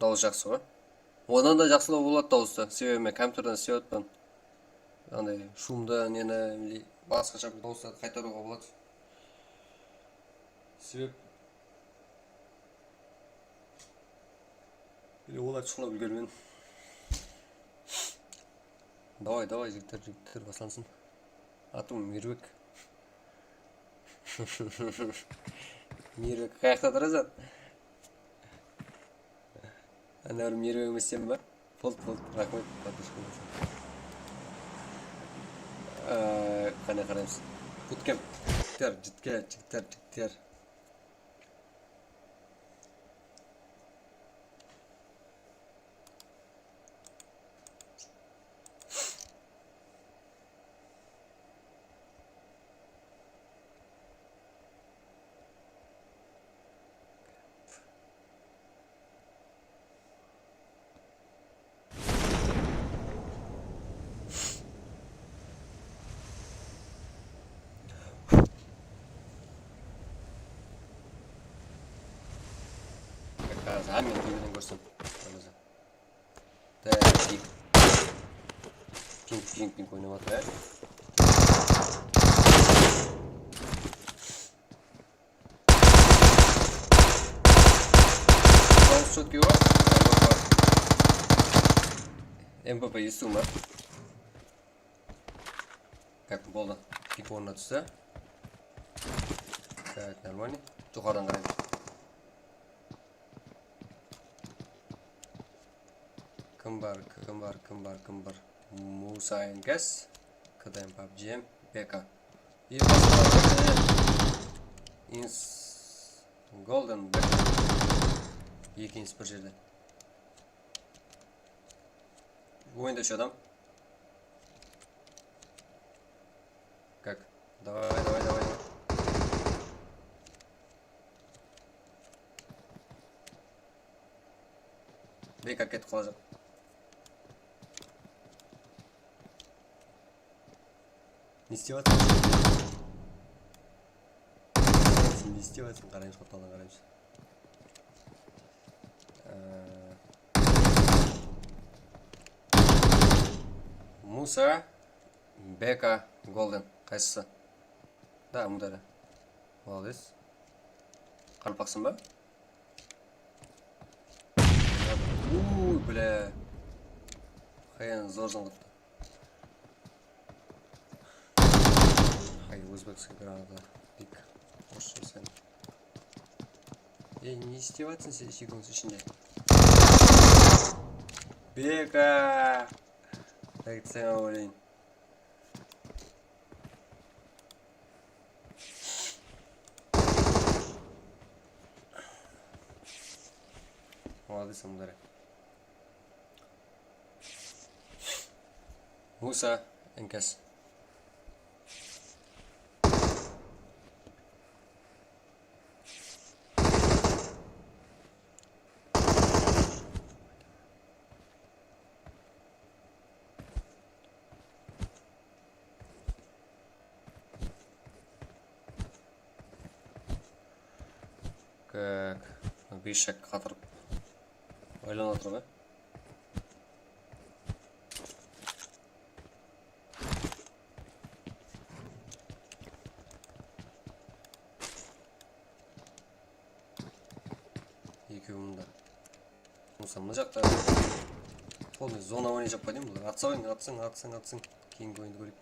Dawıs jaqsı ǵo. Odan da jaqsılaw boladı dawıstı. Sebebi men kompyuterden islep atpan. Anday shumdı, neni, basqasha bir dawıslardı qaytarıwǵa boladı. Sebep Ele olar shıqlap úlgermen. Davay, davay, jigitler, jigitler, baslansın. Atım Mirbek. Mirbek, qayaqta turasań? Ana bir Mirbek emes sen ba? Boldı, boldı, raxmet, подписчик bolsın. Ee, qáne qaraymız. Bootcamp. Jigitler, jigitler, jigitler, jigitler. Házir hámme túbeden kórsem. Ping, ping, ping oynap atır, ya. Dawıs chetkey bar. M V P esitiw ma? Как boldı? Pik ornına tústi. Так, нормально. Joqarıdan qaraymız. Kim bar, kim bar, kim bar, kim bar? Musa N K S, K D M pabjim, B K. Ins Golden B K. Eki ins bir jerde. Oyunda úsh adam. Как? Давай, давай, давай, давай. Bek ketip qalajaq. Ne istep atır? Ne istep atır? Qaraymız, qortadan qaraymız. Musa, B K, Golden, qaysısı? Da, mudara. Молодец. Qaraqalpaqsın ba? Uy, bile. Qayan zor zıńǵıttı. Hay, ózbekskiy granata. Dik. Orıssha sen. Ey, ne istep atırsań sen sekund ishinde? Beka! Aytsań, olayın. Молодец, Амдара. Musa, enkas. Kak, bes shak qatırıp aylanıp atır ǵoy. Ekewin de. Musa, mına jaqta. Polnıy zona oynayjaq pa deyim bular. Atsa oyın, atsań, atsań, atsań. Keyingi oyındı kóreyik.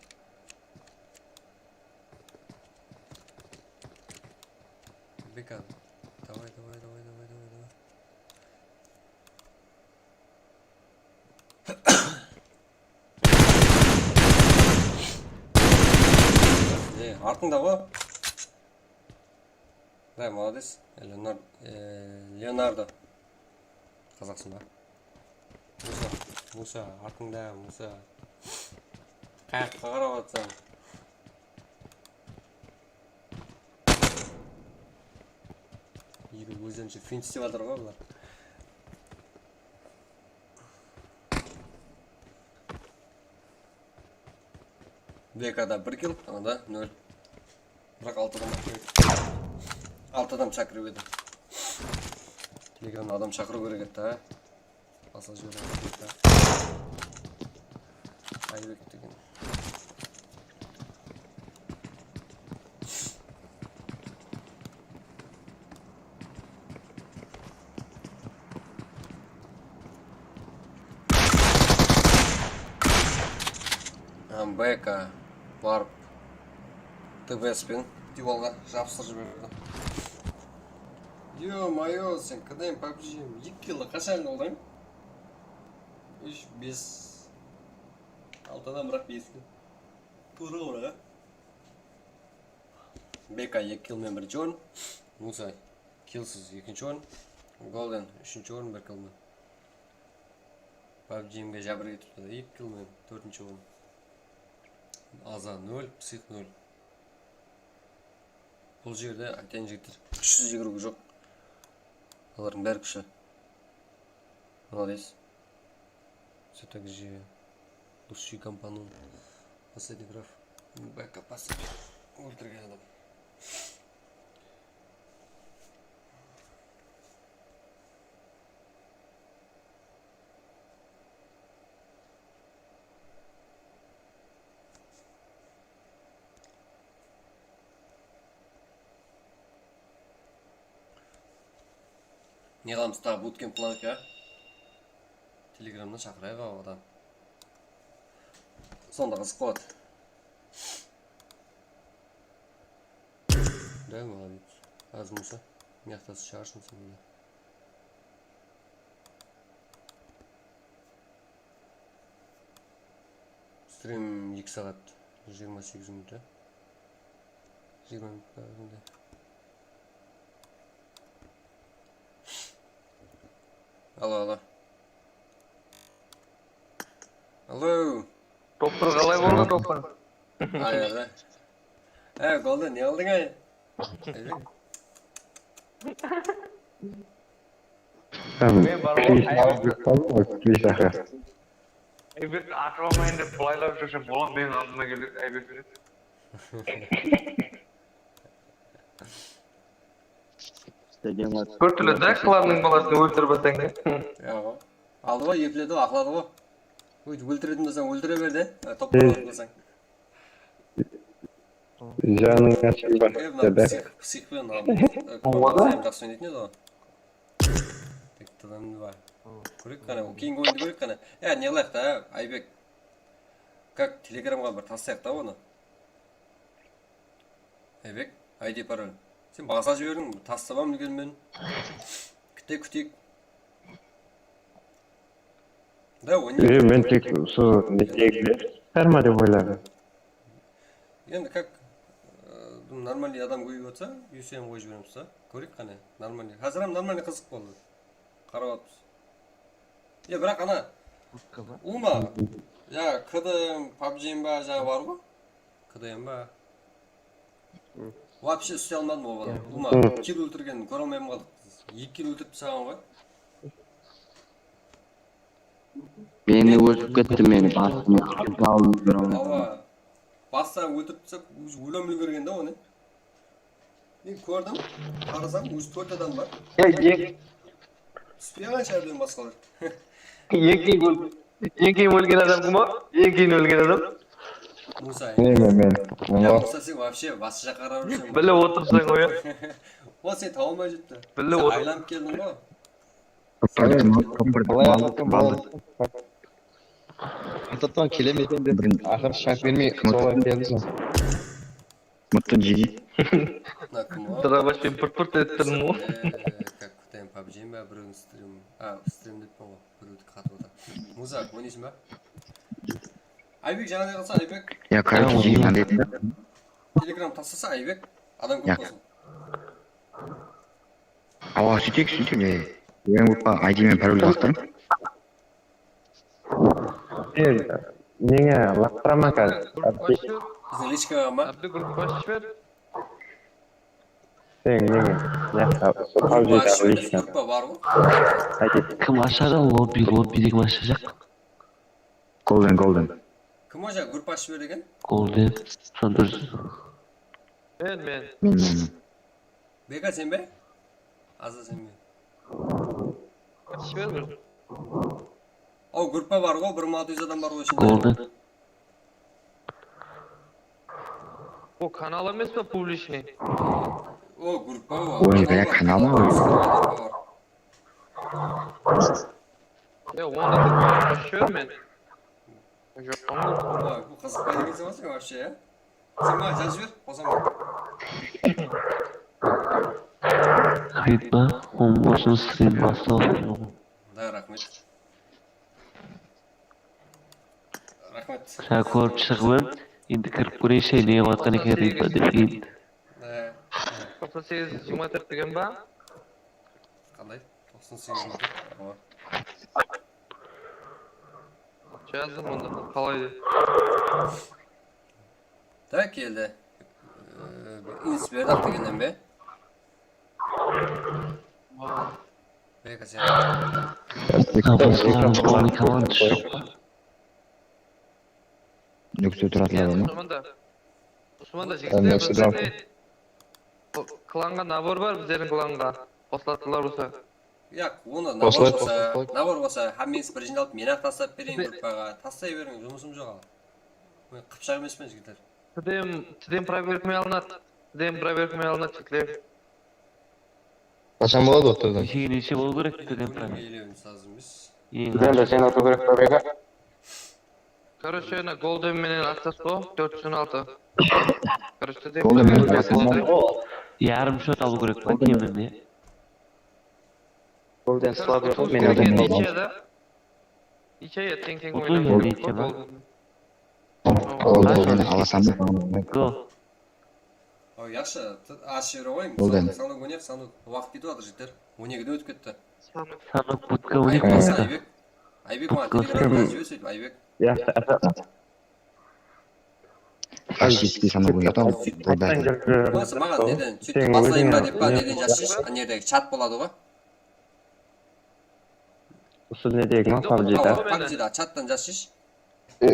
Beka. Davay, davay, davay, davay, davay, davay. E, artıńda ǵoy. Da, молодец. E, Leonardo. E, Leonardo. Qazaqsın ba? Musa, Musa, artıńda, Musa. Qayaqqa qarap atsań? Ekewi ózlerinshe fint islep atır ǵoy bular. B K da bir kill, anda nol. Biraq altı adam atır edi. Altı adam shaqırıp edi. Telegramda adam shaqırıw kerek edi, ha. Basqa jiberiw kerek edi, ha. Aybek degen. Ambeka barıp, T B S penen diywalǵa jabıstırıp jiberdi. Yo-moyo, sen qadań pabji? Eki killdi qashan qıldıń? Úsh, bes, altıdan biraq bes kill. Tuwrı ǵoy, a? B K eki kill menen birinshi orın. Musa killsiz ekinshi orın. Golden úshinshi orın bir kill menen. Pabjimge jábir etipti, eki kill menen tórtinshi orın. Aza nol, psix nol. Bul jerde, aytayın, jigitler, kúshsiz jigiriw joq. Olardıń bári kúshi. Молодец. Все так же. Лучший компанон. Последний граф. Бэкап пас. Óltirgen adam. Ne qılamız, taǵı bootcamp qılayıq, ya? Telegramnan shaqırayıq, aw, adam. Sonda qızıq boladı. Да, молодец. Házir Musa, mıyaqta shıǵarsın sen de. Strim eki saat, jigirma segiz minut, ya. Jigirma minut bar endi. Alo, alo. Alo. Doktor, qalay boldı, doktor? Ay, ay. E, Golden, ne qıldıń, ay? Men barıp Aybek, Aybek, Aybek, atıp almayın dep bulaylap júrsem, bola, meniń aldıma keledi, Aybek. Bir túrli da, klannıń balasın óltirip alsań da. Yaǵo. Aldı ǵoy, epledi ǵoy, aqladı ǵoy. Óytip óltiretin bolsań, óltire ber de. Toptan aldı bolsań. Janıń ashıp bar. E, mına psix, psix penen al. Jaqsı oynaytın edi ǵoy. Tek tılın ba. Kóreyik qáne, keyingi oyındı kóreyik qáne. Ya, ne qılayıq ta, Aybek? Kak, telegramǵa bir taslayıq ta onı. Aybek, I D parol. Sen basıp jiberdiń, taslap ám úlgermen. Kúte kúteyik. Da, oynayıq. E, men tek usı netegiler shıǵar ma dep oyladım. Endi kak, e, normalnıy adam kóbeyip atsa, U S M qoyıp jiberemiz da. Kóreyik qáne, normalnıy. Házir hám normalnıy qızıq boldı. Qarap atırmız. E, biraq ana, ulıwma, jańa K D M, pabjim ba, jańa bar ǵoy. K D M ba? Вообще úste almadım oǵan. Ulıwma, kill óltirgenin kóre almay qaldıq. Eki kill óltirip taslaǵan ǵoy. Meni óltirip ketti, meni basımı alıp aldım. Awa. Basta óltirip taslap, ózi óle úlgergen da onı. Men kórdim, qarasam, ózi tórt adam bar. Ey, eń- Túspey qalǵan shıǵar degen basqalar. Eń keyin ól-, eń keyin ólgen adam kim o? Eń keyin ólgen adam? Musa. Men, men, men. Ya, Musa, sen вообще basqa jaqqa qarap júrseń. Bilip otırsań ǵoy, ya. O, sen tawa almay júripti. Bilip otır- Aylanıp keldiń ǵoy. Qalay atırsań, bala? Atatıń kelemeydi dep, aqırı shaq bermey, solay keldiń. Mıttı jedi. Drabash penen pırt-pırt etip turdım ǵoy. Kak kúteyim, pabjim ba, birewdiń strim. A, strim deppan ǵoy, birewdi qatıp atır. Musa, oynaysıń ba? Aybek, jańaday qılsa, Aybek. Ya, короче, jeyman dedim da. Telegram taslasa, Aybek, adam kóp bolsın. Awa, súyteyik, súyteyik, e. Men gruppa I D men paroldi laqtırıń. Sen nenge laqtıraman házir? Biziń lichkaǵa ma? Abdi, gruppa ashıp jiber. Sen nenge? Mıyaqta, usı pabjidagi lichka. Gruppa bar ǵoy. Qaytayın. Kim ashadı? Lobbi, lobbide kim ashajaq? Golden, Golden. Kim o jańa gruppa ashıp jiber degen? Golden, Sanders. Men, men. Men, men, men. Beka, sen be? Azda, sen be? Jiber bir. Aw, gruppa bar ǵoy, bir mıń altı júz adam bar ǵoy ishinde. Golden. O kanal emes pe, publichnıy? O, gruppa ǵoy. Oy, beka, kanal ma ol? Ya, onı da qoyıp jiber men. Joq, oy, bul qızıqpaydı ekenseń ǵoy sen вообще, ya? Sen maǵan jazıp jiber, qosaman. Xarid pa? Oń bolsın, strim bastaldı. Da, raxmet. Raxmet. Jańa kórip shıǵıp, endi kirip kóreyinshe, ne qılıp atqan eken, Ridba dep endi. Toqsan segiz jigirma tórt degen ba? Qanday? Toqsan segiz jigirma tórt. Awa. Jazdım onda, qalay dep. Da keldi. Ee, Ins Berdaq degennen be? Beka sen. Kapıslarım, komanda joq. Nókte turatular. Usman da, Usman da, jigitler, bizlerge klanǵa nabor bar, bizlerdiń klanǵa. Qosılatınlar bolsa. Yaq, onı nabor bolsa, nabor bolsa, hámmeńiz bir jıynalıp, men-aq taslap bereyin gruppaǵa. Taslay beriń, jumısım joq al. Men qıpshaq emespen, jigitler. T D M, T D M проверкамен alınadı. T D M проверкамен alınadı, jigitler. Qashan boladı o T D M? Neshe, neshe bolıw kerek T D M проверка? Elewin sazımız. Eń T D M de sen atıw kerek proverka. Короче, ana Golden menen atsash qo, tórt júz on altı. Короче, T D M Golden menen proverka atsash qo. Yarım счёт alıw kerek pa, keminde? Golden slabıy ǵoy, men Golden aldım. Ichaya teń-teń oynaydı. Golden. Golden alasań ba? Go. Oy, yaqshı, ashıp jibere ǵoy. Golden. Sanok, sanok oynayıq, sanok. Waqıt ketip atır, jigitler. On ekiden ótip ketti. Sanok budka oynayıq. Aybek, Aybek, maǵan telegramdan jibere, sóytip, Aybek. Yaqshı, ata. Faşistskiy sanok oynayıq. Bolmasa, maǵan neden, sóytip baslayın ba dep pa, neden jazshısh, ana jerdegi chat boladı ǵoy. Usı nedegi ma, pabjida? Awa, pabjida, chattan jazshısh. E,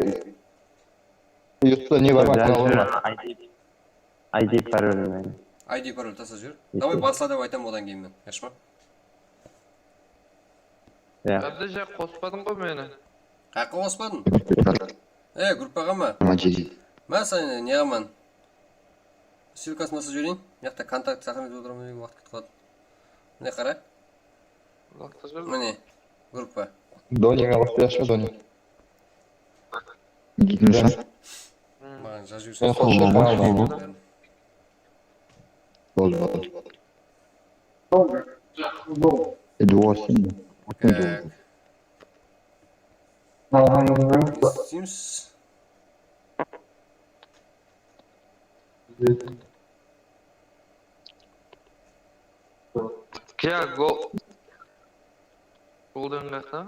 usı ne bar ma, kanal bar ma? I D, I D parolin. I D parol taslap jiber. Davay, basla dep aytaman odan keyin men. Yaqshı ma? Iya. Ábdija, qospadıń ǵoy meni. Qayaqqa qospadıń? E, gruppaǵa ma? Majid. Ma, sen ne aman? Ssılkasın taslap jibereyin. Mıyaqta kontakt saqlanıp otırman, waqıt ketip qaladı. Mine qara. Waqıt júr. Mine, gruppa. Doni, men waqıt júr, Doni. Gitmish. Maǵan jazıp júrsen. Boldı, boldı. Endi orısın. Tak. Sims. Kya, go-, Golden qayaqta?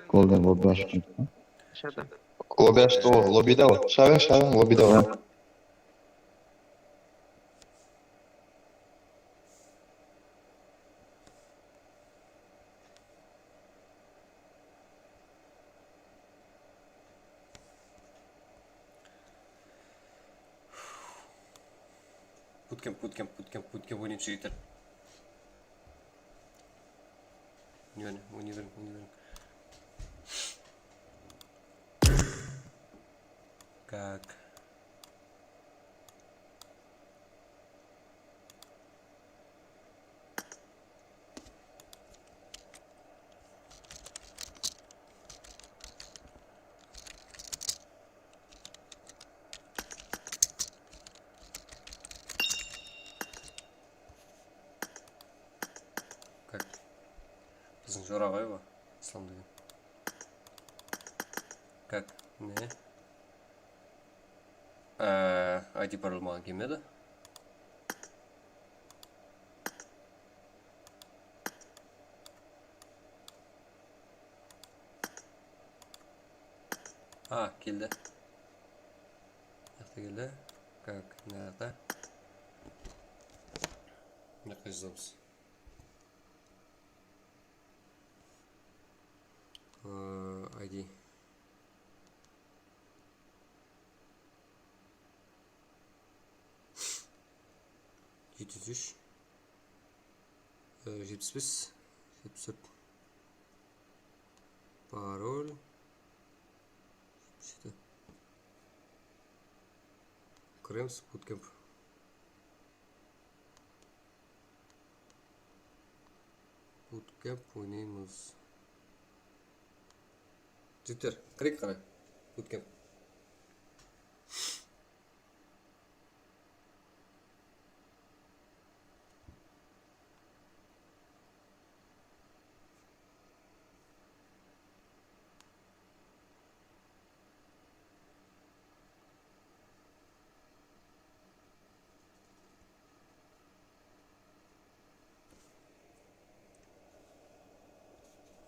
Golden lobby ashıp. Ishada. Lobby ashıp, o, lobbyda o. Shaǵıń, shaǵıń, lobbyda o. Bootcamp, bootcamp, bootcamp, bootcamp oynayıq, jigitler. Oynay beriń, oynay beriń, oynay beriń. Как? Как? Biziń jora ǵoy bu, Islam degen. Как? Ne? Á, I D parol maǵan kelmedi. A, keldi. Mıyaqta keldi. Как? Mıyaqta. Mıyaqta jazamız. I D. Jeti júz úsh, e, jetpis bes, jetpis tórt. Parol. Jetpis jeti. Kiremiz, bootcamp. Bootcamp oynaymız. Jigitler, kireyik qáne. Bootcamp.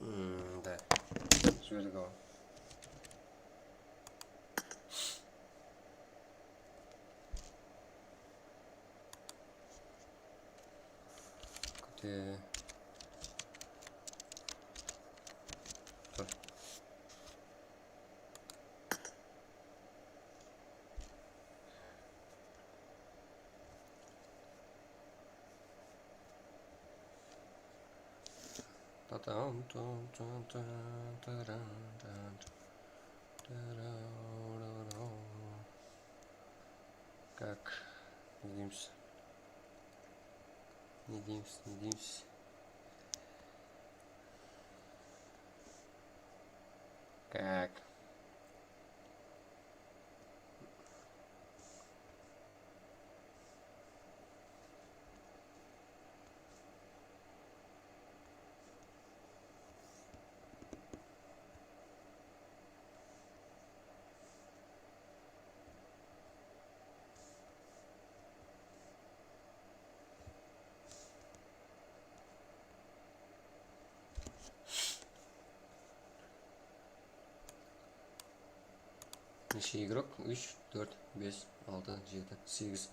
Hmm, da. Jiberdik awa. Kúte. Tur. Tatam, tam, tam, tam, taram, tam, tam, tararara. Как? Ne deymiz? Ne deymiz? Ne deymiz? Как? Neshe igrok? Úsh, tórt, bes, altı, jeti, segiz.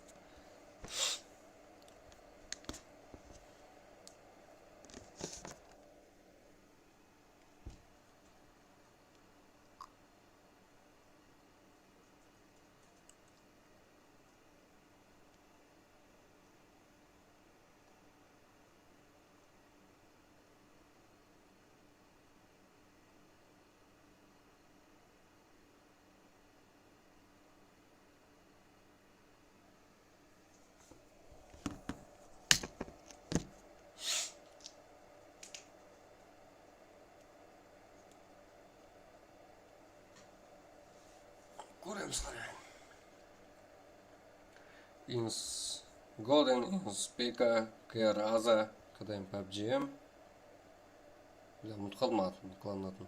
Ins Golden, Ins P K, K R Aza, K D M, PUBG M. Bile, umıtıp qaldım atın, klanın atın.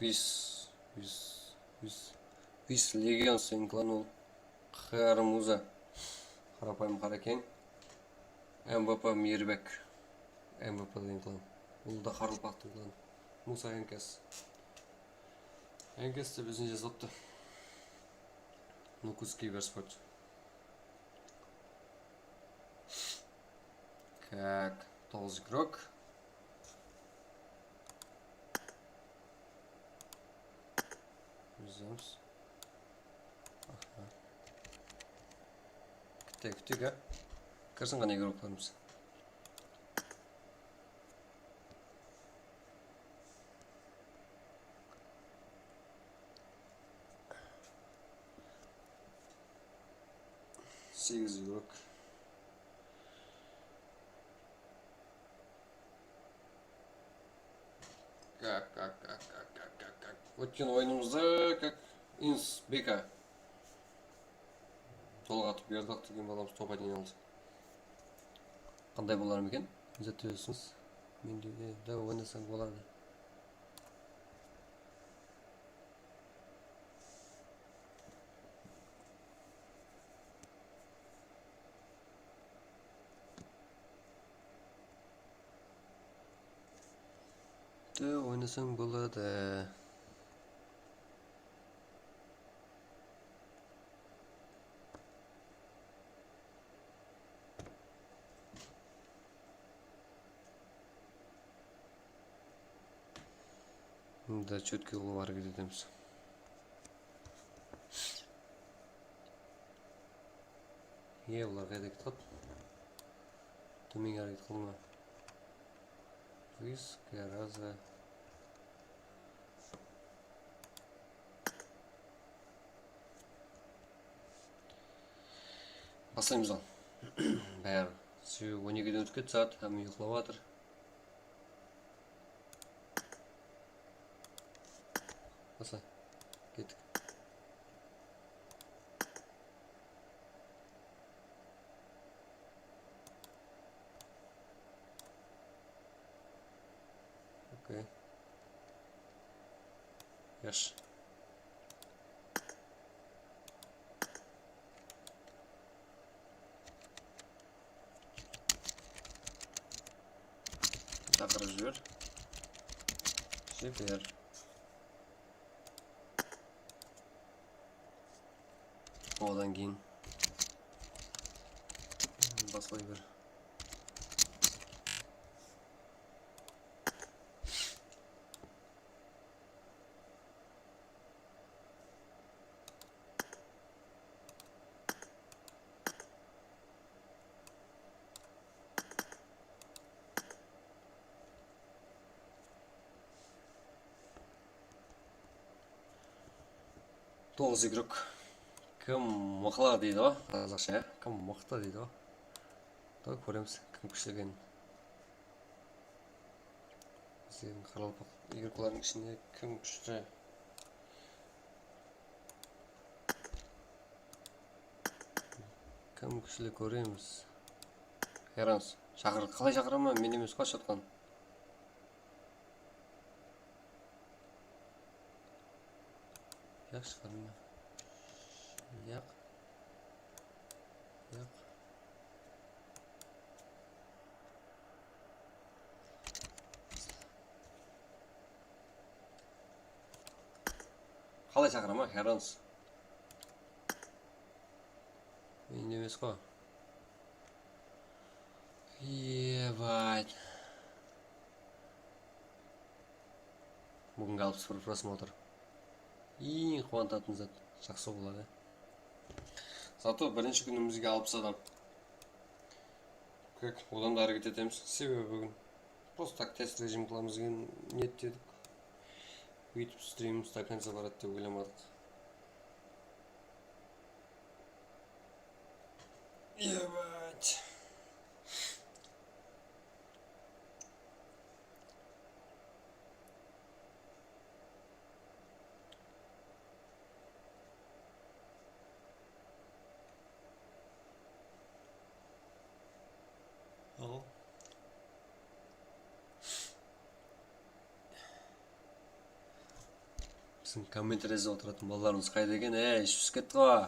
Vis, Vis, Vis, Vis Legion senin klan ol. Qıhar Muza. Qarapayım qara eken. M V P Miyirbek. M V P degen klan. Ul da qaraqalpaqtıń klanı. Musa Enkes. Enkes dep izin jazıptı. Nukus Kibersport. Так, toǵız igrok. Bizimiz. Aha. Kútte, kútte, ha? Kirsin ǵana igroklarımız. Segiz igrok. Kak, kak, kak, kak, kak, kak, kak. Ótken oyınımızda kak Ins B K. Tolıq atıp berdaq degen balamız top один aldı. Qanday bolar eken? Izertlep júrsiz. Mende de oynasań boladı. De oynasań boladı. Da chótki qılıp háreket etemiz. Ye, bular qayda ketip qaldı? Tómenge háreket qıldı ma? Risk, garaza. Baslaymız al. Bári. Sebebi on ekiden ótip ketti saat, hámme uyıqlap atır. Basla. Kettik. Okey. Yaqshı. Shaqırıp jiber. Jiber. Odan keyin baslay ber. Toǵız igrok. Kim mıqlı deydi ǵo, qazaqsha, ya? Kim mıqlı deydi ǵo. Tók, kóremiz, kim kúshli ekenin. Bizlerdiń qaraqalpaq igroklardıń ishinde kim kúshli? Kim kúshli kóremiz. Hayransız. Shaqır, qalay shaqıraman? Men emes ǵo shaqırǵan. Yaq, shaqırma. Yaq. Yaq. Qalay shaqıraman, hayransız. Endi emes ǵo. Ebat. Búgingi alpıs bir prosmotr. Eń quwantatın zat. Jaqsı boladı. Zato birinshi kúnimizge alpıs adam. Kók, odan da háreket etemiz. Sebebi búgin просто так test rejim qılamız degen niyette edik. Óytip strimimiz до конца baradı dep oylamadıq. Ebat. Biziń kommentariyada otıratuǵın balalarımız qayda eken? Ey, iship ketti ǵo.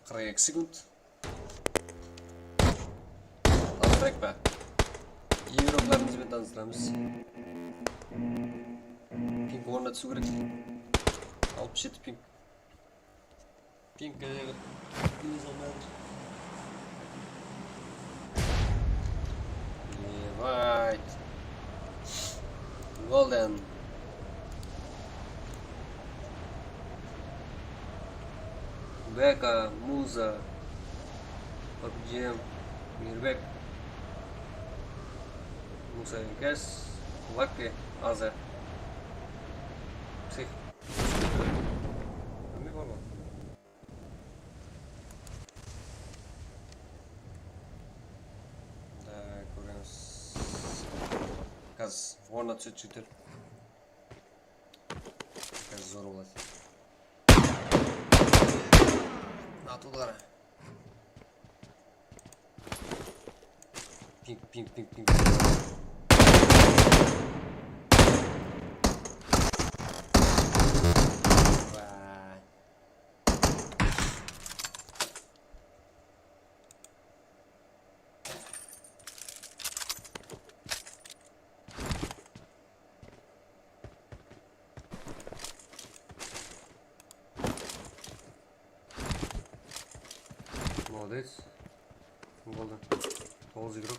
Qırq eki sekund. Tanıstırayıq pa? Igroklarımız benen tanıstıramız. Ping ornına túsiw kerek. Alpıs jeti ping. Pingke de minus almay atır. Ебать. Golden. Beka, Muza, Pabjem, Mirbek, Musa Enkes, Lucky, Aza. Psix. Bilmey bar ma? Da, kóremiz. Házir ornına túsedi jigitler. Házir zor boladı. Atıwlar. Ping, ping, ping, ping. Vay. Молодец. Kim qoldı? Toǵız igrok.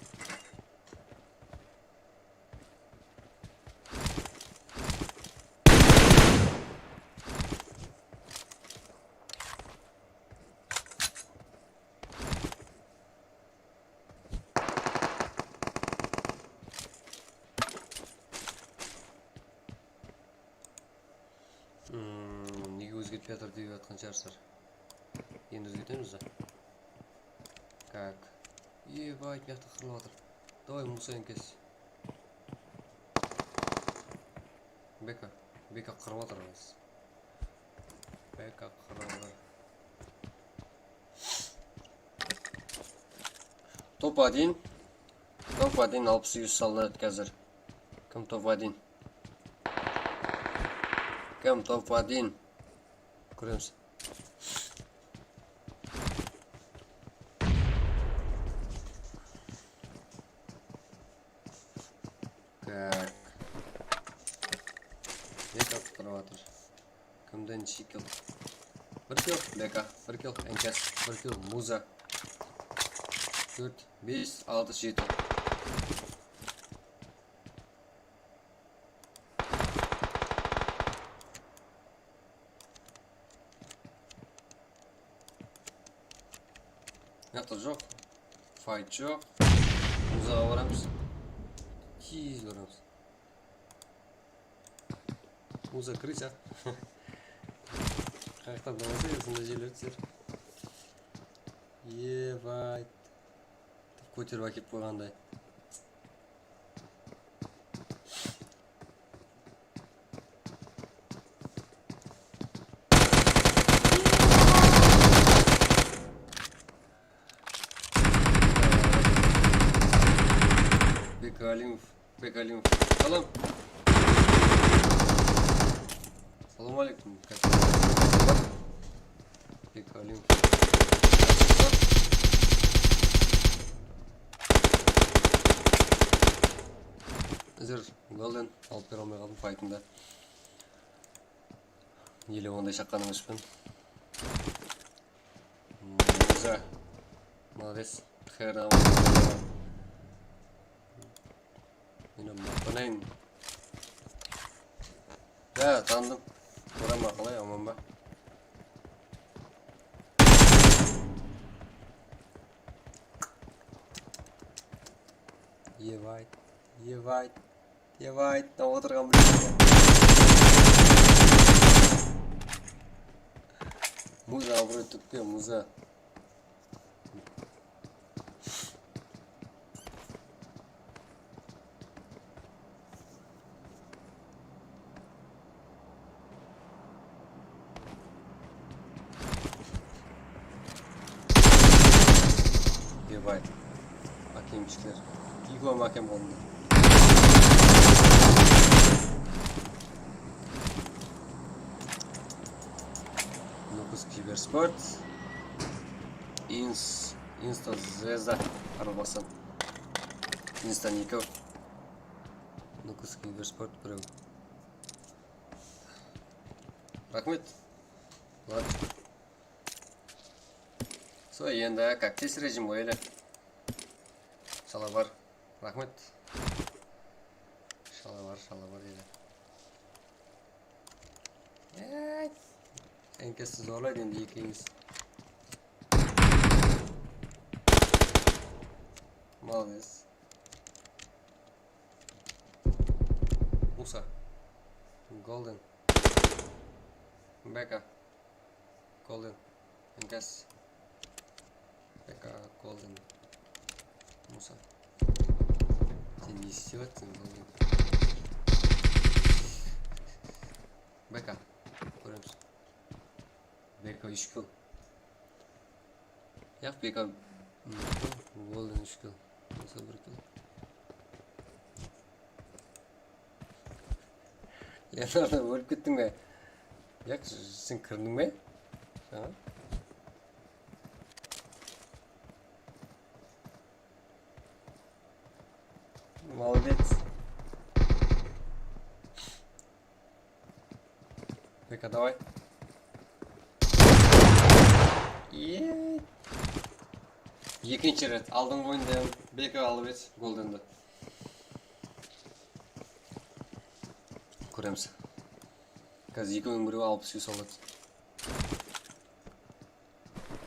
Hmm, nege ózgertpey atır dep atqan shıǵarsızlar. Endi ózgertemiz da. Kak. Ебать, mıyaqta qırılıp atır. Davay, Musa Enkes. Beka, Beka qırıp atır, ǵoy. Beka qırıp atır. Top один. Top один, alpıs úsh salınıp atır házir. Kim top один? Kim top один? Kóremiz. Tak. Beka qutqarıp atır. Kimden eki kill? Bir kill Beka, bir kill Enkes, bir kill Muza. Tórt, bes, altı, jeti. Mıyaqta joq. Fight joq. Muzaǵa baramız. Tez baramız. Muza крыса. Qayaqtan da bolsa, usınday jerler túser. Ебать. Kóterip ákep qoyǵanday. Bekalimov, Bekalimov. Salam. Salam aleykum. Bekalimov. Házir Golden alıp bere almay qaldım faytında. Ele onday shaqqanıń ushpan. Muza. Молодец. Xayırdan. Meni maqtanayın. Ya, tanıdım. Orama qalay, aman ba? Ебать, ебать, ебать, mına otırǵan bir Muza, abıroy túkke, Muza. Ákemshikler. Piywa mákem boldı. Nukus Kibersport. Ins, Insta Zvezda. Aralbastan. Insta Niko. Nukus Kibersport birew. Raxmet. Ладно. Sol, endi как здесь rejim qoyaylı. Shalabar. Raxmet. Shalabar, shalabar deydi. Ey, enkesi zorlaydı endi ekewińiz. Молодец. Musa. Golden. Beka. Golden. Enkas. Beka Golden. Musa. Sen ne islep atırsań, Golden? Beka. Kóremiz. Beka úsh kill. Yaq, Beka, mm, Golden úsh kill. Bolsa bir kill. Leonardo, ólip kettiń be? Yaq, sen kirdiń be? Jańa. Молодец. Beka, давай. Eee. Ekinshi ret. Aldınǵı oyında Beka alıp edi Goldendi. Kóremiz. Házir ekewiniń birewi alpıs bes aladı.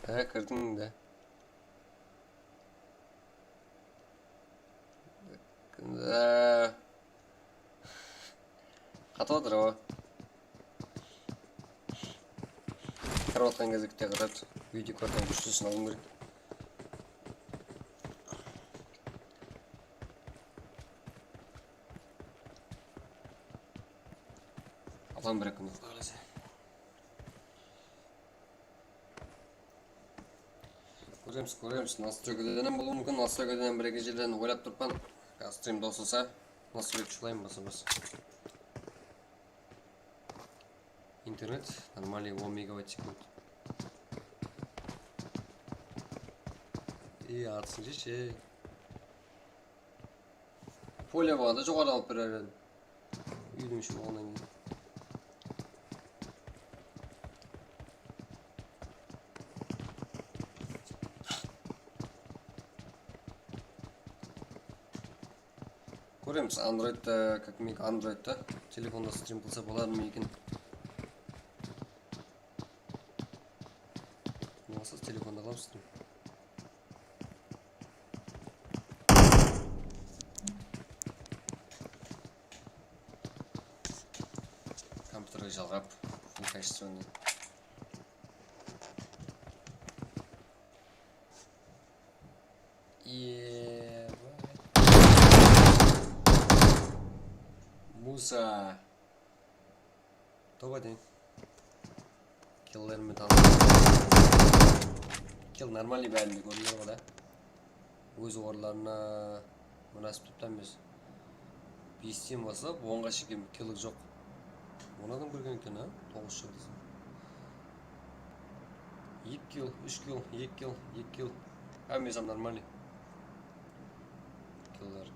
Há, kirdiń de. Qatıp atır awa. Kirip atqan gezde kútte qatadı. Video kartanı kúshlisin alıwım kerek. Alam bir kúni. Kóremiz, kóremiz. Nastroykadan hám bolıwı múmkin. Nastroykadan hám bir-eki jerden oylap turıppan. Stream toslasa, nastroyka shıqlayın basa-bas. Internet нормальный on megabayt sekund. Ey, atısınsha she. Polya bolǵanda joqarıdan alıp berer edim. Úydiń ishi bolǵannan keyin. Kóremiz, Androidta, как мек Androidta telefonda strim qılsa bolar ma eken? Bolmasa telefonda qılamız strim. Kompyuterge jalǵap, full качественный. Ебать. Муза. Toba deń. Killerimdi aldım. Kill нормальный bárinde kórinip tur ǵo da. Óz orınlarına mınásip turıptan biz. Besten baslap onǵa shekem kill joq. On adam kirgen eken, a? Toǵız shıǵdı. Eki kill, úsh kill, eki kill, eki kill. Hámmesi нормальный. Killer.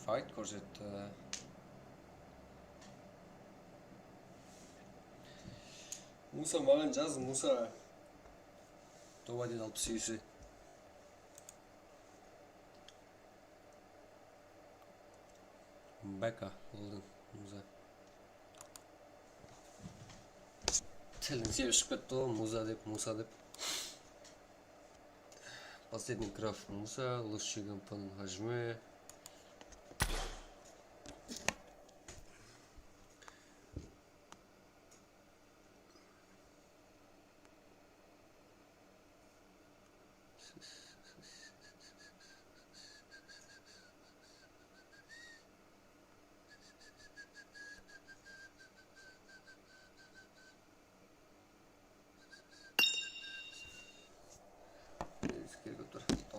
Fight kórsetti. Musa, maǵan jaz, Musa. Toba deydi alpıs segizde. Beka, boldı, Musa. Tilin sebip shıǵıp ketti ǵo, Musa dep, Musa dep. Последний крафт Муса, лучший компанон Хаджиме.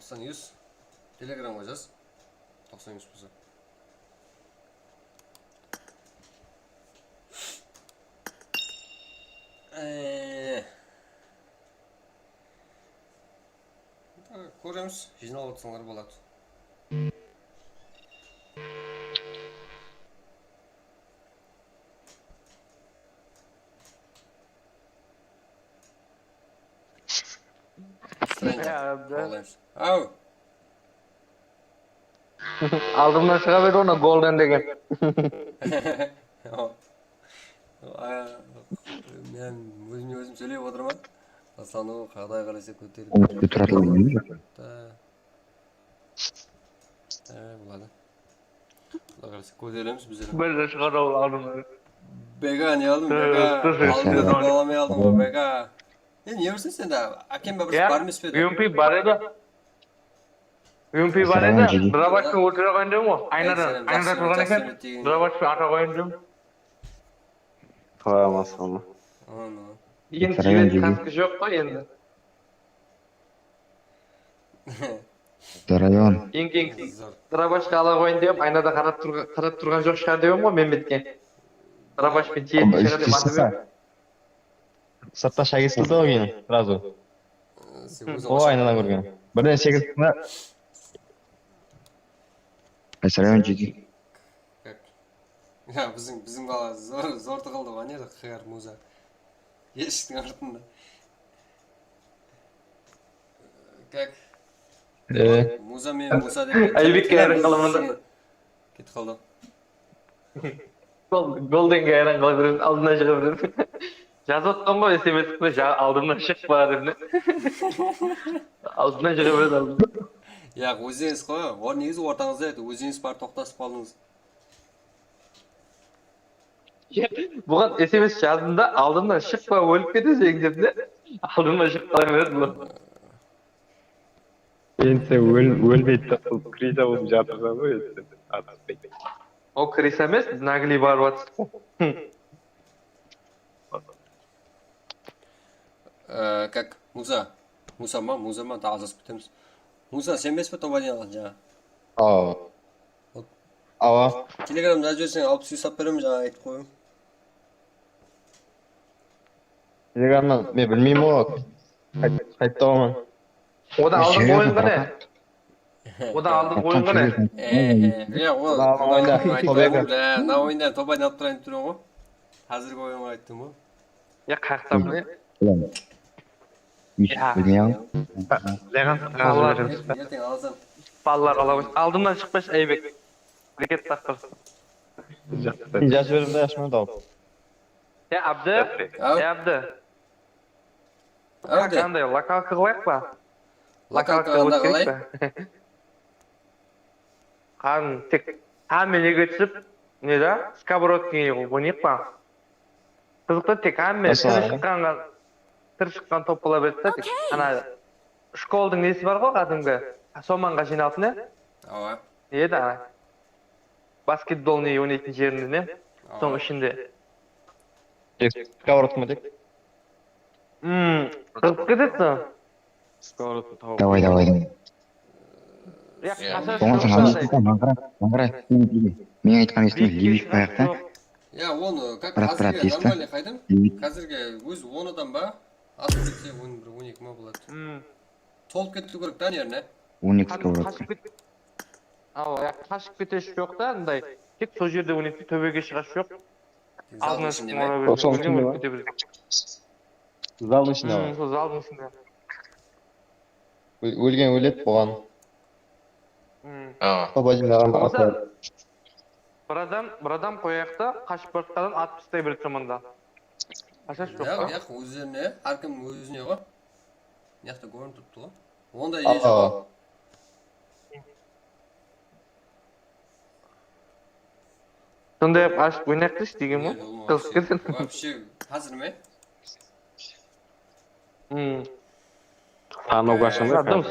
Toqsan yuz. Telegramǵa jaz. Toqsan yuz bolsa. Ee, kóremiz, jıynalıp atsańlar boladı. Stranger, ya, da. Aw. Aldımnan shıǵa berdi ona Golden degen. Ay, men ózimnen ózim sóylep otırman. Aslan, o, Quday qálese kóterip. Turatuǵın. Da. Ee, boladı. Quday qálese kóteremiz bizler. Bir de shıǵadı ol aldımnan. Bega, ne aldıń, Bega? Aldın dep alamay aldıń ǵoy, Bega. E, ne bilsin sen de, ákem be bir bar emes pe edi? Ump bar edi. Ump bar edi. Drabashpin óltire qoyayın dedim ǵoy. Aynadan, aynadan turǵan eken. Drabashpin ata qoyayın dedim. Qoyamaz, qoyamaz. Endi jiberish kaskı joq ǵoy endi. Darayon. Eń keńsi drabashka ala qoyayın dep, aynada qarap turǵan, qarap turǵan joq shıǵar dep edim ǵoy Memmetke. Drabashpen tiyedi shıǵar dep atıp edim. Sırtta shayga sildi ǵoy meni, srazu. O aynadan kórgen. Birden sekirip shıqtı. Darayon jeke. Ya, biziń, biziń bala zor, zor tıǵıldı ǵoy, ne qıyar muza. Eshiktiń artında. Kak. Ee. Muza men, Musa dep. Aybekke hayran qalaman da. Ketip qaldı. Gol, Goldenge hayran qala beremiz, aldına shıǵa beremiz. Jazıp atqan ǵoy, S M S qıp, aldımnan shıqpa dep ne. Aldına shıǵa beredi aldına. Yaq, ózińiz ǵoy, ol negizi ortańızda edi, ózińiz barıp toqtasıp qaldıńız. Buǵan S M S jazdım da, aldımnan shıqpa, ólip keteseń dep ne. Aldımnan shıǵıp qala beredi bul. Endi sen ól-, ólmeydi da, bul krisa bolıp jatırsań ǵoy endi sen, atıspay. O krisa emes, biz Nagli barıp atırmız ǵoy. Ee, kak, Musa. Musa ma, Musa ma, da aljasıp ketemiz. Musa, sen emes pe Tobadan alǵan jańa? Awa. Awa. Telegramda jazıp jiberseń, alıp uslap beremiz, jańa aytıp qoydım. Telegramnan men bilmeymen ǵoy. Qayt-, qaytta ǵoy men. Odan aldın qoyın qáne. Odan aldın qoyın qáne. Ee, ya, ol aldın qoyın da, Tobadan. Mına oyında Tobadan alıp turayın dep turman ǵoy. Házirgi oyınǵa ayttım ǵoy. Ya, qayaqtan bile. Óytip bilmey-aq. Legan, erteń alasań. Balalar ala qoysa. Aldımnan shıqpayshı, Aybek. Bereket taqtır. Jazıp jiberim de, ashman tawıp. Ya, Abdı. Aw. Ya, Abdı. Aw de. Qanday, lokalka qılayıq pa? Lokalka qanda qalay? Qan tek hámme nege túsip, ne da, сковородкаǵa oynayıq pa? Qızıqtı, tek hámme tiri shıqqanǵa, tiri shıqqan top bola beredi da, tek ana shkoldıń nesi bar ǵoy, qádimgi, somanǵa jıynalıp ne? Awa. Ne edi ana? Basketbol ne oynaytın jerinde ne? Soń ishinde. Tek skовородка ma tek? Hmm, qızıp ketedi. Skовородка tawıp. Davay, davay, davay. Yaq, qasha. Bolmasa, mańǵıra, mańǵıra, mańǵıra, men aytqan esitpey, lebit qoyaq ta. Ya, onı, как, házirge нормальный qaydım? Házirge ózi on adam ba? Atıp ketse, on bir, on eki ma boladı. Hmm. Tolıp ketiw kerek ta, nerine. On eki skовородка. Awa, ya, qashıp ketish joq ta, mınday. Tek sol jerde oynaydı, tóbege shıǵash joq. Aldına shıqıp ólip kete beredi. Zaldıń ishinde. Hmm, sol zaldıń ishinde. Ól-, ólgen óledi buǵan. Hmm. Awa. Bolmasa, bir adam, bir adam qoyayıq ta, qashıp baratqan adam atıp taslay beredi somanda. Qashash joq pa? Yaq, yaq, ózlerine, hár kim ózine ǵoy. Mıyaqta kórinip turıptı ǵoy. Onday ne joq. Sonday-aq ashıp oynayıq deshı degen ǵoy. Qızıq ketsin. Вообще, házir me? Hmm. Станок ashılmay. Adam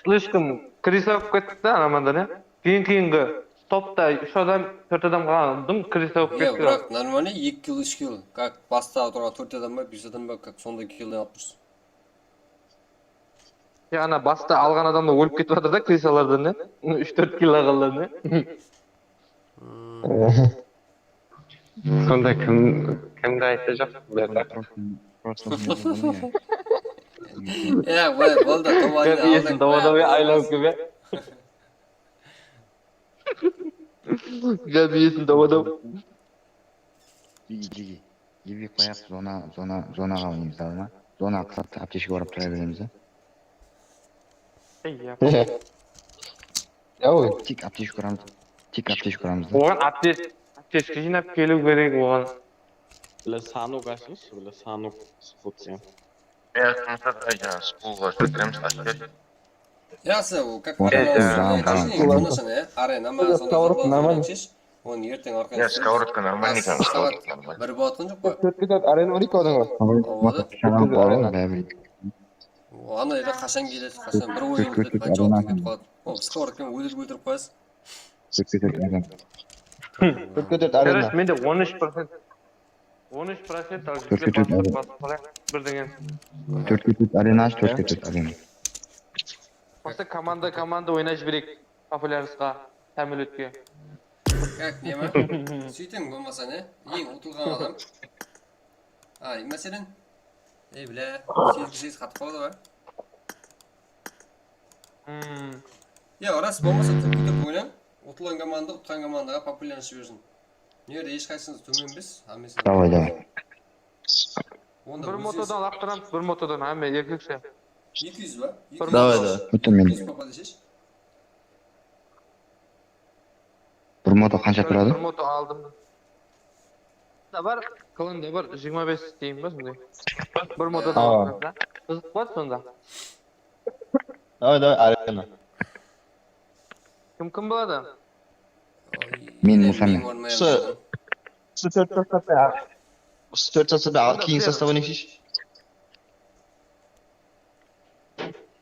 слишком krisa bolıp kettik da, anamanda ne? Keyin-keyingi topta úsh adam, tórt adam qaldı, dım krisa bolıp kettik. Biraq нормально, eki kill, úsh kill. Как, basta turǵan tórt adam ba, bes adam ba, как, sonday killden alıp tursın. Ya, ana basta alǵan adamlar ólip ketip atır da, krisalardan, ne? Úsh-tórt kill alǵanlar, ne? Sonda kim, kimdi aytsa joq, beta. Ya, bol, boldı, toba. Gáp iyesin, toba, toba, aylanıp kelip, ya. Gáp iyesin, toba, toba. Jigi, jigi. Jibey qoyaq, zona, zona, zonaǵa oynaymiz, alma. Zona qıp, aptechka orap tura beremiz, a. Ey, ya. Yaw, tek aptechka uramız. Tek aptechka uramız da. Oǵan apte-, aptechka jıynap keliw kerek oǵan. Bile sanuk ashıńshı, bile sanuk spot sen. Bárimiz de jańa skulǵa kiremiz, ashıp ber. Yaqsı, o, как arena, arena ma, sonda skоворodka normalno. Onı erteń arqayın. Ya, skоворodka normalno eken, skоворodka normalno. Bir bolatqan joq pa? Tórtke tórt arena on eki odam bar. Awa da. Ana ele qashan kelesiz, qashan bir oyın qılıp, qanshawaltı ketip qaladı. O, skоворodka menen óldirip óltirip qoyasız. Tórtke tórt arena. Короче, mende on úsh procent, on úsh procent al, júzge basıp, basıp qarayıq, birden keyin. Tórtke tórt arena ash, tórtke tórt arena. Просто komanda, komanda oynay jibereyik, populyarnostqa, sámolyotka. Как, ne ma? Sóytiń, bolmasa ne? Eń utılǵan adam. Ay, máselen. Ey, bilá, segiz segiz qatıp qaladı ǵoy. Hmm. Ya, ras bolmasa, tip-tip oynan. Utılǵan komanda utqan komandaǵa populyarnost jibersin. Mına jerde hesh qaysıńız tómen emes, hámmesi. Davay, davay. Onda bir motodan laqtıramız, bir motodan, hámme erkekshe. Eki júz ba? Davay, davay. Tómen. Eki júz popada shesh. Bir moto qansha turadı? Bir moto aldım. Da bar, klanda bar, jigirma bes deyin ba, sonday. Bir motodan laqtıramız da. Qızıq pa sonda? Davay, davay, arena. Kim, kim boladı? Men, Musa, men. Usı, usı tórt sostavda, usı tórt sostavda al, keyin sostav oynayıq.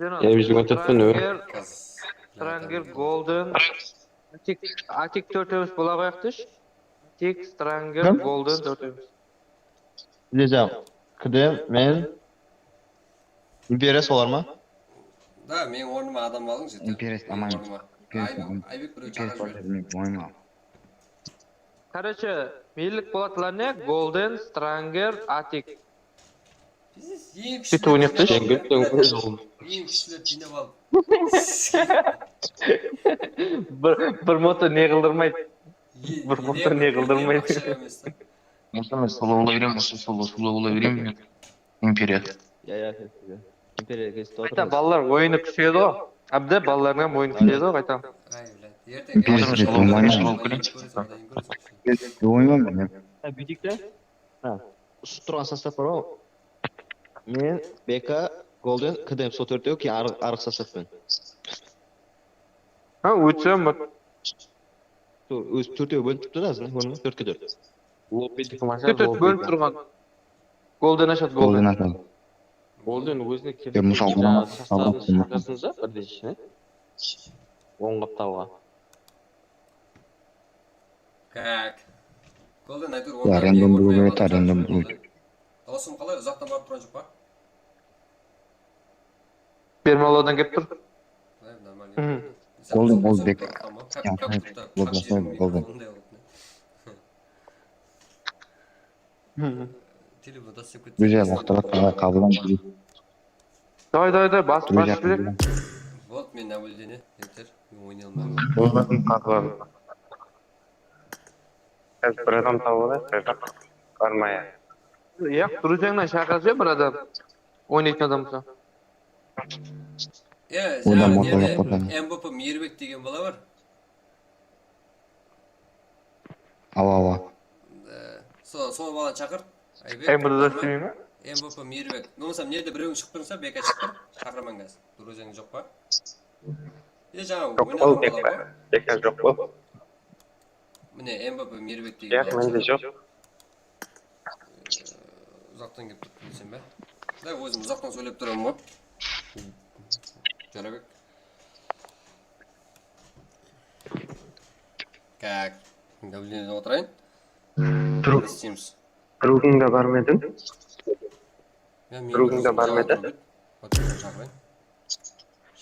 Endi jigirma tórt penen. Stranger, Golden, Atik, Atik tórtewimiz bola qoyaq deshi. Atik, Stranger, Golden tórtewimiz. Bizde Kdem, men, Imperiya, solar ma? Da, meniń ornıma adam alıń, jeter. Imperiya aman. Aybek, Aybek birew shaqırıp jiber. Oyma. Короче, meyillik boladılar ne? Golden, Stranger, Atik. Biz eń kúshli. Jengil, jengil. Eń kúshli jıynap alıp. Bir, bir moto ne qıldırmaydı? Bir moto ne qıldırmaydı? Musa, men solo bola berem, Musa, solo, solo bola berem men. Imperiya. Ya, ya, sen, sen. Imperiya kesip otır. Qayta balalar oyını kúsheyedi ǵo. Ábde balalardıń hám oyını kúsheyedi ǵo, qayta. Imperiya solo bola berem. Oynamayman men. Ha, búytik te. Ha, usıp turǵan sostav bar ǵo. Men, B K, Golden, K D M, sol tórtew, keyin arıq, arıq sostav penen. Ha, ótsem, sol ózi tórtewge bólinip turıptı da, azın, kórdiń be, tórtke tórt. Lobbiydiki masha, tórtke tórt bólinip turǵan. Golden ashadı, Golden. Golden ashadı. Golden ózine kirip, jańaǵı sostavdı shıǵarasıń da, birden ishine. Oń qaptalǵa. Как? Golden, áytewir, ya, random brut, random brut. Dawısım qalay? Uzaqtan barıp turǵan joq pa? Bermalodan kelip tur. Golden, ol bek. Golden. Telefon tastap ketdi. Güzel, laqtırıp, qalay qabılan. Davay, davay, davay, bas, bas jiberek. Boldı, men nablюдение, yeter, men oynay almayman. Bolmasın, qaqılan. Házir bir adam tawıp alayıq, bir jaq barmay. Yaq, druzyańnan shaqır, bir adam. Oynaytın adam bolsa. E, jańa nede, M V P Miyirbek degen bala bar. Awa, awa. E, so-, sol balanı shaqır. Aybek, M V P Miyirbek. Bolmasam, nerde birewin shıǵıp tursa, B K shıǵıp tur. Shaqıraman házir. Druzyań joq pa? E, jańa oynadıq, B K joq pa? Mine, M V P Miyirbek degen. Yaq, mende joq. Uzaqtan kelip turıptı desem be? Da, ózim uzaqtan sóylep turaman ǵoy. Jarabek. Как? Давлениеде otırayın. Drugingda bar ma edi? Drugingda bar ma edi? Shaqırayın.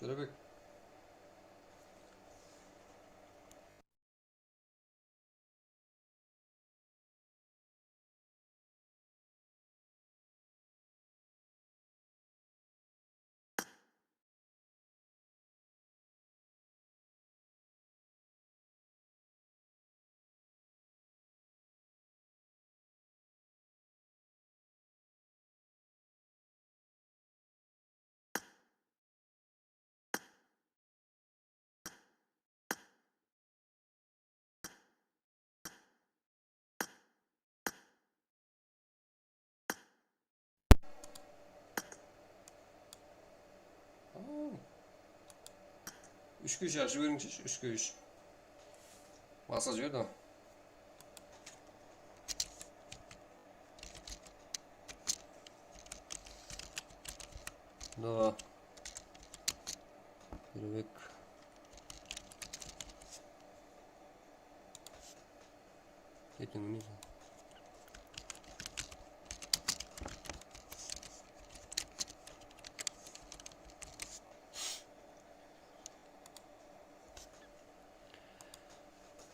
Jórabek. Úshke jaqsı jiberińshi, úshke úsh. Basqa jiberdi ǵoy. No. Jórabek. Erteń ne?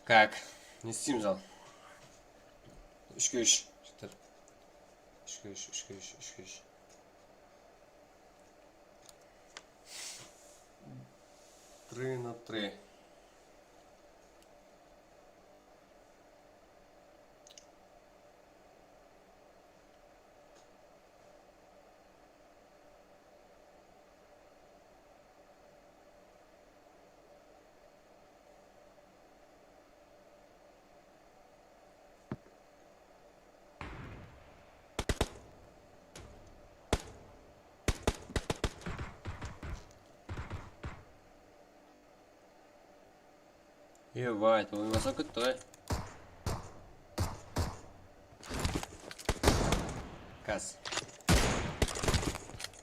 Kak, ne isteymiz al? Úshke úsh, jigitler. Úshke úsh, úshke úsh, úshke úsh. Три на три. Ебать, oynamasam ketti ǵoy. Kas.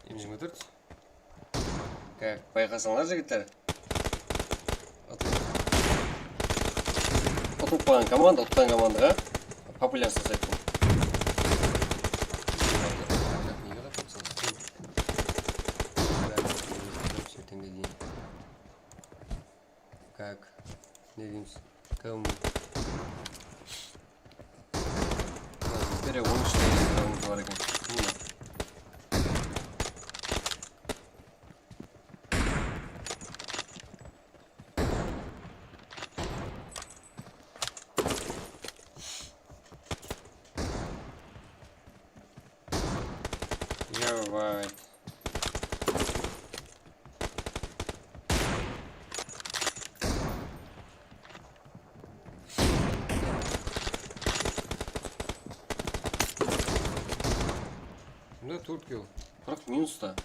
Emjime tur. Kak, bayqasańlar, jigitler. Utpaǵan komanda, utqan komandaǵa populyar sasaydı. Ertenge deyin. Как? Ne deymiz? Kim? Bizlerde on úsh degen bar eken. Mine. Давай. Bunda tórt kill. Biraq minus ta.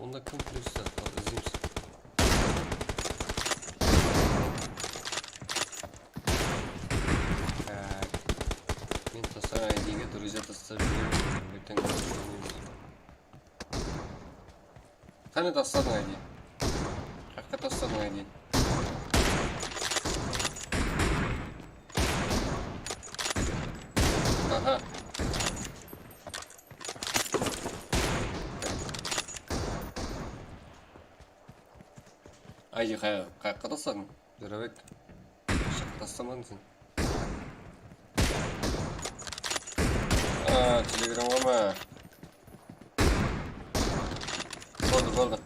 Onda kim plyus ta? Izleymiz. Так. Men taslaǵan I D ge друзья taslap jiberemen. Erteń kúni. Qáne tasladıń I D? Qayaqqa tasladıń I D? Aha. I D qay-, qayaqqa tasladıń? Joraybek. Shaqqa taslamadıń sen. A, Telegramǵa ma? Boldı, boldı.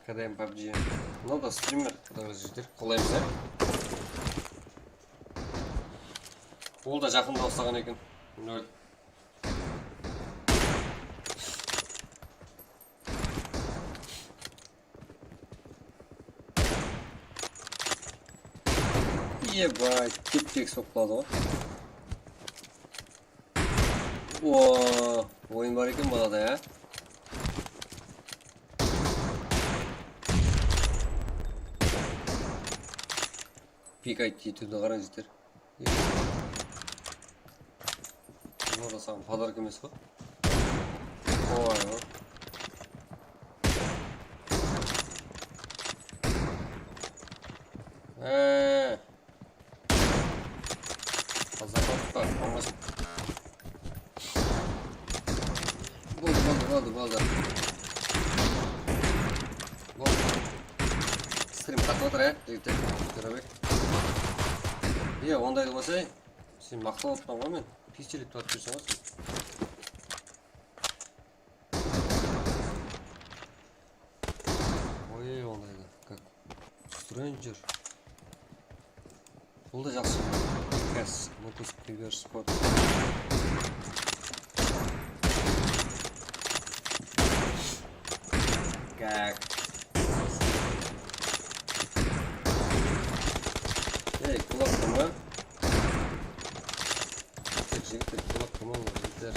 K D M pubg. Mınaw da streamer, qudayǵa jeter. Qolaymız, á? Ol da jaqında uslaǵan eken. Nol. Eba, kep-tek soqladı ǵoy. O, oyın bar eken balada, ya. Pik ayt, jetirdi qarań, jeter. Bunlar da saǵan podarka emes pa? Oy, oy. Ee. Azapatpa, almasın. Boldı, boldı, boldı, boldı. Boldı. Strim qatıp atır, e, jigitler. Joraybek. Iya, ondaydı qoysay. Sen maqtap atpan ǵoy men. Pischelep turıp júrseń ǵoy sen. Oy, ondaydı. Как Stranger. Bul da jaqsı. Kas, Lucas Piver Sport. Как? Ey, qulaq turma. Tek jigitler, qulaq turmańlar, jigitler.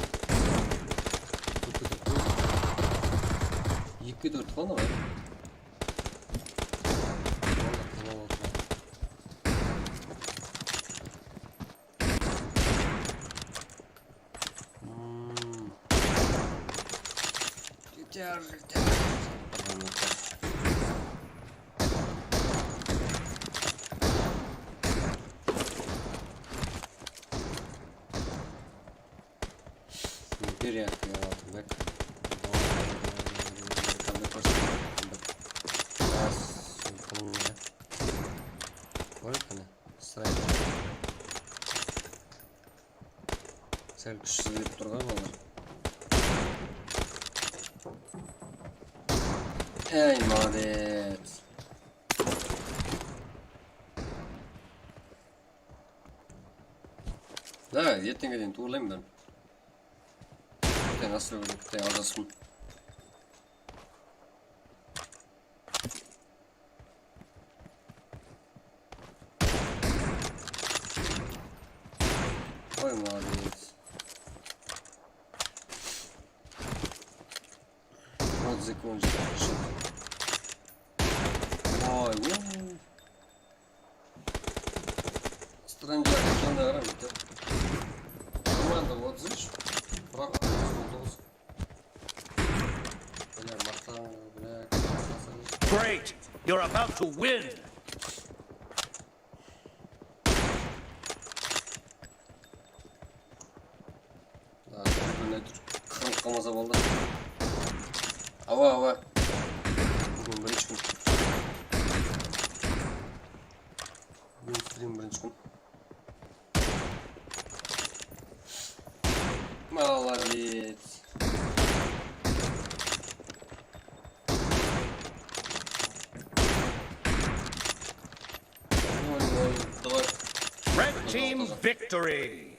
Kópke turıp qoyıń. Ekige tórt qana ǵoy. Hmm. Jeter, jeter. Imperiya, Altınbek. Qanday kórsetedi? Biraz pulın ne? Qoy qane, strayk. Sál kúshsizlep tur ǵoy balalar. Ey, молодец. Da, ertenge deyin tuwrılayman men. Erteń nastroyka, erteń ajırasıppan. Oy, молодец. Otız eki on jeti. Oy, uuu. Stranger ekanına qara, bitti. Komanda otız úsh, biraq on toǵız. Bile, maqtan. Great! You're about to win! Qırılıp qalmasa boldı. Awa, awa. Bugün birinshi kún. Bugün strim birinshi kún. Молодец. Nol nol, давай. Red team victory!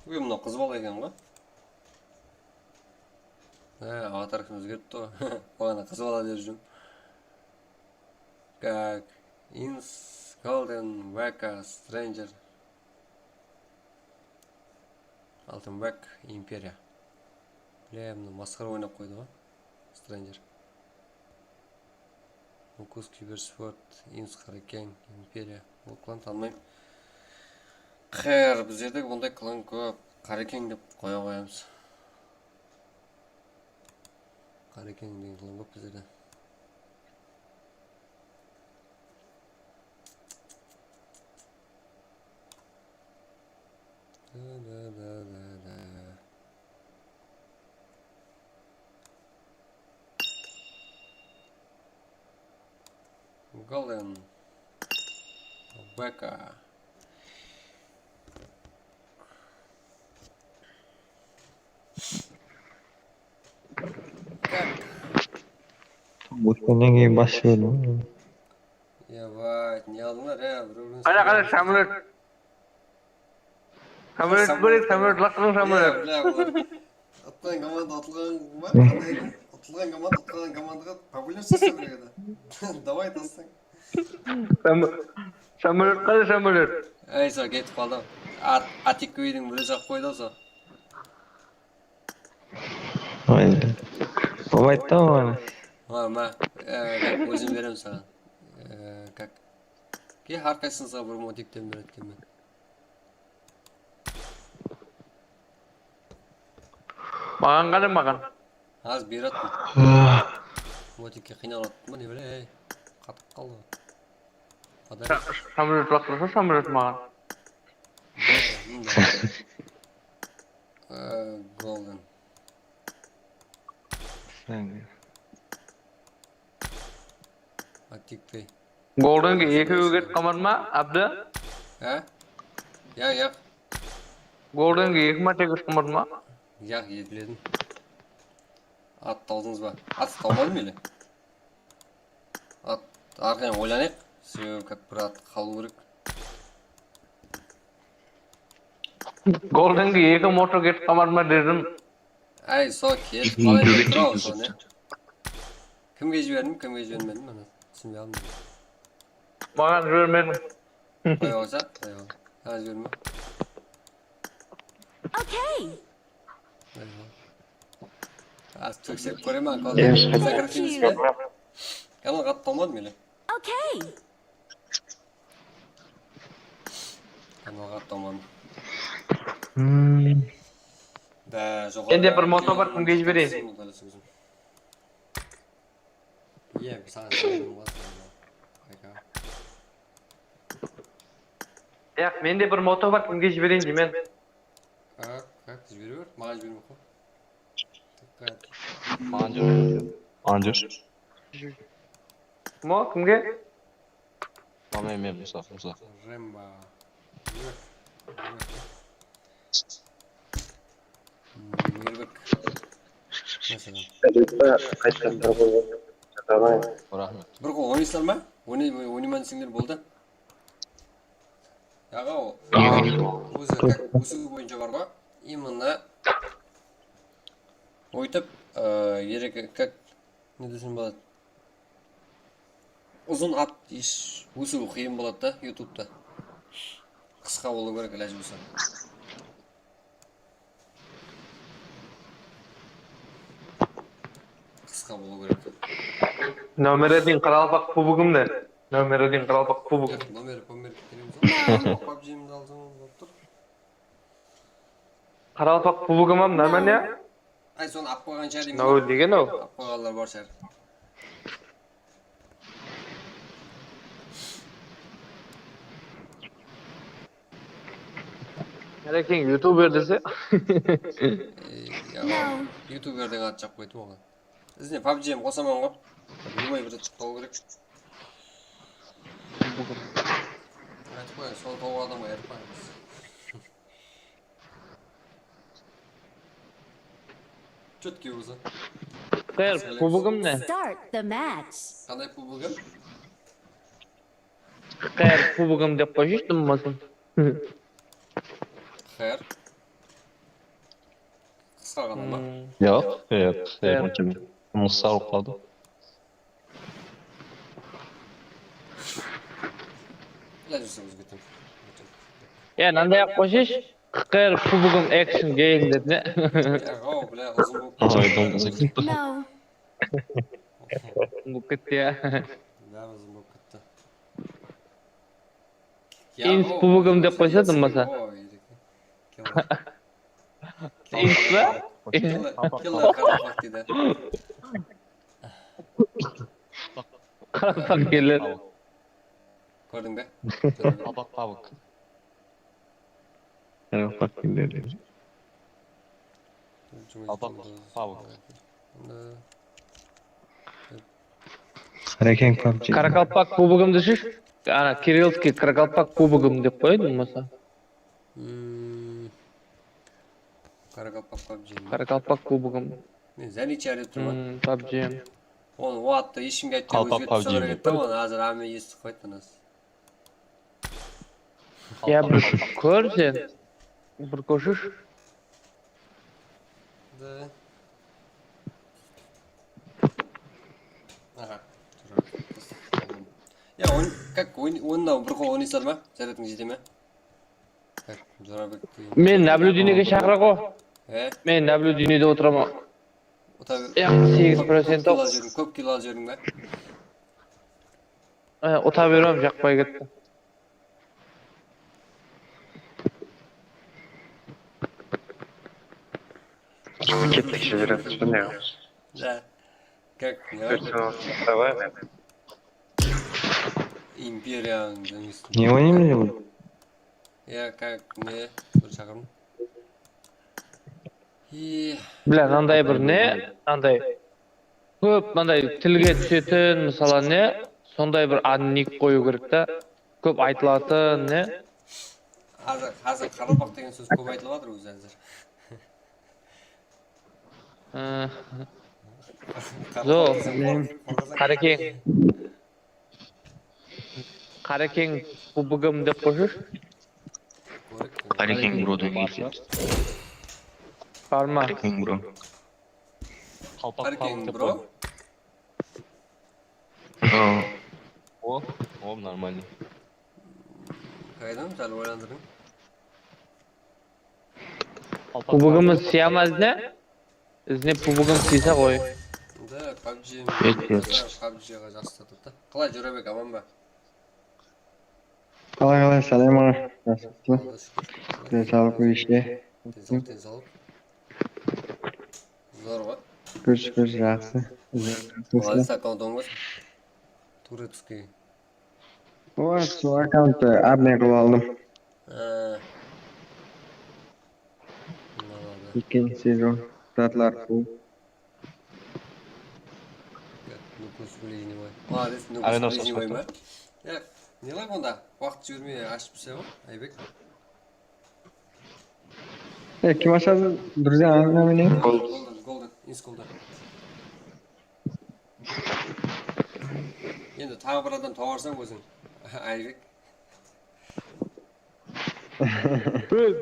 Uy, mına qız bala eken ǵoy. Há, avatar kim ózgeripti ǵoy. Oǵan qız bala dep júrdim. Как? Ins, Golden, Weka, Stranger. Altın Wek, Imperiya. Bile, mına masqara oynap qoydı ǵoy. Stranger. Nukus, Kibersport, Ins, Qarekeń, Imperiya. Bul klan tanımayman. Qır, bizlerde bunday klan kóp. Qarekeń dep qoya qoyamız. Qarekeń degen klan kóp bizlerde. Da, da, da, da, da. Golden. Beka. Ótkennen keyin basıp jiberdim. Ябать, не aldılar ya, bir-birin. Qara, qara, samolyot. Samolyot, samolyot, samolyot, laqırıń samolyot. Bля, bля, bular. Atılǵan komanda, atılǵan bar, qanday? Atılǵan komanda, atılǵan komandaǵa populyar sesler beredi. Davay, taslang. Samo- Samolyot, qara, samolyot. Ey, sol ketip qaldı. At, Atik úydiń birew jaqıp qoydı sol. Aydı. Baba ayttı ǵoy mına. Ma, ma, e, ózim beremen saǵan. E, kak. Ke, hár qaysıńızǵa bir motikten beretkenmen. Maǵan qara, maǵan. Házir berattım. Motikke qıynalıp atırman, ne biley, ey. Qatıp qaldı. Qadar. Samolyot laqırsa, samolyot maǵan. E, Golden. Atikpey. Goldenge ekewge ketip qalmadı ma, Abdı? Há? Yaq, yaq. Goldenge eki márte ketip qalmadı ma? Yaq, epiledim. At tawdıńız ba? At tawmadım ele. At, arqayın oylanayıq. Sebebi kak bir at qalıw kerek. Goldenge eki motor ketip qalmadı ma dedim. Áy, sol kelip qalay dep tur-aw, sol ne? Kimge jiberdim, kimge jibermedim, mana, túsinbey qaldım. Maǵan jibermediń. Qoya qoysa, qoya qoy. Házir jiberme. Okay. Qoya qoy. Az tóksep kóremen, kórsem. Kanal qattı olmadı mele. Okay. Kanalǵa toman. Mende bir moto bar, kimge jibereyin? Iya, saǵan jibereyin. Yaq, mende bir moto bar, kimge jibereyin deymen. Kak, kak, jibere ber, maǵan jibermey-aq qoy. Maǵan jiber. Maǵan jiber. Mo, kimge? Mana men, Musa, Musa. Remba. Mirbek. Masalan. Qaytqanlar boldı. Jataman. Raxmet. Bir qol oynaysızlar ma? Oynay-, oynayman deseńler boldı. Aǵa, o ózi kak ósiw boyınsha bar ǵoy. Именно oytip, erek kak, ne desem boladı? Uzın at ish ósiw qıyın boladı da, YouTubeta. Qısqa bolıw kerek, ilajı bolsa. Qısqa bolıw kerek. Nomer один qaraqalpaq kubogimde. Nomer один qaraqalpaq kubogim. Nomeri, pomeri keteremiz ǵoy. PUBG'imdi alsam bolıp tur. Qaraqalpaq kubogim ham normal ya? Ay, sonı alıp qoyǵan shıǵar deymen. Nawa degen-aw. Alıp qoyǵanlar bar shıǵar. Qarekeń, youtuber dese. Ey, ya, youtuber degen at jaqpaydı oǵan. Izine pabji qosaman ǵo. Любой bir zat shıqpawı kerek. Aytıp qoyayın, sol tawıq adamǵa aytıp qoyamız. Chutki ózi. Qır, kubogım ne? Start the match. Qanday kubogım? Qır, kubogım dep qoyshı, dım bolsın. Qır. Qısqa ǵana ma? Yoq, yoq, yoq, onshama. Qısqa bolıp qaldı. Ilaj bolsa ózgertemiz. Ya, mınanday-aq qoyshısh. Q Q R kubogım action game dedi ne? Ya, ǵo, bile, uzın bolıp ketti. Ay, uzın bolıp ketti. No. Uzın bolıp ketti, ya. Bári uzın bolıp ketti. Ins kubogım dep qoysa, dım bolsa. Ins ba? Killer, killer qaraqalpaq deydi. Qaraqalpaq killer. Kórdiń be? Qalpaq pabıq. Qaraqalpaq killer. Qalpaq pabıq. Qarekeń pabji. Qaraqalpaq kubogım dese, ana, Kirillskiy Qaraqalpaq kubogım dep qoydı bolmasa. Hmm. Qaraqalpaq pabji. Qaraqalpaq kubogım. Men Zanichar dep turman. Hmm, pabji. Onı o attı eshkimge aytpay, qalpaq pabji. Onı házir hámme esitip qoydı, anası. Ya, bir kór sen. Bir kórshish. Da. Aha. Ya, on, kak, on, onnan bir qol oynaysızlar ma? Zaryadınız jete me? Kak, Jorabek. Men nablюдениеge shaqıra ǵo. E? Men nablюдениеde otıraman. Aq, segiz procent. Kóp kill alıp júrdiń, kóp kill alıp júrdiń be? E, uta berem, jaqpay ketti. Kettik, júremiz, mine. Da. Kak, ne bar? Imperiyanıń. Ne oynayman men? Ya, kak, ne? Bir shaqırım. Bile, mınanday bir ne? Mınanday kóp, mınanday tilge túsetin, mısalı ne? Sonday bir ad nik qoyıw kerek ta. Kóp aytılatın ne? Házir, házir qaraqalpaq degen sóz kóp aytılıp atır ózi házir. Aa. Qaraqalpaq deseń, qorqasań. Qarekeń. Qarekeń kubogım dep qoyshısh. Qarekeń bro degen. Bar ma? Qarekeń bro. Qalpaq pabıq dep qoy. O, o, нормально. Qaydan, sál oylandırdıń. Kubogımız sıyama izine. Izine kubogım sıysa ǵoy. Da, pabji. Pabjiǵa jaqsı tatır da. Qalay, Jorabek, aman ba? Qalay, qalay, sálem aǵa. Jaqsıma? Densawlıq, óyishe. Densawlıq, densawlıq. Zor ǵoy. Shúkir, shúkir, jaqsı. Molodec, akkaunt oń bolsın. Turetskiy. Oy, sol akkaunttı обмен qılıp aldım. Ha. Molodec. Ekinshi sezon zatlar full. Nukus Bliznivoy. Molodec, Nukus Bliznivoy ma? Ya, ne qılaman onda? Waqıt jibermey ashıp tastay ǵoy, Aybek. E, kim ashadı? Друзья, ana mine. Golden, golden, ins golden. Endi taǵı bir adam tawarsań óziń, Aybek. Biz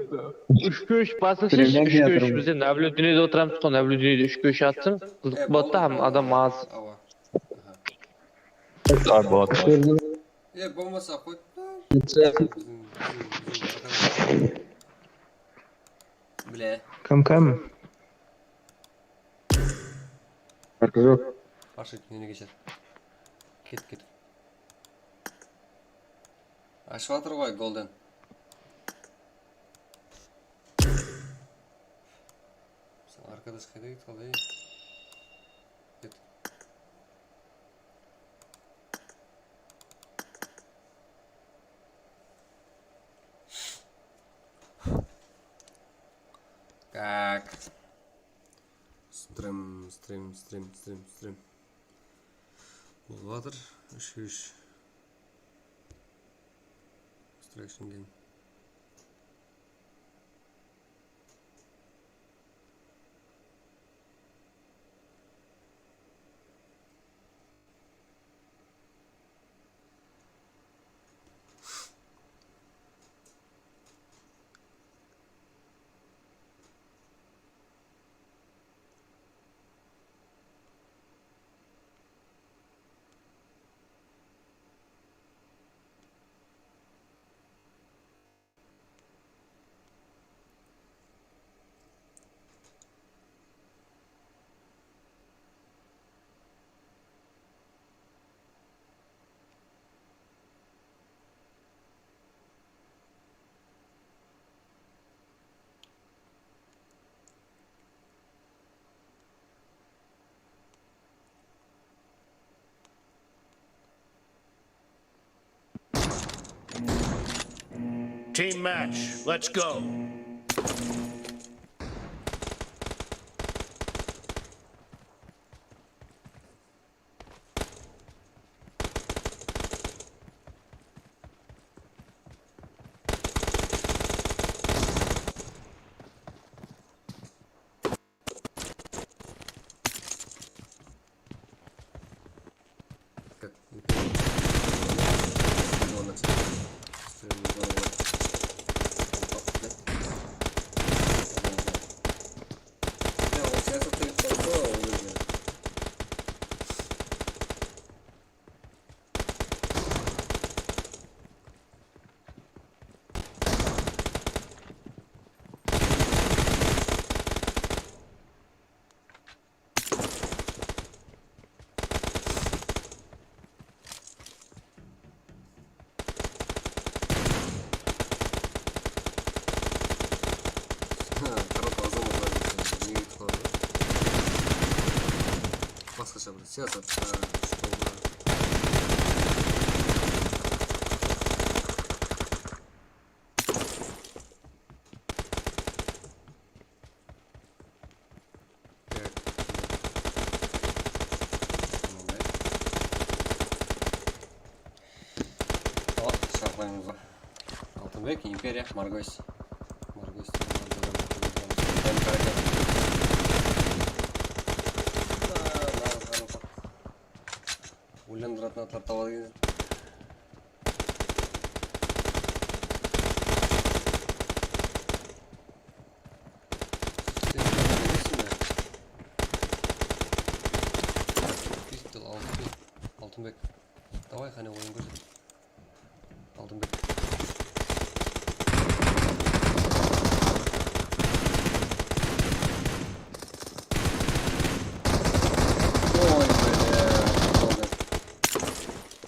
úshke úsh basıshı, úshke úsh, bizde наблюдениеde otıramız ǵoy, наблюдениеde úshke úsh atsın, qızıq boladı da, hám adam az. Awa. Aha. Boladı. E, bolmasa qoyıp tur. Bile. Kim, kim? Farqı joq. Parshik, meni keshir. Ket, ket. Ashıp atır ǵoy, Golden. Salar Qıdırıs qayda ketip qaldı, ey? Ket. Как? Стрим, стрим, стрим, стрим, стрим. Bolıp atır. Úsh úsh. Extraction game. Team match, let's go. Ha, qarap alsam, olar nege tútip aldı? Basqasha bir siyasat, ha, shkolda. Altınbek, Imperiya, Margoys. Margoys. Oylandıratuın atlar tabadı ekensen. Pistol, Altınbek. Altınbek. Davay, qáne, oyın kórset. Altınbek. Oy, bele, boldı.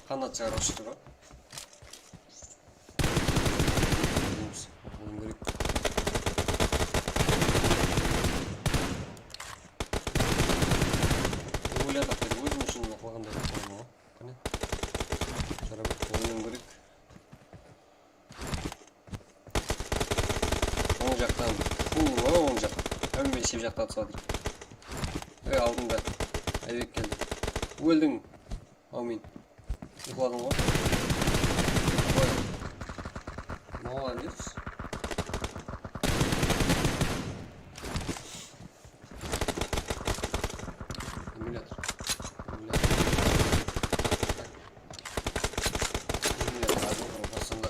Qanat shıǵarıp shıqtı ǵoy. Oyın kóreyik. Ózim ushın oqlaǵanday qılıp qoydım ǵoy. Qáne. Jarap, oyın kóreyik. Oń jaqtan. Uuu, oń jaq. Hámme shep jaqtan atıp atır. Ey, aldında. Aybek keldi. Óldiń. Áwmin. Uyqıladıń ǵoy. Qoy. Молодец. Emulyator. Emulyator. Emulyator, azır bir basında.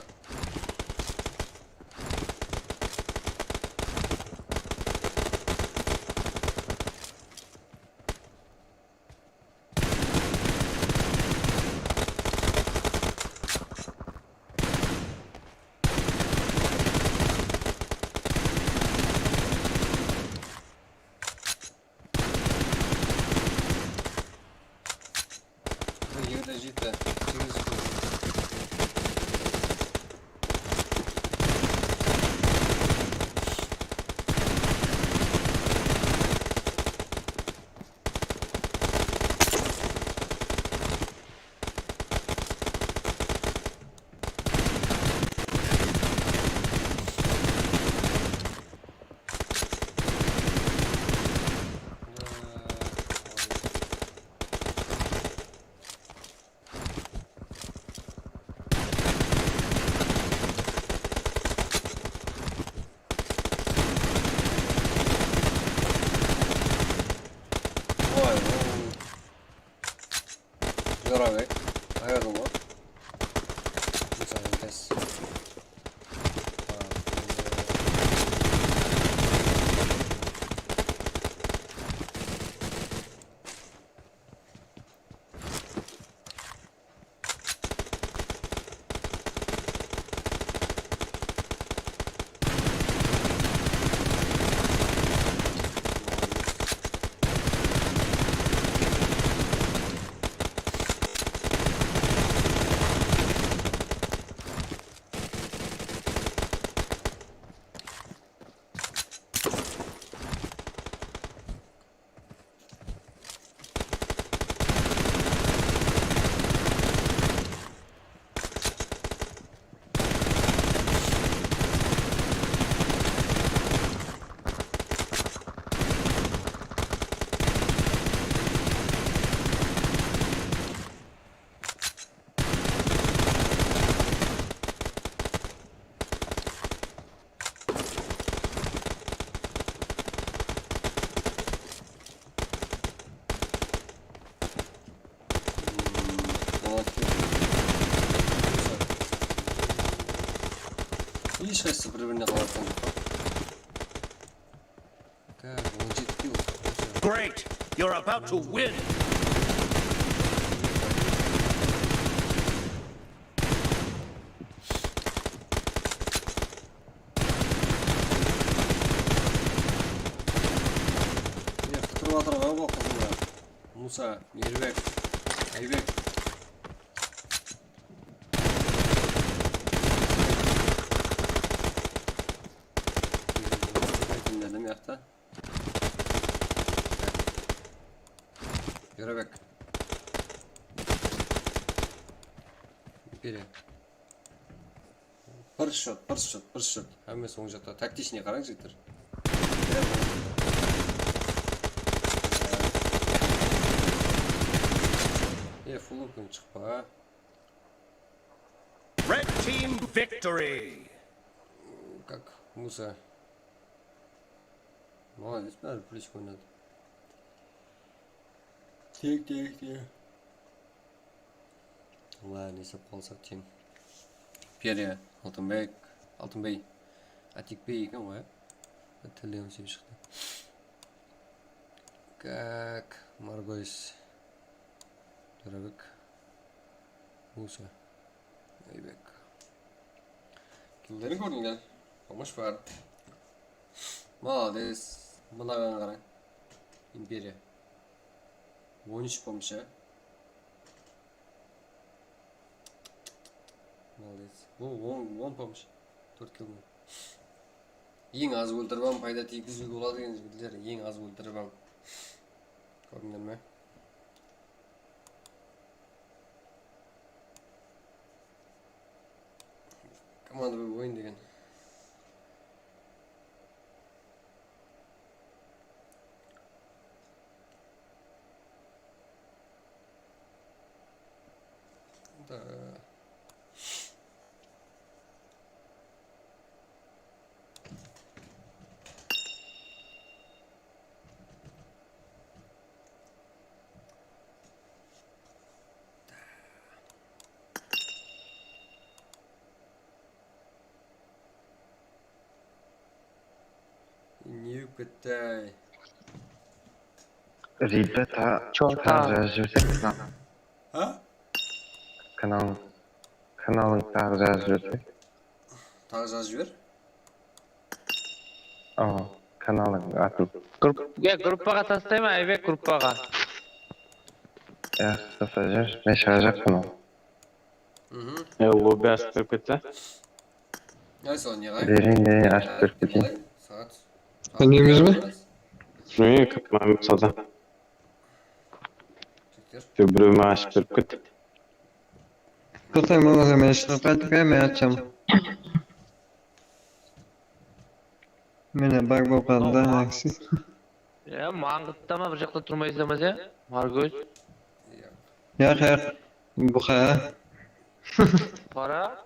Jigirde jeti, segiz. Joraǵay, qayerdiń ǵoy? Mısalı, tez. Hesh qaysı bir-birine qalatqan joq. Ka, on jeti kill. Great! You're about to win! Mine, qıtırıp atır ǵoy bul qızıldı. Musa, Mirbek, Aybek. Aytın dedim, yaqta. Joraǵay. Bere. Bir shot, bir shot, bir shot. Hámmesi oń jaqta. Taktichniy qarań, jigitler. E, full úlken shıqpa. Red team victory! Kak, Musa. Molodec, báribir plyushka oynadı. Tek, tek, tek. Ладно, eslep qalsaq teń. Pere, Altınbek, Altınbey. Atikbey eken ǵoy, á? Tilden ósip shıqtı. Kak, Margolis. Joraǵay. Musa. Aybek. Kimlerdi kórdińler? Pomısh bar. Molodec. Mınaǵan qarań. Imperiya. On úsh pomısh, á? Molodec. Bul on, on pomısh. Tórt kill. Eń az óltirip alıp payda tiygizbe boladı eken, jigitler. Eń az óltirip alıp. Kórdińler me? Komanda boyıp oyın degen. Da. Ne bolıp ketti? Ребята, чё, тағы жазып жіберсек, kanal. Ha? Kanal, kanalın taǵı jazıp jiberseń. Taǵı jazıp jiber. Awa, kanalın atın. Grup-, ya, gruppaǵa taslayman, Aybek, gruppaǵa. Ya, taslap jiber, men shıǵajaqpan ol. Mhm. Ya, lobby ashıp berip ketse. Ay, sol ne ǵay? Bereyin, bereyin, ashıp berip keteyin. Saat. Bilmeymiz be? Bilmeymen, kim, men sawda. Jigitler. Sen birewime ashıp berip ket. Kutay bolmasa men shıǵıp qaytıp kelemen, men atsham. Mine, bag bolıp qaldı da, Aksi. Ya, mańǵıtta ma bir jaqta turmaysań ba sen? Margóz. Yaq, yaq. Buqa. Qara.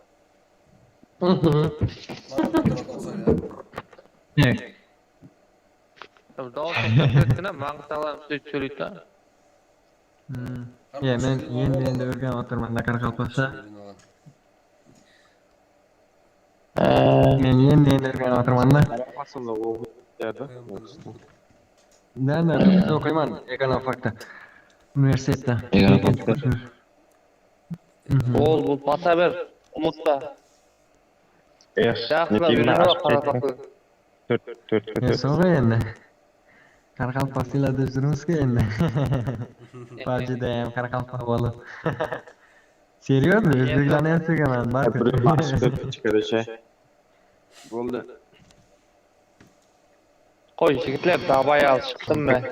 Mańǵıtta turatuǵın soyla. Yaq. Dawıs toqtap ketken, mańǵıt alam sóytip sóyleydi da. Hmm. Iya, men endi-endi úrgenip atırman da qaraqalpaqsha. Men endi-endi úrgenip atırman da. Da, da, oqıyman, ekonomfakta. Universitette. Ekonomfakta. Ekinshi kurs. Mhm. Bol, bol, basa ber, umıtpa. Jaqsılar úyrenip al qaraqalpaq tilin. Tórt, tórt, tórt, tórt. Sol ǵoy endi. Qaraqalpaq sıyla dep júrmiz-ki endi. Pabjide hám qaraqalpaq bolıp. Серьёзно, ózbeklarni hám súyemen, bar. Birew ashıp berdi, ichkarı shay. Boldı. Qoy, jigitler, davay, al, shıqtım men.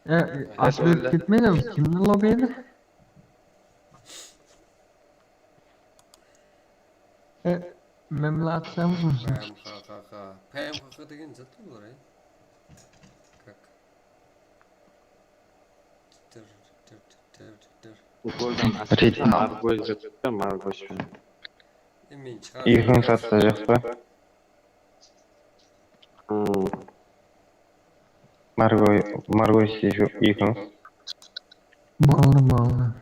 E, ashıp berip ketpedi, kimniń lobbi edi? E, men bilan atışamız mı? P M Q Q. P M Q Q degen zat ǵoy bular, e? Как? Tır, tır, tır, tır, tır. Ukoldan astı. Margoy zat, margoy. E, men shıǵardım. Uyqıń sattı, jaqsı ba? Hmm. Margoy, margoy isleyshi uyqıń. Boldı, boldı.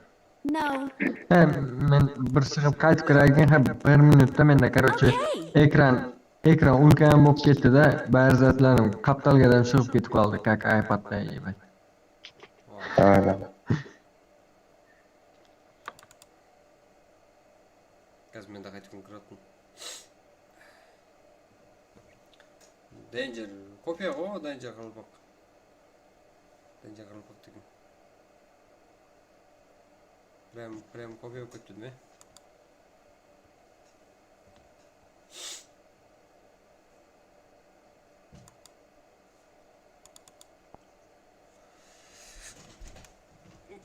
No. E, men bir shıǵıp qaytıp kirergen, ha, bir minutta mende, короче, ekran, ekran úlken bolıp ketti da, bári zatlarım qaptalgadan shıǵıp ketip qaldı, как iPadta, ебать. Davay, davay. Házir men de qaytıp kirip atırman. Danger, kopiya ǵoy, Danger qaraqalpaq. Danger qaraqalpaq degen. Прям, прям kopiya bolıp ketpedi me?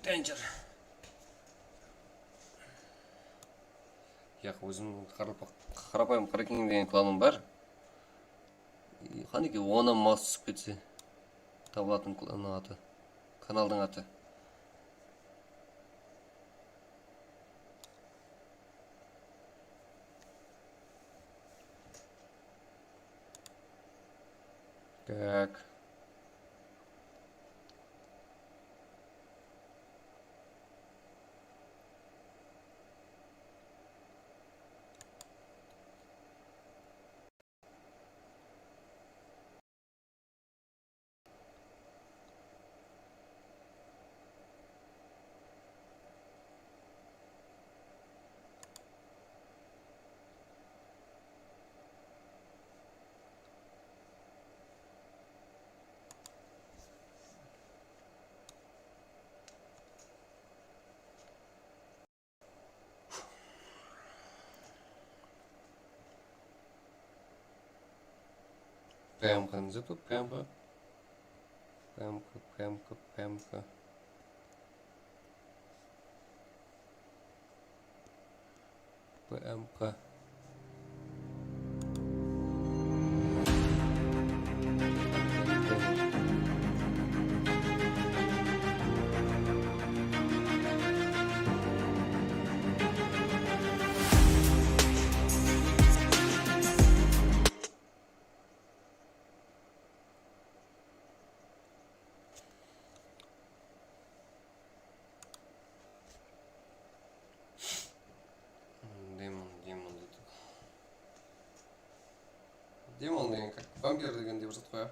Danger. Yaq, ózim qarapa-, qarapayım Kraken degen klanım bar. Qáneki onnan mas túsip ketse, tabılatın klanıń atı, kanaldıń atı. Так. P M Q, не зато P M Q. P M Q, P M Q, P M Q. P M Q. Demon, demon dedik. Demon degen как vampir degendey bir zat ǵoy, á?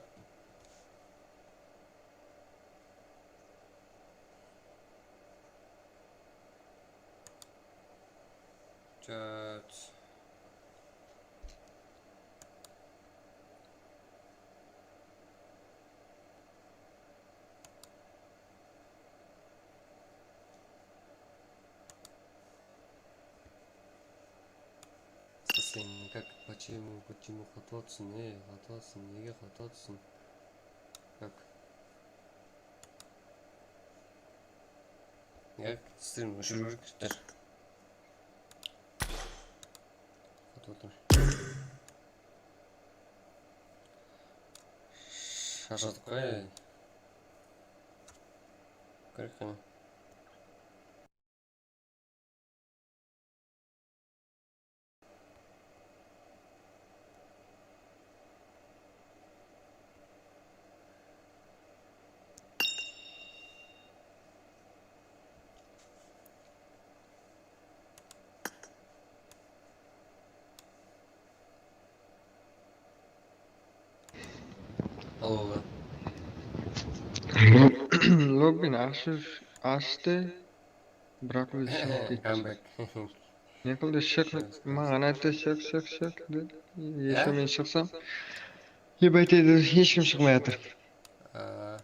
Chat. Sen как, почему, почему xata túsin, ey, xata túsin, nege xata túsin? Как? Ya, stirem óshiriw kerek, jigitler. Xata otır. Sharshadıq ǵoy. Kerek qana. Lobbini ashıp, ashtı. Biraq ózi shıǵıp ketti. Comeback. Ne qıldı, shıq, maǵan ayttı, shıq, shıq, shıq, dedi. Ese men shıqsam, ep aytedi, hesh kim shıqmay atır. Aa,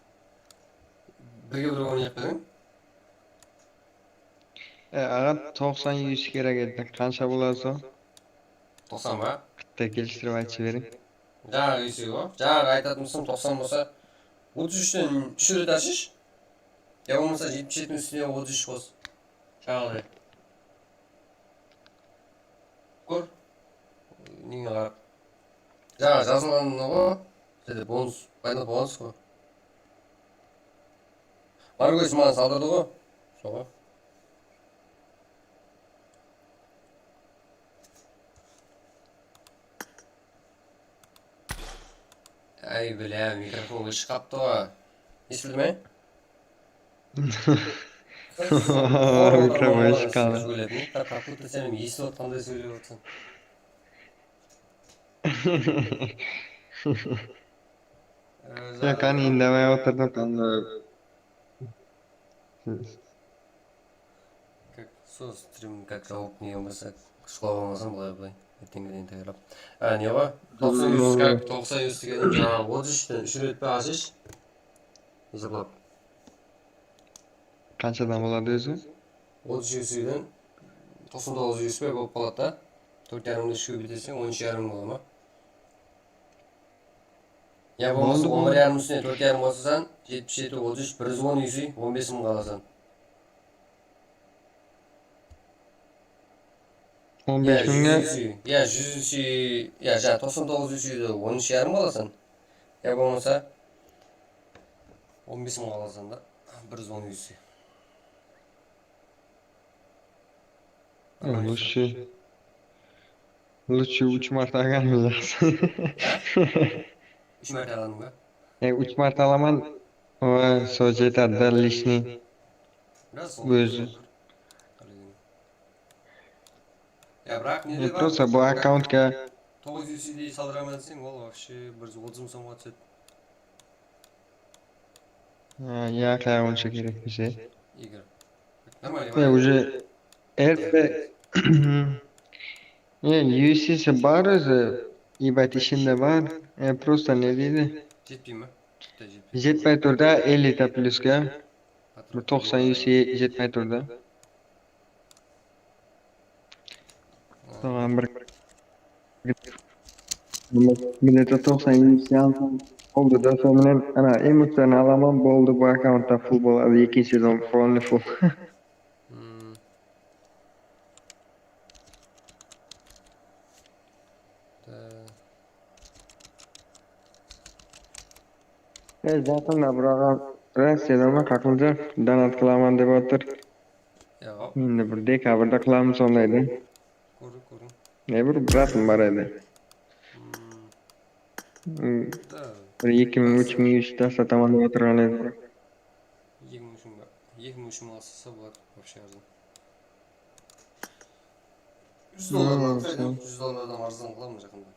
birge bir oynayıq pa ediń? E, aǵa, toqsan yus kerek edi. Qansha boladı soń? Toqsan ba? Bitta kelishtirip aytıp jiberiń. Jańaǵı ese ǵo. Jańaǵı aytatınımız toqsan bolsa, otız úshten úsh ret ashısh. Ya bolmasa jetpis jetiniń ústine otız úsh qos. Jańaǵıday. Kór. Nege qarap. Jańa jazılǵanına ǵo. Bizde bonus, payda bonus ǵo. Margoy maǵan saldırdı ǵo. Soǵan. Ay, bilá, mikrofon ıshıp qaptı ǵo. Esitildime? Mikrofon ıshıp qaldı. Как будто sen esitip atqanday sóylep atırsań. Ya, qani, indamay otırdım, qanday. Sol strim как jawıp ne bolmasa, shıqlap almasam, bılay-bılay. Erteńgiden tayarlap. A, ne ǵo? Toqsan yus, toqsan yus degen jańa otız úshten úsh ret pe ashısh? Esaplap. Qanshadan boladı ózi? Otız yus eden toqsan toǵız yus pe bolıp qaladı da. Tórt yarımdı úshke bólseń, on úsh yarım bola ma? Ya bolmasa on bir yarım ústine tórt yarım qosasań, jetpis jeti, otız úsh, bir júz on yus, on bes mıńǵa alasań. On bes mıńǵa? Ya, júz úsh, ya, júz úsh, ya, jańa toqsan toǵız úsh, on úsh yarım alasań. Ya bolmasa on bes mıńǵa alasań da, bir júz on yus. Lúshi. Lúshi úsh márte alǵanım jaqsı. Úsh márte aldıń ba? E, úsh márte alaman. Oy, sol jetadı da, lishniy. Ózi. Ya, biraq ne de bar, prosto bul akkauntqa toǵız yus dey saldıraman deseń, ol вообще bir júz otız mıń somǵa túsedi. Ha, ya, qay onsha kerek bizge? Игорь. Нормально. E, уже R P. E, U F C'si bar ózi, ebat ishinde bar. E, prosto ne deydi? Jetpey ma? Tutta jetpey. Jetpey tur da, elita plyuska. Bir toqsan U F C jetpey tur da. Soǵan bir minutı toqsan U F C alsam boldı da, sonıń menen ana emocionı alaman, boldı, bu akkauntta full boladı, ekinshi sezon only full. Hmm. Da. E, jaqında bir aǵa Rossiyada ma, Qaqılja, donat qılaman dep atır. Endi bir dekabrda qılamız sonday da. Kórdim, kórdim. E, bir bratım bar edi. Hmm. Hmm. Da. Bir eki mıń, úsh mıń yus dasa taman dep atırǵan edi. Eki mıń úsh mıń ba? Eki mıń úsh mıń alsa boladı, вообще arzan. Júz dollar bar, júz dollardan arzan qılamın jaqında.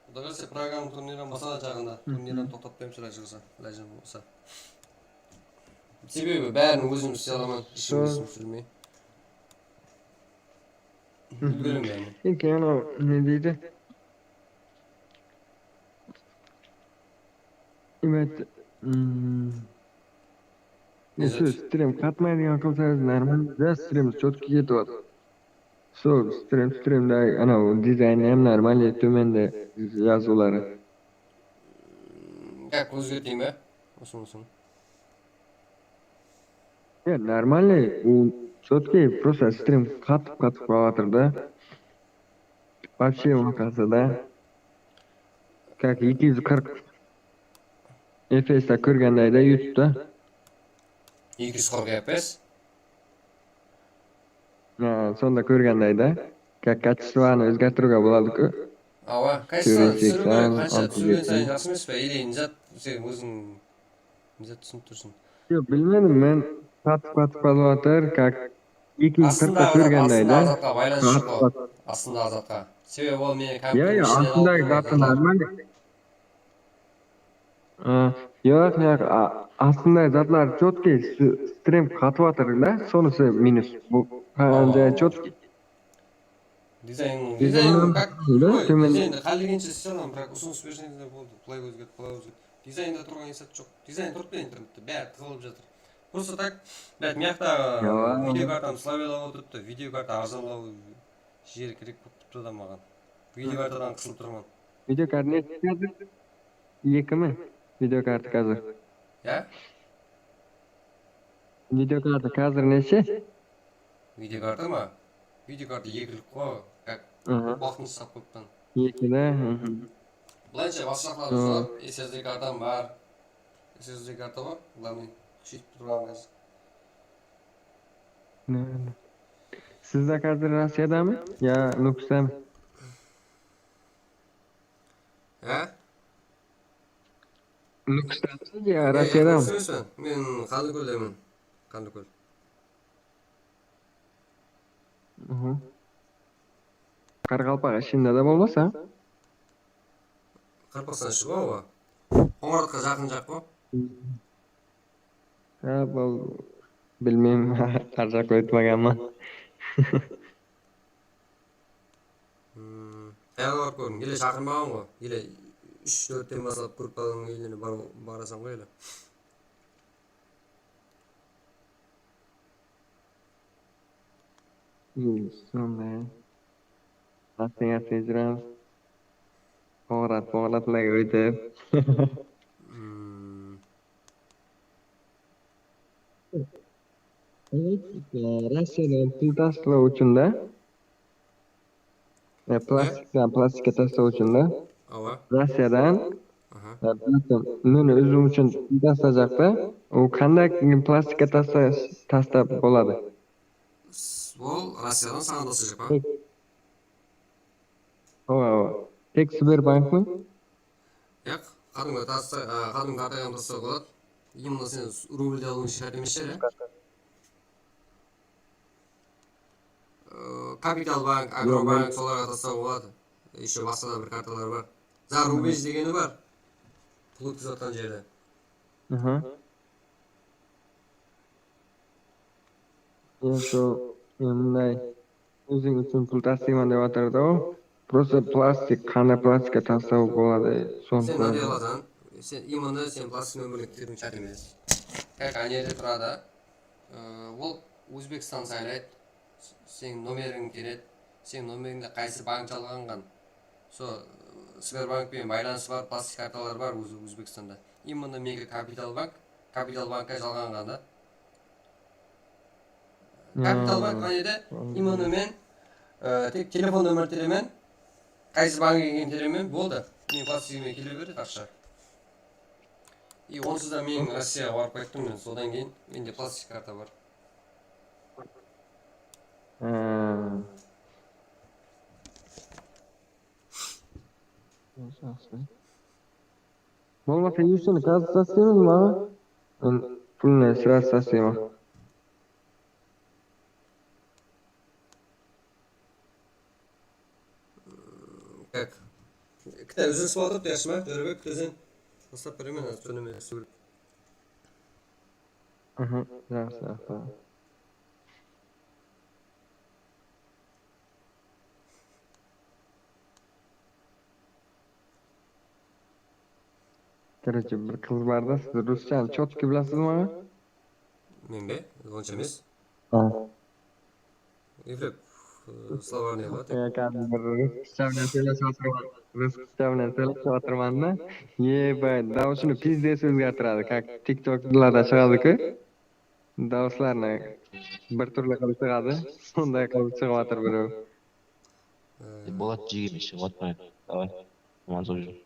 Quday qálese, Praganıń turnirin basaladı jaqında. Turnirin toqtatıp qoyamız, Quday qálese, ilajı bolsa. Sebebi bárin ózim isley alaman, hesh kim túsirmey. Úlgeremen bárin. Eki, anaw ne deydi? Demek, mm, ne sóz, strim qatmaydiǵan qılsańız, нормально, да, strim чётко ketip atır. Sol strim, strimde anaw dizaynı hám нормально, tómende jazıwları. Как ózgerteyim be? Usın, usın. Ya, нормально, ol чётко, просто strim qatıp, qatıp qalıp atır da. Вообще, ortasında как eki júz qırq F P S-te kórgenday da, YouTubeta. Eki júz qırq F P S? Ha, sonda kórgenday da. Как качествоны ózgertiriwge boladı-ku. Awa, качествоны túsiriwge qansha túsirgen sayın jaqsı emes pe? Или ne zat, sen óziń ne zat túsinip tursıń? Yoq, bilmedim, men qatıp, qatıp qalıp atır, как eki júz qırqqa kórgenday da. Astındaǵı zatqa baylanısı joq ǵo. Astındaǵı zatqa. Sebebi ol meni kompyuterden ishinen alıp turmaydı da. Yoq, yoq, astınday zatlar chotkiy, stream qatıp atır da, sonısı minus. Bul qanday chotkiy. Dizayn, dizayn, dizayndı hállegen isley alaman, biraq usınıs berseńiz de boldı. Bılay ózgert, bılay ózgert. Dizaynda turǵan esap joq. Dizayn turıptı internette, bári tıǵılıp jatır. Просто так, блядь, mıyaqtaǵı videokartam slabelap otırıptı, videokarta arzanlaw jeri kerek bolıp turıptı da maǵan. Videokartadan qısılıp turman. Videokarta neshe házir? Eki mi? Videokarta házir. Ya? Videokarta házir neshe? Videokarta ma? Videokarta ekilik ǵo, как, waqtın sap qoyıppan. Eki da. Bılayınsha basqalarda zor, S S D kartam bar. S S D karta bar, главный, kúsheytip turǵan házir. Siz de házir Rossiyada mı? Ya Nókista mı? Há? Nókista mı ya Rossiyada mı? Nókista emes men. Men Qanlıkóldemen. Qanlıkól. Qaraqalpaq ishinde de bolmasa. Qaraqalpaqstan shıǵıp awa. Qońıratqa jaqın jaq pa? Ha, bul bilmeymen, qar jaqqa ótpegenmen. Qayaqqa barıp kórdiń? Ele shaqırmaǵan ǵoy. Ele úsh-tórtten baslap gruppalardıń úylerine barasań ǵoy ele. Sonday. Astıń astına júremiz. Qońırat, qońıratlarǵa ótip. Rossiyadan pul taslaw ushın da. E, plastikten plastikka taslaw ushın da. Awa. Rossiyadan, e, plastik, meni úziw ushın taslajaq ta. O qanday plastikka tasla-, taslap boladı? Ol Rossiyadan saǵan taslajaq pa? Awa, awa. Tek Sberbankmi? Yaq, qádimgi tasta-, a, qádimgi kartaǵa taslap boladı. Именно sen rublde alıwıń shárt emes shıǵar, ya? Kapital bank, Agrobank, solarǵa taslap boladı. Ещё basqa da bir kartalar bar. Za rubij degeni bar. Pul ótkizip atqan jerde. Ещё mınday. Óziń ushın pul taslayman dep atır da ol. Просто plastik, qanday plastikka taslaw boladı, sonı. Sen nade alasań? Sen именно sen plastik nomerdi kiritiwiń shárt emes. Как ane jerde turadı. Ol Ózbekstan saylaydı. Seniń nomerińdi teredi. Seniń nomerińdi qaysı bank jalǵanǵan. Sol Sberbank penen baylanısı bar, plastik kartalar bar ózi Ózbekstanda. Именно menińki Kapital bank, Kapital bankka jalǵanǵan da. Kapital bank mına jerde именно men, e, tek telefon nomerin teremen, qaysı bank ekenin teremen, boldı. Meniń plastigime kele beredi aqsha. И onsız da men Rossiyaǵa barıp qayttım men, sodan keyin mende plastik karta bar. Bolmasa, yusini gaz taslayman maǵan. Men pulni sraz taslayman. Так. Kitap úzilis bolıp atırıptı, yaqshı ma? Jo'rabek, kúteseń. Baslap beremen, házir túnime súrip. Aha, jaqsı, jaqsı. Короче, bir qız bar da, siz ruschanı chotki bilasizmi, aǵa? Men be? Onsha emes. Ha. Eflep, e, словарный ǵoy, tek. E, kádimgi bir ruscha menen sóylesip atırman. Ruscha menen sóylesip atırman da. Eba, dawısını pizdes ózgertiradı, как tiktoklarda shıǵadı-ku. Dawıslarına bir túrli qılıp shıǵadı, sonday qılıp shıǵıp atır birew. E, Bolat, jegeme, shıǵıp atpayın. Davay, aman sop júr.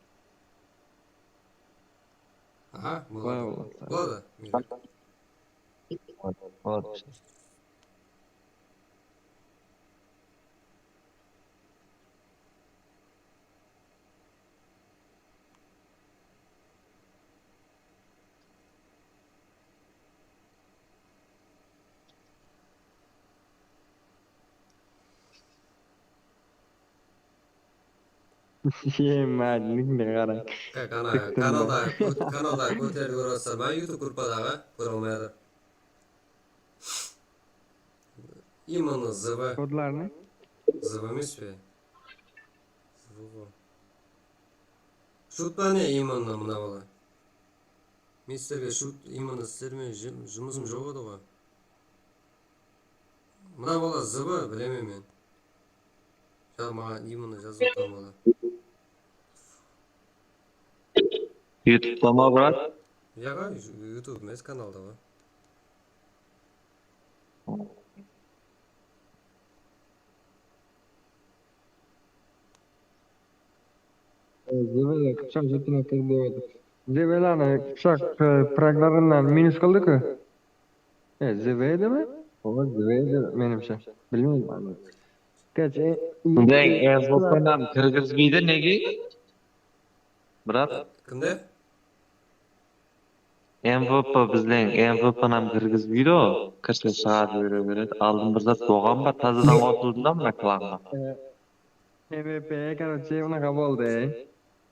Aha, boladı. Boladı. Boladı. Boladı. Yema, ninkine qarań. Ka-, kana-, Tiktim kanalda, kót-, kanalda kóterilip kórip atsa, ma, YouTube gruppadaǵı kóre almay atır. Именно Z V. Kodlarını? Z V emes pe? Z V ǵo. Shut pa ne именно mına bala? Men sizlerge shut именно sizler menen jı-, jumısım joq edi ǵoy. Mına bala Z V bilemen men. Ya maǵan именно jazıp atırǵan bala. Yutubta ma, brat? Yaǵa, YouTube emes, kanalda ǵoy. Zebela qıpshaq jutına kir dep atır. Zebelanı qıpshaq e, praglarından minus qıldı-ku. E, zebe edi me? Oba, zebe edi, menimshe. Bilmeymen. Короче, Bizden M V P nam kirgizbeydi, nege? Brat, Kimde? M V P bizden M V P nam kirgizbeydi o. Kirse shıǵarıp jibere beredi. Aldın bir zat bolǵan ba? Tazadan qosıldım da mına klanǵa. M V P, короче, mınaqa boldı.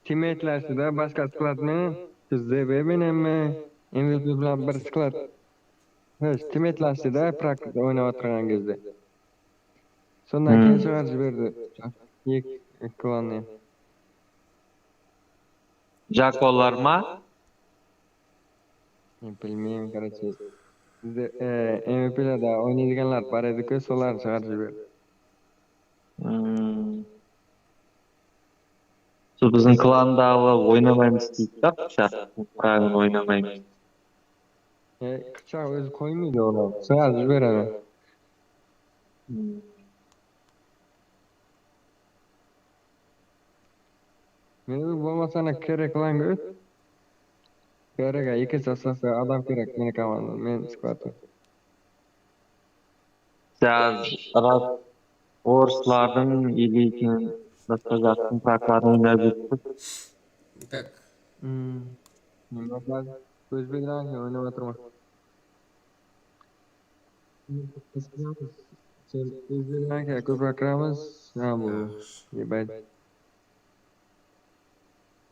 Timetlarsıda basqa sklad menen, zebe menenmi, M V P bilan bir sklad. Timetlarsıda praktika oynap atırǵan gezde. Sonnan keyin shıǵarıp jiberdi. Eki klanı. Jakolar ma? Men bilmeymen, короче. Bizde e, M V P lerde oynaydiganlar bar edi-ku, solardı shıǵarıp jiberdi. Sol biziń klandaǵılar oynamaymız deydi da, qıpshaq. Pragın oynamaymız. E, qıpshaq ózi qoymaydı onı. Shıǵarıp jiberedi. Meniń bolmasa ana kerek lan gó. Kerek, ekinshi sostavǵa adam kerek meni komandam, men skladta. Sen ras orıslardıń eleyken basqa jaqtıń prakların oynap júrsiz. Как? Ózbekler eken oynap atırman. Sen ózbekler eken kóp akıramız. Ha, bu. Ебать.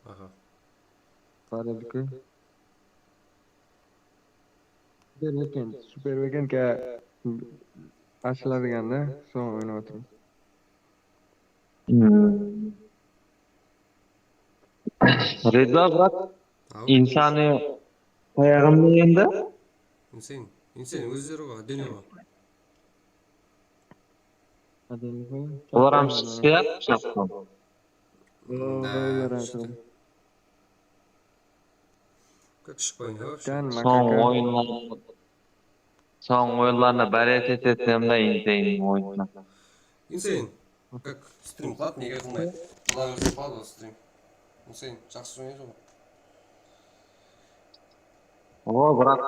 Aha. Bar edi-ku. Super Weekend, Super Weekendke ashıladı eken da, soǵan oynap atırman. Reza, brat, insani tayaǵın ne endi? Insane, insane ózleri ǵoy, áddeniy ǵoy. Olar hám shıqsa, shaqtan. Olar shıqtı. Как шықпай ne вообще? Soń oyınlar, soń oyınlarına báret etetem da, insane oyınına. Insane, как стрим qıladı, nege qılmaydı? Qıla berse qıladı ǵoy sтрим. Insane, jaqsı oynaydı ǵoy. O, brat,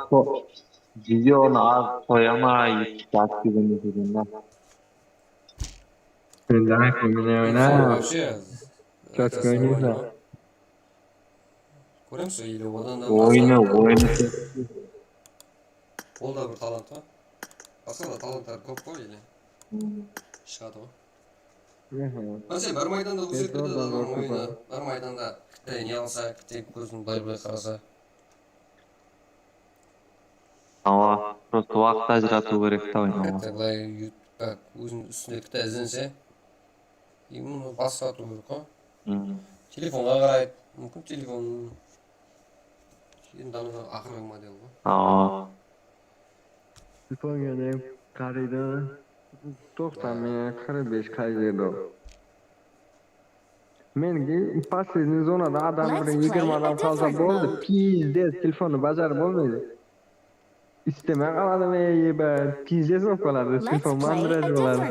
videonı az qoya ma, YouTube jazıp kelgen degen da. Endi aytqan menen oyna. Вообще. Jaqsı oynaysań. Kóremiz, или odan da Oyna, oyna. Ol da bir talant pa? Basqa da talantlar kóp ǵoy, или shıǵadı ǵoy. Máselen, bir maydanda ózgerip ketedi adamnıń oyını. Bir maydanda bitta ne alsa, bitta kózin bılay-bılay qarasa. Awa, просто waqıt ajıratıw kerek ta oynawǵa. Bitta bılay, как, óziniń ústinde bitta izlense, и bunı basqa atıw kerek ǵoy. Telefonǵa qaraydı, múmkin telefon. Endi anadan aqırǵı model ǵoy. Awa. Telefon kene qaraydı. Toqsan menen qırq bes qay jerde ol? Men последний zonada adam bir yigirma adam qalsa boldı. Pizdec, telefonnı bajarıp bolmaydı. Istemey qaladı me, eba, pizdec bolıp qaladı. Telefon mandraj boladı.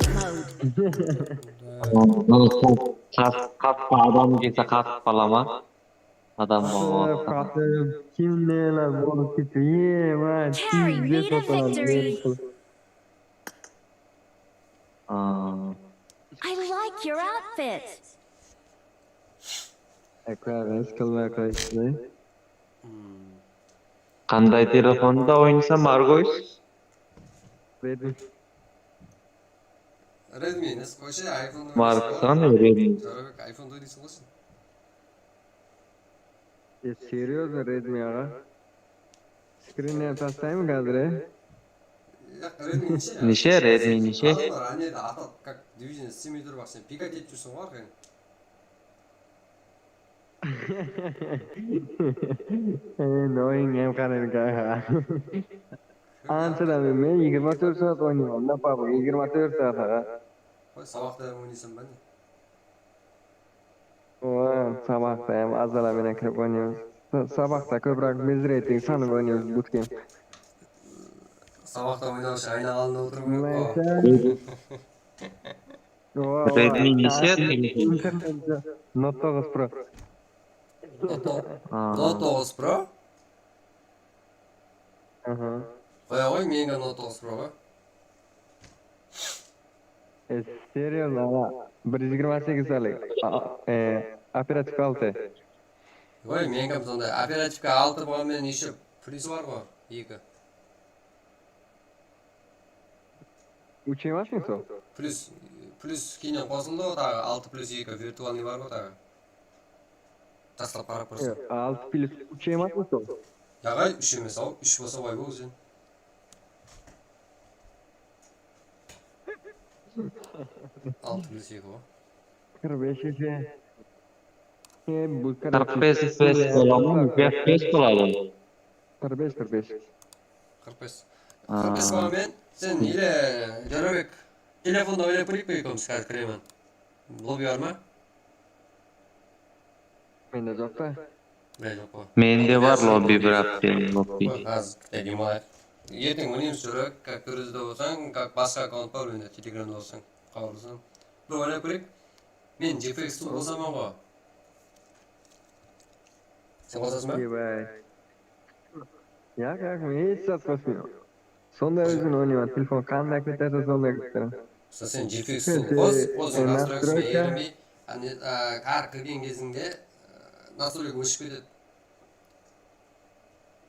Qas, qas adam kelse qatıp qala ma? Adam bolmadı. Kimneler bolıp kete, eba, pizdec bolıp qaladı. Aa. I like your outfit. Ekberimiz qılmay qoyıptı. Qanday telefonda oynaysań, Margoys? Redmi. Redmi emes, qoyshı, iPhone. Mark san Redmi. Jo'rabek, iPhone oynaysın qoyshı. E, серьёзно, Redmi aǵa. Skrinnen taslaymın házir, e? Yaq, Redmi neshe? Neshe, Redmi neshe? Adamlar ane de atat, как движение islemey turıp, sen pikat etip júrseń ǵoy arqayın. Endi oyınnı hám qaraydıq aǵa. Anshıdan men, men yigirma tórt saat oynayman da, pabg, yigirma tórt saat aǵa. Qoy, sabaqta hám oynaysań ba ne? Owa, sabaqta hám azala menen kirip oynaymız. Sa- Sabaqta kóbirek mezreyting sanıp oynaymız, bootcamp. Sabaqta oynawshı ayna aldında otırıp Neyse. Owa, Redmi owa. neshe Házir telefon? Internette Note toǵız Pro. Note to- Aa. Note toǵız Pro? Aha. Qoya ǵoy, menińki Note toǵız Pro ǵoy. E, серьёзно, aǵa. Bir júz jigirma segiz alayıq. A- e, Operativka altı. Qoy, menińki hám sonday. Operativka altı bolǵan menen eshep plyusı bar ǵoy, eki. Úsh emasmı sol? Plyus, plyus keyninen qosıldı ǵoy taǵı, altı plyus eki virtualnıy bar ǵoy taǵı. Taslap qarap kórseń. Yoq, altı plyus úsh emasmı sol? Yaǵay, úsh emes-aw, úsh bolsa bay bolıp sen. Altı plyus eki ǵoy. Qırq bes eki. E, bul Qırq bes F P S bola ma? F P S boladı. Qırq bes, qırq bes. Qırq bes. Qırq bes bolǵan menen sen ele, Jo'rabek, telefonda oynap kóreyik pe ekewimiz, házir kiremen. Lobby bar ma? Mende joq ta. Mende joq pa? Mende bar lobby, biraq men lobby. Qoy, házir kútip demayıq. Erteń oynaymız, Jo'rabek, как Terezde bolsań, как basqa akkaunt bar, mende Telegramda bolsań, xabarlasań. Bir oynap kóreyik. Men G F X tıń qosaman ǵoy. Sen qosasıń ba? Ebay. Yaq, yaq, men hesh zat qosmayman. Sonday ózim oynayman, telefon qanday ketedi, sonday qılıp turaman. Sen G F X tıń qos, qos, nastroyka erinbey, hár kirgen gezińde nastroyka óship ketedi.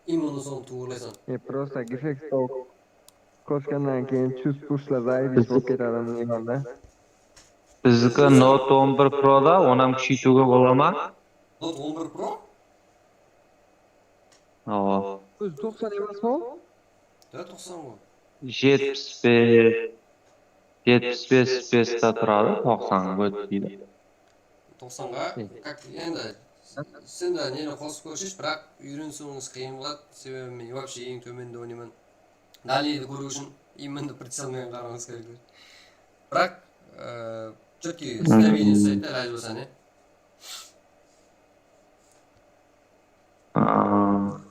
Именно sonı tuwrılaysań. E, просто G F X qosqannan keyin чувствуешься, zaebись bolıp ketedi adam, ne bar da. Bizdiki Note on bir Pro da, onı hám kúsheytiwge bola ma? Note on bir Pro? Awa. Ózi toqsan emas pa ol? Da, toqsan ǵoy. Jetpis bes, jetpis bes F P S-ta turadı, toqsanǵa ótpeydi. Toqsanǵa, как, endi sen de neni qosıp kórsheshi, biraq úyreniw qıyın boladı, sebebi men вообще eń tómende oynayman. Dáliydi kóriw ushın именно прицел menen qaraǵıńız kerek. Biraq, e, чёткий stabilный ushlaydı da, ilajı bolsa, ne? Aa.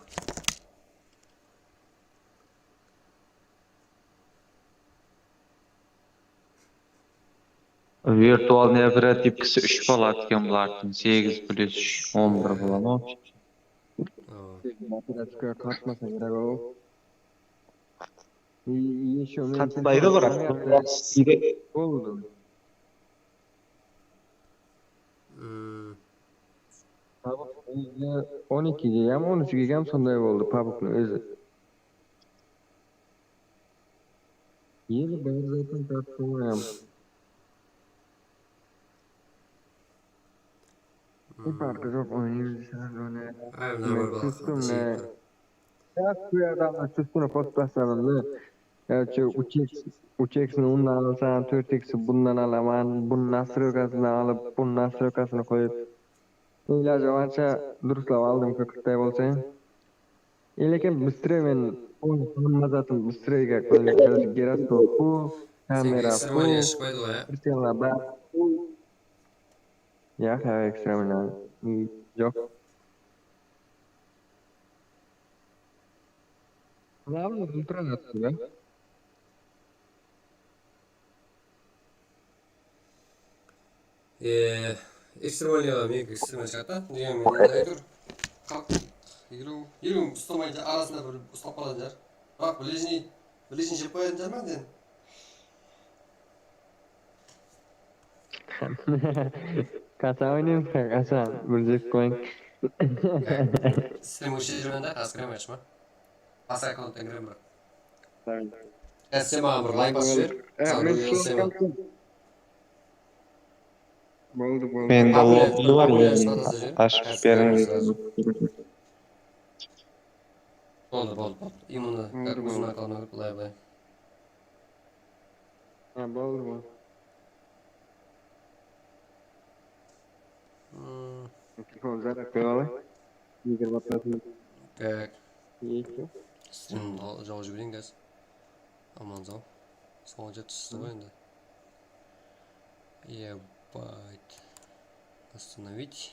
Virtualnıy operativkası úsh boladı eken bulardıń, segiz plyus úsh, on bir bola ma? Awa. Operativka qatmasa kerek ol. Ещё men Qatpaydı, biraq. Boldı. Hmm. Pabg on eki gigam, on úsh gigam sonday boldı pabgnıń ózi. Ele bári zaytın tartıp qoymayam. Hár bir joq oynaymız, hár bir oynaymız. Chustını, ya, bu adamlar chustını qosıp tasladım da. Ya, şu úsh X, úsh X-ni bunnan alsań, tórt X-ni bunnan alaman, bunıń nastroykasını alıp, bunıń nastroykasını qoyıp. Ilajı barsha durıslap aldım, qırqtay bolsa. Ele eken, быстрее men, oy, hamma zatım быстрее, как бы, giroscopu, kamera, Sen ekstremalnıy shıqpaydı ǵoy, ya? Pricel bar. Ya, há, ekstremalnıy. Joq. Главное, ultra atdı, ya. Eee, ekstremalnıy, meniki ekstremal shıǵadı da. Degen men aytayın tur. Qap, eliw, eliw ustamaydı, arasında bir ustap qaladı jar. Biraq ближний, ближний jep qoyatın jar ma sen? Qashan oynaymız, qashan? Bir jep qoyıń. Strim óshirmen da, házir kirem, aytshı ma. Basqa akkaunttan kirem bir. Ya, sen maǵan bir layk basıp jiber. Saǵan kórgen bolsam. Boldı, boldı. Mende Apple lobby bar, oyun endi ashqan házir. ashıp beriń. Boldı, boldı, boldı. Imенно Boldı, óziniń boldı. Akkauntıma kirip, bılay, bılay. Ha, boldı, boldı. Hmm, Mikrofon zara qoyıp alayın. Eger wapratın Tak. Eki. Streamdi jawıp jibereyin, guys. Aman sağ. Sońǵıca tústi ǵoy endi. Ебать. Остановить.